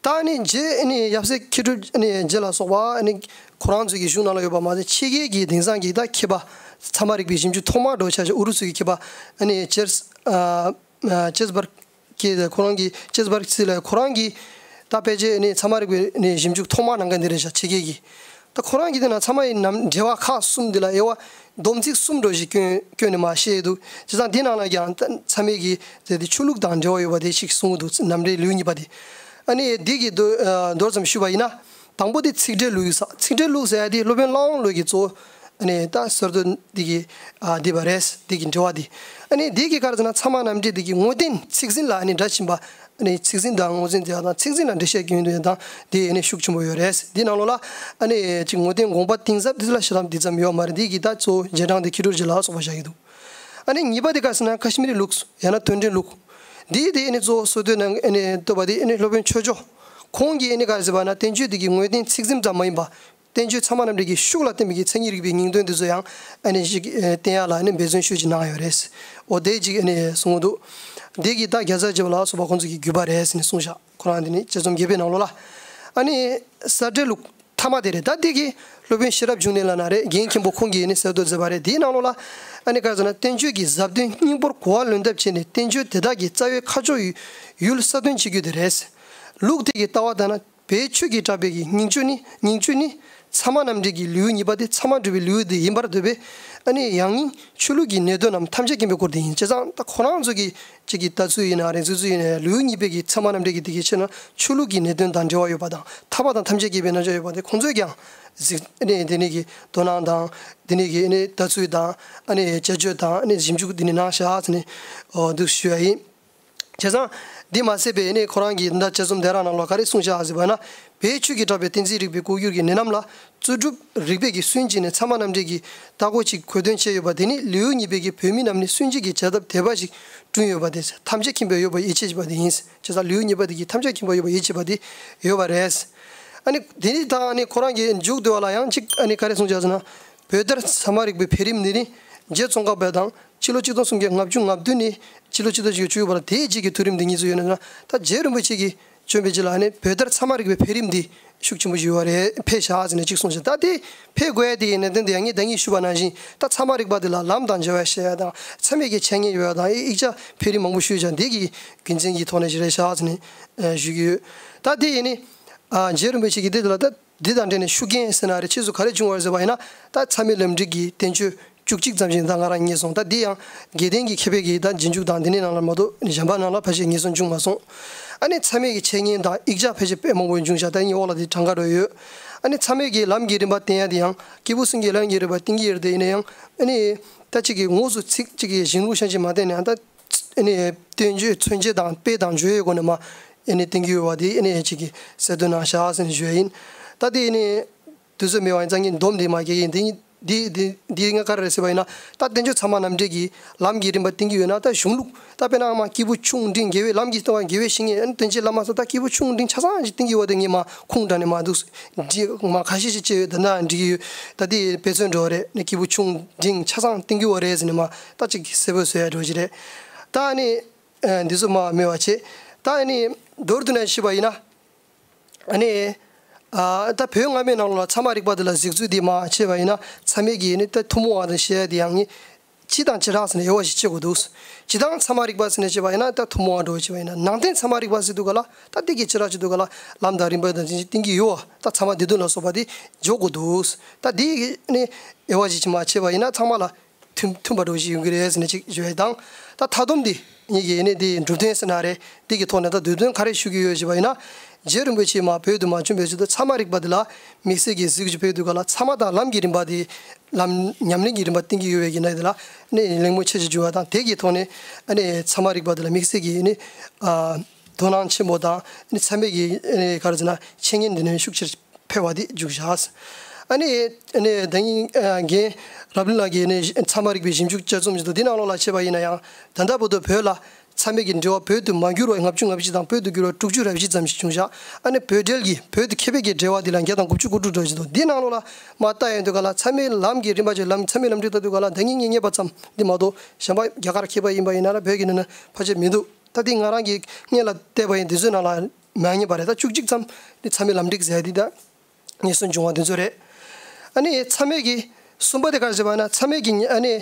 ད་ཨ་ནི་རྗེ་ཨ་ནི་ཡབ་སྲས་མཁས་གྲུབ་ཨ་ནི་རྗེ་ལ་སོགས་པ་ཨ་ནི་ཁོ་རང་ཚོའི་གི་གཞུང་ནང་ལ་ཡོད་པ་མ་ཟད། ཕྱི་རྒྱལ་གྱི་དེང་སང་གི་ད་མཁས་པ་ཚད་མ་རིག་པའི་ཞིབ་འཇུག་ཐོག་མ་འདྲ་བོ་ཆགས་ཤིང་། ཨུ་རུ་སུའི་གི་མཁས་པ་ཨ་ནི་ཅེར་ཨ་ཅེར་སྦར་གྱི་ཁོ་རང་གི་ཅེར་སྦར་སི་ལ་ཁོ་རང་གི་ད་ཕལ་ཆེར་ཨ་ནི་ཚད་མ་རིག་པའི་ཨ་ནི་ཞིབ་འཇུག་ཐོག་མ་གནང་མཁན་དེ་རེད་ཤག་ཕྱི་རྒྱལ་གྱི། ད་ཁོ་རང་གིས་དེ་ན་ཚད་མ་ཡི་ནང་འགྲེལ་བ་ཁག་གསུམ་འདི་ལ་དབྱེ་བ་སྡོམ་ཚིག་གསུམ་འདྲ་བོ་ཞིག་བསྐྱོན་བསྐྱོན་ནས་མར་བཤད་འདུག་བྱས་ཙང་འདི་ནང་ལ་ཀྱང་ད་ཚད་མའི་གི་དེ་དེ་ཆོས་ལུགས་དང་འབྲེལ་བ་ཡོད་པ་དེ་ཞིག་གསུངས་འདུག་རྣམ་འགྲེལ་ལེའུ་གཉིས་པ་དེ། ཨ་ནི་འདི་གི་མདོ་ཨ་མདོར་ཙམ་ཞུས་པ་ཡིན་ན། དང་པོ་དེ་ཚིག་འགྲེལ་ལེའུ་ཡིན་ས། ཚིག་འགྲེལ་ལེའུ་ཟེར་ཡ་དེ་སློབ་དཔོན་ལྷ་དབང་བློ་གིས་གཙོ་བོ་ཨ་ནི་ད་ཟུར་དུ་འདི་གི་ཨ་འདི་པ་རེད། འདི་གི་འགྲེལ་བ་དེ། ཨ་ནི་འདི་གི་ག་རེ་ཟེར་ན། ཚད་མ་རྣམ་འགྲེལ་འདི་གི་ངོ་བསྟན་ཚིག་ཟིན་ལ་ཨ་ནི་སྒྲ་ཕྱིན་པ། ཨ་ནི་ཚིག་ཟིན་དང་ངོ་ཟིན་དེ་དང་ཚིག་ཟིན་ལ་འགྲེལ་བཤད་སྐྱོན་དེ་དང་དེ་ཨ་ནི་ཤུགས་ཆེན་པོ་ཡོད་རེད། འདི་ནང་ལོགས་ལ་ཨ་ནི་ཅིག་ངོ་བསྟན་དགོངས་པ་གཏིང་ཟབ་དེ་ཚོ་ལ་ཞེ་དྲག་འདི་ཙམ་ཡོད་མ་རེད། འདི་གི་ད་གཙོ་བོ་རྗེས་འབྲང་དེ་མཁས་གྲུབ་རྗེ་ལ་སོགས་པ་བཞག་གི་འདུག་ཨ་ནི་གཉིས་པ་དེ་ག་རེ་ཟེར་ན། ཀ་ཤི་མིར་ལུགས་ཡང་ན་དོན་འགྲེལ་ལུགས། འདི་དེ་ཨ་ནི་གཙོ་བོ་སོ་བསྟོད་ནང་ཨ་ནི་བསྟོད་པ་དེ་ཨ་ནི་སློབ་དཔོན་ཆོས་མཆོག་ཁོང་གིས་ཨ་ནི་ག་རེ་ཟེར་བ་ན། བསྟན་བཅོས་འདི་གི་ངོས་བསྟན་ཚིག་ཟིན་ཙམ་མ་ཡིན་པ། བསྟན་བཅོས་ཚད་མ་རྣམ་འགྲེལ་གྱི་ཤུགས་ལ་བརྟེན་པའི་གི་མཚན་ཉིད་རིག་པའི་ངེས་དོན་འདི་ཚོ་ཡང་ཨ་ནི་ཅིག་ཨེ་བསྟན་ཡག་ལ་ཨ་ནི་འབད་བརྩོན་ཤུགས་ཅིག་གནང་ཡོད་རེད། འོ་དེ་ཅིག་ཨ་ནི་གསུང་གི་འདུག་འདི་གི་ད་རྒྱལ་ཚབ་རྗེ་པ་ལ་སོགས་པ་ཁོང་ཚོ་གི་བརྒྱུད་པ་རེད་ཟེར་ནས་གསུངས་བཞག་ཁོ་རང་འདི་ནི་དཔྱད་རྩོམ་རྒྱས་པའི་ནང་ལོགས་ལ། ཨ་ནི་ས་འབྲེལ་ལུགས་ཐ་མ་དེ་རེད། ད་འདི་གི་སློབ་དཔོན་ཤེས་རབ་འབྱུང་གནས་ལབ་ན་རེད། རྒན་མཁན་པོ་ཁོང་གིས་ནི་གསལ་བསྟོད་མཛད་པ་རེད། དེའི་ནང་ལོགས་ལ་ཨ་ནི་ག་རེ་ཟེར་ན། བསྟན་བཅོས་ཀྱི་ཟབ་དོན་སྙིང་པོར་གོ་བ་ལོན་ཐབས་བྱས་ནས་བསྟན་བཅོས་དེ་དག་གི་རྩ་བའི་ཁ་ཕྱོགས་ཡུལ་གསལ་སྟོན་བྱེད་རྒྱུ་དེ་རེད། ལུགས་དེ་གི་ལྟ་བ་ལྟར་ན། བོད་ཆོས་ཀྱི་གྲགས་པའི་གི་སྙིང་བཅུད་ནི། སྙིང་བཅུད་ནི། ཚད་མ་རྣམ་འགྲེལ་གྱི་ལེའུ་གཉིས་པ་དེ་ཚད་མ་སྒྲུབ་པའི་ལེའུ་དེ་ཡིན་པར་འདོད་པས། ཨ་ནི་ཡང་སྙིང་ཆོས་ལུགས་ཀྱི་གནད་དོན་རྣམས་ཐམས་ཅད་མཁྱེན་པའི་སྐོར་དེ་ཡིན། བྱས་ཙང་ད་ཁོ་རང་ཚོ་གི་གཅིག་གི་ལྟ་ཚུལ་ཡིན་ན་རེད། ཚུལ་ཚུལ་ཡིན་ན་ཡང་ལེའུ་གཉིས་པའི་གི་ཚད་མ་རྣམ་འགྲེལ་གྱི་དེ་གའི་ཕྱིར་ན་ཆོས་ལུགས་ཀྱི་གནད་དོན་དང་འབྲེལ་བ་ཡོད་པ་དང་། ཐར་པ་དང་ཐམས་ཅད་མཁྱེན་པའི་རྣམ་གཞག་ཡོད་པ་དེ་ཁོང་ཚོས་ཀྱང་གཟིགས། ཨ་ནི་དེ་ནས་ཀྱི་དོ་སྣང་དང་། དེ་ནས་ཀྱི་ཨ་ནི་ལྟ་ཚུལ་དང་། ཨ་ནི་དཔྱད་བརྗོད་དང་། ཨ་ནི་ཞིབ་འཇུག་དེ་ནས་གནང་བཞག་ཟེར་ནས་འོ་འདུག་ཞུ་ཡ་ཡིན། བྱས་ཙང་འདི་མ་ཟད་པའི་ནི་ཁོ་རང་གིས་ད་དཔྱད་རྩོམ་དེ་རང་ནང་ལ་ག་རེ་གསུངས་བཞག་ཟེར་བ་ན། བོད་ཆོས་ཀྱི་གྲགས་པའི་གཏན་ཚིགས་རིག་པའི་ལྐོག་གྱུར་གྱི་ནད་རྣམས་ལ་རྩོད་སྒྲུབ་རིག་པས་ཀྱིས་སུན་འབྱིན་ནས་ཚད་མ་རྣམ་འགྲེལ་གྱི་ལྟ་སྒོ་ཅིག་གོ་སྟོན་བྱས་ཡོད་པ་དེ་ནི་ལེའུ་གཉིས་པའི་གི་བོད་མི་རྣམས་ནི་སུན་འབྱིན་གྱི་བྱ་ཐབས་དད་པ་ཞིག་བསྐྲུན་ཡོད་པ་དེ་ཐམས་ཅད་མཁྱེན་པས་ཡོད་པར་ཡིད་ཆེས་བྱེད་པ་དེ་ཡིན། བྱས་ཙང་ལེའུ་གཉིས་པ་དེ་གིས་ཐམས་ཅད་མཁྱེན་པས་ཡོད་པར་ཡིད་ཆེས་པ་དེ་ཡོད་པ་རེད། ཨ་ནི་དེ་ནི་ད་ཨ་ནི་ཁོ་རང་གི་མཇུག་བསྡུ་བ་ལ་ཡང་གཅིག་ཨ་ནི་ག་རེ་གསུངས་བཞག་ཟེར་ན། བོད་ལྟར་ཚད་མ་རིག་པའི་འཕེལ་རིམ་འདི་ནི་རྗེ་ཙོང་ཁ་པ་དང་། ཕྱི་ལོ་ཆིག་སྟོང་སུམ་བརྒྱ་ལྔ་བཅུ་ང་བདུན་ནས་ཕྱི་ལོ་ཆིག་སྟོང་བཞི་བཅུ་བར་དེའི་རྗེས་ཀྱི་མཐོ་རིམ་འདི་གཉིས་སུ་ཡོད་ན། ད་རྗེ་རིན་པོ་ཆེ་གིས་བྱོན་པའི་རྗེས་ལ་ནི་བོད་ལྟར་ཚད་མ་རིག་པའི་འཕེལ་རིམ་འདི་ཤུགས་ཆེན་པོ་ཞིག་ཡོད་པ་རེད། འཕེལ་བཞག་ཟེར་ནས་གཅིག་གསུངས་ཤིང་། ད་དེ་འཕེལ་དགོས་ཡ་དེ་ཡིན་ནའི་དོན་དེ་ཡང་ངས་ད་གིན་ཞུས་པ་ནང་བཞིན་ད་ཚད་མ་རིག་པ་འདི་ལ་ལམ་དང་འབྲེལ་བ་བཤད་ཡ་དང་། ཚད་མའི་གི་འཆད་ཉན་ཡོད་ཡ་དང་། ཡིག་ཆ་འཕེལ་རིམ་མང་པོ་ཞུས་ཀྱང་འདི་གི་རྒྱུ་མཚན་གྱི་ཐོག་ནས་ཞིག་རེད་བཞག་ཟེར་ནས་ཞུ་གི་ཡོད། ད་དེ་ཡིན་ནི་རྗེ་རིན་པོ་ཆེ་གིས་འདི་ལ་ད། འདི་དང་འབྲེལ་ནས་ཤུགས་རྐྱེན་ཟེར་ན་རེད། ཕྱིས་སུ་ག་རེ་བྱུང་བ་རེད་ཟེར་བ་ཡིན་ན། ད་ཚད་མའི་ལམ་འབྲས་ཀྱི་བསྟན་བཅོས་བཅུ་གཅིག་ཙམ་ཞིག་ད་ང་རང་རྙེད་སོང་། ད་འདི་ཡང་དགེ་ལྡན་གྱི་མཁས་པའི་གི་ད་རྗེས་འཇུག་དང་འདི་ནས་ནང་ལ་མ་གཏོགས་གཞན་པ་ནང་ལ་ཕལ་ཆེར་ངེས་སོང་བྱུང་མ་སོང་། ཨ་ནི་ཚད་མའི་གི་འཆད་ཉན་དང་ཡིག་ཆ་ཕལ་ཆེར་དཔེ་མང་པོ་བྱུང་བཞག་ད་ངའི་འོག་ལ་དེ་གྲངས་ཀ་འགྲོ་ཡོད། ཨ་ནི་ཚད་མའི་གི་ལམ་གྱི་རིམ་པ་བསྟན་ཡ་དེ་ཡང་སྐྱེས་བུ་གསུམ་གྱི་ལམ་གྱི་རིམ་པ་བསྟན་གྱི་ཡོད་རེད། དེ་ཡིན་ན་ཡང་ཨ་ནི་ད་གཅིག་གི་དངོས་སུ་ཚིག་གཅིག་གི་གཞུང་ལུགས་ཤན་ཞིག་མ་བསྟན་ནའང་ད། ཨ་ནི་བསྟན་བཅོས་མཚོན་བྱེད་དང་དཔེ་དང་བརྗོད་ཡོད་སྒོ་ནས་མ་ཨ་ནི་བསྟན་གྱི་ཡོད་པ་དེ་ཨ་ནི་ཅིག་གི་གསལ་སྟོན་གནང་བཞག་ཟེར་ནས་ཞུ་ཡ་ཡིན། ད་དེ་ཨ་ནི་དུས་ཚོད་མེད་པ་ཡིན་ཙང་ངས་སྡོམ་དེ་མ་རྒྱག་གི་ཡིན། དེ་འདི་འདི་ང་ག་རེ་རེད་ཟེར་བ་ཡིན་ན། ད་བསྟན་བཅོས་ཚད་མ་རྣམ་འགྲེལ་གྱི་ལམ་གྱི་རིམ་པ་བསྟན་གྱི་ཡོད་ན། ད་གཞུང་ལུགས་ད་དཔེར་ན་མ་སྐྱེས་བུ་ཆུང་འབྲིང་དགེ་བའི་ལམ་གྱི་ལྟ་བ་དགེ་བའི་བཤེས་གཉེན་ཨ་ནི་སྟོན་བྱེད་བླ་མ་སོགས་ད་སྐྱེས་བུ་ཆུང་འབྲིང་ཆ་ཚང་ཅིག་བསྟན་གྱི་ཡོད་པ་དེ་ངས་མ་ཁུངས་དྲངས་ནས་མ་འདུག་འདི་མ་ཁ་ཤས་ཤིག་བཅད་ཡོད། ད་ན་འགྲིག་གི་ཡོད། ད་དེ་དཔེ་མཚོན་འགྲོ་བ་རེད། ནི་སྐྱེས་བུ་ཆུང་འབྲིང་ཆ་ཚང་བསྟན་གྱི་ཡོད་རེད་ཟེར་ནས་མ་ད་ཅིག་གསལ་པོ་བཟོ་ཡ་འགྲོ་གི་རེད། ད་ཨ་ནི་འདི་ཚོ་མ་སྨོས་པ་བྱེད། ད་ཨ་ནི་མདོར་བསྡུ་ནས་ཞུས་པ་ཡིན་ན། ཨ་ནི་ད་བོད་སྔ་མའི་ནང་ལ་ཚད་མ་རིག་པ་འདི་ལ་གཟིགས་ཚུལ་འདི་མ་བྱས་པ་ཡིན་ན། ཚད་མའི་གི་ནི་ད་ཐུན་མོང་བ་དང་བཤད་ཡ་དེ་ཡང་ནི། སྤྱི་དང་བྱེ་བྲག་ཟེར་ནས་དབྱེ་བ་ཞིག་ཕྱེ་དགོས་འདུག་སྤྱི་དང་ཚད་མ་རིག་པ་ཟེར་ནས་བཤད་པ་ཡིན་ན་ད་ཐུན་མོང་བ་འགྲོ་བྱས་པ་ཡིན་ན། ནང་བསྟན་ཚད་མ་རིག་པ་ཟེར་དུས་ག་ལ་ད་དེ་གི་བྱེ་བྲག་ཅིག་དུས་ག་ལ་ལམ་དང་རིམ་པ་དང་བསྟན་གྱི་ཡོད་པ། ད་ཚད་མ་སྡེ་བདུན་ལ་སོགས་པ་དེ་འཇོག་དགོས་འདུག་ད་དེ་གི་ནི་དབྱེ་བ་ཞིག་མ་ཕྱེ་བ་ཡིན་ན་ཚང་མ་ལ་མཐུན་མཐུན་པ་འགྲོ་བཞིན་ཡོང་གི་རེད་ཟེར་ནས་ཅིག་ཞུ་ཡ་དང་། ད་མཐའ་སྡོམ་འདི་ཉིད་ཀྱི་ནི་དེ་གྲུབ་དོན་ཟེར་ན་རེད། དེ་གི་ཐོག་ནས་ད་དུས་སྟོན་ག་རེ་ཞུ་གི་ཡོད་ཞུས་པ་ཡིན་ན། རྗེ་རིན་པོ་ཆེ་མ་བོད་དུ་མ་བྱོན་པའི་ཆེད་དུ་ཚད་མ་རིག་པ་འདི་ལ་དམིགས་བསལ་གྱི་གཟིགས་ཞུ་ཕེབས་དུས་ག་ལ་ཚད་མ་དང་ལམ་གྱི་རིམ་པ་དེ་ལམ་ཉམས་ལེན་གྱི་རིམ་པ་བསྟན་གྱི་ཡོད་པའི་གི་ནང་དེ་ལ་ནི་གླེང་མོལ་ཆེ་ཆེ་བྱུང་བ་དང་། དེ་གི་ཐོག་ནས་ཨ་ནི་ཚད་མ་རིག་པ་འདི་ལ་དམིགས་བསལ་གྱི་ནི་ཨ་དོ་སྣང་ཆེན་པོ་དང་ནི་ཚད་མའི་གི་ཨ་ནི་ག་རེ་ཟེར་ན་འཆད་ཉན་འདི་ནི་ཤུགས་ཆེར་ཕེབས་པ་དེ་མཇུག་བཞག་ཨ་ནི་ཨ་ནི་ད་ཡིན་རྒན་རབ་གླིང་ལགས་ཀྱིས་ནི་ཚད་མ་རིག་པའི་ཞིབ་འཇུག་དཔྱད་རྩོམ་ཞིག་འདུག་འདི་ནང་ལོགས་ལ་བྱས་པ་ཡིན་ན་ཡང་ད་ལྟ་བར་དུ་བོད་ལ་ཚད་མའི་གི་འགྲེལ་བ་བོད་དུ་མ་བསྒྱུར་བ་ལྔ་བཅུ་ང་བཞི་དང་བོད་དུ་བསྒྱུར་བ་དྲུག་ཅུ་རེ་བཞི་ཙམ་ཞིག་བྱུང་བཞག་ཨ་ནི་བོད་འགྲེལ་གྱི་བོད་དུ་མཁས་པའི་གི་འགྲེལ་བ་འདི་ལ་བརྒྱ་དང་དགུ་བཅུ་གོ་དྲུག་འདྲ་ཞིག་འདུག་འདི་ནང་ལོགས་ལ་མ་ལྟ་ཡོང་དུས་ག་ལ་ཚད་མའི་ལམ་གྱི་རིམ་པ་ཅིག་ལམ་ཚད་མའི་ལམ་འབྲས་ལྟ་དུས་ག་ལ་ད་ངེད་ངེད་ངེས་པ་ཙམ་འདི་མ་གཏོགས་གཞན་པ་རྒྱ་གར་མཁས་པ་ཡིན་པ་ཡིན་ན་ར་བོད་ཀྱི་ནང་ན་ཕལ་ཆེར་མི་འདུག་ད་འདི་ང་རང་གི་སྔོན་ལ་བལྟས་པ་ཡིན། འདི་ཚོའི་ནང་ལ་མ་རྙེད་པ་རེད། ད་བཅུ་གཅིག་ཙམ་འདི་ཚད་མའི་ལམ་འབྲས་ཟེར་ཡ་འདི་ད་ངེས་སོང་བྱུང་བ་འདི་ཚོ་རེད། ཨ་ནི་ཚད་མའི་གི་གསུམ་པ་དེ་ག་རེ་ཟེར་བ་ན། ཚད་མའི་གི་ཨ་ནི་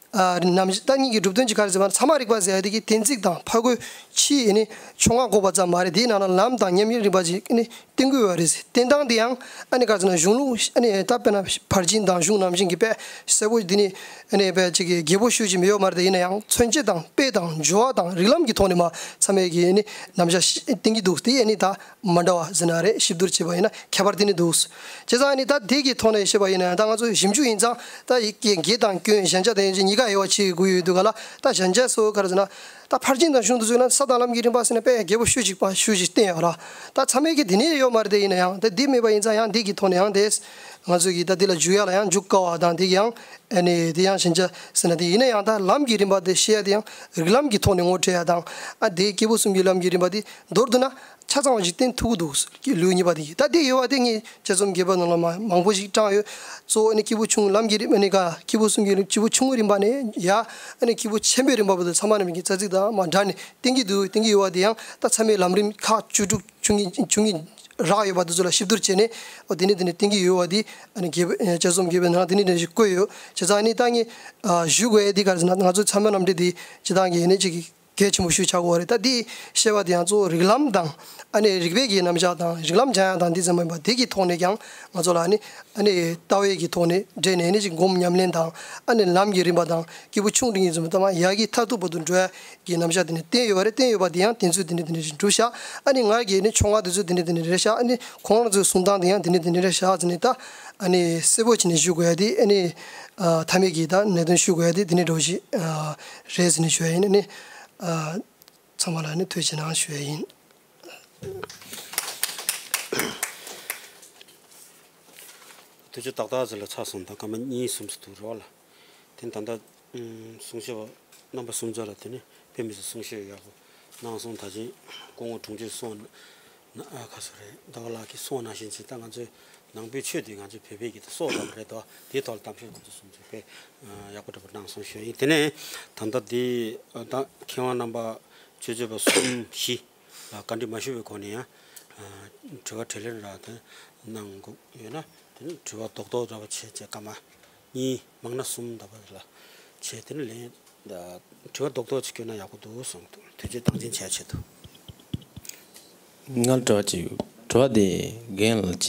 ཨ་རྣམ་གཞག་ད་གཉིས་ཀྱི་གྲུབ་དོན་གྱི་ག་རེ་ཟེར་བ་ན། ཚད་མ་རིག་པ་ཟེར་ཡ་དེ་གི་གཏན་ཚིགས་དང་ཕར་རྒོལ་ཕྱིའི་ཨ་ནི་ཕྱོགས་སྔ་འགོག་པ་ཙམ་མ་རེད། དེའི་ནང་ན་ལམ་དང་ཉམས་ལེན་རིམ་པ་ཅིག་ཨ་ནི་བསྟན་དགོས་པ་རེད་ཟེར། བསྟན་སྟངས་དེ་ཡང་ཨ་ནི་ག་རེ་ཟེར་ན་གཞུང་ལུགས་ཨ་ནི་ད་དཔེར་ན་ཕར་ཕྱིན་དང་གཞུང་རྣམ་བཞིན་གྱི་དཔེ་གསལ་པོ་འདི་ནི་ཨ་ནི་དཔེ་ཅིག་གི་རྒྱས་པོ་ཞུ་ཅིག་མི་ཡོད་མ་རེད། དེ་ཡིན་ན་ཡང་མཚོན་བྱེད་དང་དཔེ་དང་སྦྱོར་བ་དང་རིགས་ལམ་གྱི་ཐོག་ནས་མ་ཚད་མའི་གི་ཨ་ནི་རྣམ་གཞག་བསྟན་གྱི་འདུག་དེ་ཨ་ནི་ད། མ་འདྲ་བ་ཟེར་ན་རེད། ཞིབ་བསྡུར་བྱས་པ་ཡིན་ན་ཁྱད་པར་དེ་ནི་འདུག་བྱས་ཙང་ནི་ད་དེ་གི་ཐོག་ནས་བཤད་པ་ཡིན་ན་ད་ང་ཚོ་ཞིབ་འཇུག་ཡིན་ཙང་ད་ཡི་གེ་དགེ་དང་སྐྱོན་གཞལ་བྱ་དང་ཡན་ཆད་གཉིས་ཀ་དབྱེ་བ་ཕྱེ་དགོས་ཡོད་འདུག་ག་ལ། ད་གཞལ་བྱ་སོགས་ག་རེ་ཟེར་ན་ད་ཕར་ཕྱིན་དང་གཞུང་དུ་བཟོས་ན་ས་དང་ལམ་གྱི་རིམ་པ་ཟེར་ན་དཔེ་རྒྱས་པོ་ཤོས་ཅིག་པ་ཤོས་ཅིག་བསྟན་ཡོད་ར། ད་ཚད་མའི་གི་དེ་ནི་ཡོད་མ་རེད། དེ་ཡིན་ན་ཡང་ད་དེ་མེད་པ་ཡིན་ཙང་ཡང་དེ་གི་ཐོག་ནས་ཡང་དེ་ ང་ཚོས་ཀྱིས་ད་འདི་ལ་འཇུག་ཡ་ལ་ཡང་འཇུག་དཀའ་བ་དང་། དེ་ཡང་ཨ་ནི་དེ་ཡང་ཞན་ཆ་ཟེར་ན། དེ་ཡིན་ན་ཡང་ད་ལམ་གྱི་རིམ་པ་དེ་ཤེས་ཡ་དེ་ཡང་རིགས་ལམ་གྱི་ཐོག་ནས་ངོ་སྤྲོད་ཡ་དང་། ཨ་དེ་སྐྱེས་བུ་གསུམ་གྱི་ལམ་གྱི་རིམ་པ་དེ་མདོར་བསྡུ་ན་ཆ་ཚང་བ་ཞིག་བསྟན་ཐུབ་ཀྱི་འདུག་ལེའུ་གཉིས་པ་དེ་ཡིན། ད་དེ་ཡོད་པ་དེ་ངས་དཔྱད་རྩོམ་རྒྱས་པ་ནང་ལ་མ་མང་པོ་ཞིག་བགྲངས་ཡོད། གཙོ་བོ་ཨ་ནི་སྐྱེས་བུ་ཆུང་ངུ་ལམ་གྱི་རིམ། ཨ་ནི་ཀ་སྐྱེས་བུ་གསུམ་གྱི་སྐྱེས་བུ་ཆུང་ངུ་རིམ་པ་ནས་ཡ་ཨ་ནི་སྐྱེས་བུ་ཆེན་པོའི་རིམ་པ་བར་དུ་ཚང་མ་ནས་མི་གི་རྩ་ཚིག་དང་མ་འདྲ་ནས་བསྟན་གྱི་འདུག་བསྟན་གྱི་ཡོད་པ་དེ་ཡང་ད་ཚད་མའི་ལམ་རིམ་ཁག་བཅུ་དྲུག་བཅུ་གཉིས་བཅུ་གཉིས་རག་ཡོད་པ་དེ་ཚོ་ལ་ཞིབ་བསྡུར་བྱས་ནས། འོ་དེ་ནས་དེ་ནས་བསྟན་གྱི་ཡོད་པ་དེ་ཨ་ནི་རྒྱས་པ་དཔྱད་རྩོམ་རྒྱས་པའི་ནང་དེ་ནས་དེ་ནས་ཞིག་བཀོད་ཡོད། བྱས་ཙང་ཨ་ནི་ད་ངས་ཨ་ཞུ་དགོས་ཡ་དེ་ག་རེ་ཟེར་ན། ང་ཚོའི་ཚད་མ་རྣམ་འགྲེལ་དེ་སྤྱིར་བཏང་གི་ཨ་ནི་ཅིག་གལ་ཆེན་པོ་ཞིག་ཆགས་ཀྱི་ཡོད་རེད། ད་དེ་བཤད་པ་དེ་ཡང་གཙོ་བོ་རིགས་ལམ་དང་། ཨ་ནི་རིགས་པའི་གི་རྣམ་གཞག་དང་། རིགས་ལམ་སྦྱང་ཡ་དང་དེ་ཙམ་མིན་པ་དེ་གི་ཐོག་ནས་ཀྱང་ང་ཚོ་ལ་ཨ་ནི་ཨ་ནི་ལྟ་བའི་གི་ཐོག་ནས་འབྲེལ་ནས་ཨ་ནི་ཅིག་སྒོམ་ཉམས་ལེན་དང་། ཨ་ནི་ལམ་གྱི་རིམ་པ་དང་། སྐྱེས་བུ་ཆུང་འབྲིང་གི་འཛིན་པ་ཐ་མ་ཡ་གི་མཐར་ཐུག་བར་དུ་འགྲོ་ཡ་གི་རྣམ་གཞག་དེ་ནས་བསྟན་ཡོད་པ་རེད། བསྟན་ཡོད་པ་དེ་ཡང་དེ་ཚོས་དེ་ནས་དེ་ནས་གྲུབ་ཤག་ཨ་ནི་ང་གི་ནི་ཕྱོགས་སྔ་དེ་ཚོས་དེ་ནས་དེ་ནས་རེད་ཤག་ཨ་ནི་ཁོང་རང་ཚོའི་གསུང་སྟངས་དེ་ཡང་དེ་ནས་དེ་ནས་རེད་ཤག་ཟེར་ནས། ད་ཨ་ནི་གསལ་པོ་བྱས་ནས་ཞུ་དགོས་ཡ་དེ། ཨ་ནི་ཨ་མཐའ་མའི་གི་ད་གནད་དོན་ཞུ་དགོས་ཡ་དེ་དེ་ནས་འགྲོ་བཞིན་ཨ་རེད་ཟེར་ནས་ཞུ་ཡ་ཡིན། ཨ་ནི་ཨ་ཚང་མ་ལ་ནི་ཐུགས་རྗེ་གནང་ཞུ་ཡ་ཡིན། ཐུགས་རྗེ་ཏག་ཏག་ཟེར་ལ་ཚར་སོང་། ད་སྐར་མ་གཉིས་གསུམ་ཙམ་འདུག་རོགས་ལ། དེ་ད་ལྟ་ཨུམ་གསུང་བཤད་པ་རྣམ་པ་གསུམ་ཚོ་ལ་དེ་ནི་དཔེ་མི་སྲིད་གསུང་བཤད་ཡག་པོ་གནང་སོང་། ད་ཅིང་སྐུ་ངོ་དྲུང་ཆེ་གསུངས་ན་ཨ་ཁ་སོ་རེད། ཟླ་བ་ལགས་ཀྱིས་གསུངས་ནང་བཞིན་བྱས། ད་ང་ཚོའི་ནང་པའི་ཆོས་དེ་ང་ཚོའི་བོད་པའི་གི་ད་སྲོག་ཙམ་རེད་དོ། དེའི་ཐོག་ལ་གཏམ་བཤད་ཁོང་ཚོ་གསུམ་ཚོས་དཔེ་ཨ་ཡག་པོ་འདྲ་པོ་གནང་སོང་ཞུ་ཡ་ཡིན། དེ་ནས་ད་ལྟ་འདི་ཨ་ད་མཁས་དབང་རྣམ་པ་ཆོས་སྤྱོད་པ་གསུམ་བཞི་ལ་བཀའ་འདྲི་མ་ཞུས་པའི་སྒོ་ནས་ཡང་ཨ་དྲི་བ་དྲིས་ལན་རག་དེ་གནང་དགོས་ཡོད་ན། དེ་ནི་དྲི་བ་རྡོག་རྡོག་འདྲ་པོ་བྱས་བྱས་སྐར་མ་གཉིས་མང་ན་གསུམ་འདྲ་པོ་ལ་བྱས། དེ་ནི་ལན་དྲི་བ་རྡོག་རྡོག་ཅིག་བསྐྱོན་ན་ཡག་པོ་འདུག་གསུངས་འདུག་ཐུགས་རྗེ་སྟངས་འཛིན་བྱས་ཆེད་དུ། ང་ལ་དྲི་བ་ཅིག་ཡོད། དྲི་བ་དེ་རྒན་ལགས་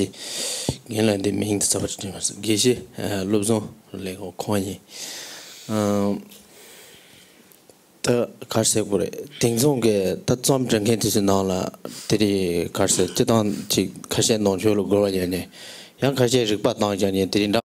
ཀྱི། རྒན་ལགས་འདི་མིང་དེ་ཚ་བ་ཅིག་དྲན་མ་སོང་། དགེ་བཤེས་ཨ་བློ་བཟང་ལེགས་མཁོ་ཁོང་ཡིན། ཨ་ད་ག་རེ་ཟེར་དགོས་རེད། དེང་སང་གི་ད་རྩོམ་འབྲི་མཁན་དེ་ཚོའི་ནང་ལ་དེ་རིང་ག་རེ་ཟེར། སྤྱིར་བཏང་ཅིག་ཁ་ཤས་ནང་ཆོས་ལ་རྒོལ་བ་བརྒྱབ་ནས། ཡང་ཁ་ཤས་རིག་པ་སྟེང་བརྒྱབ་ནས་དེ་རིང་འདྲ།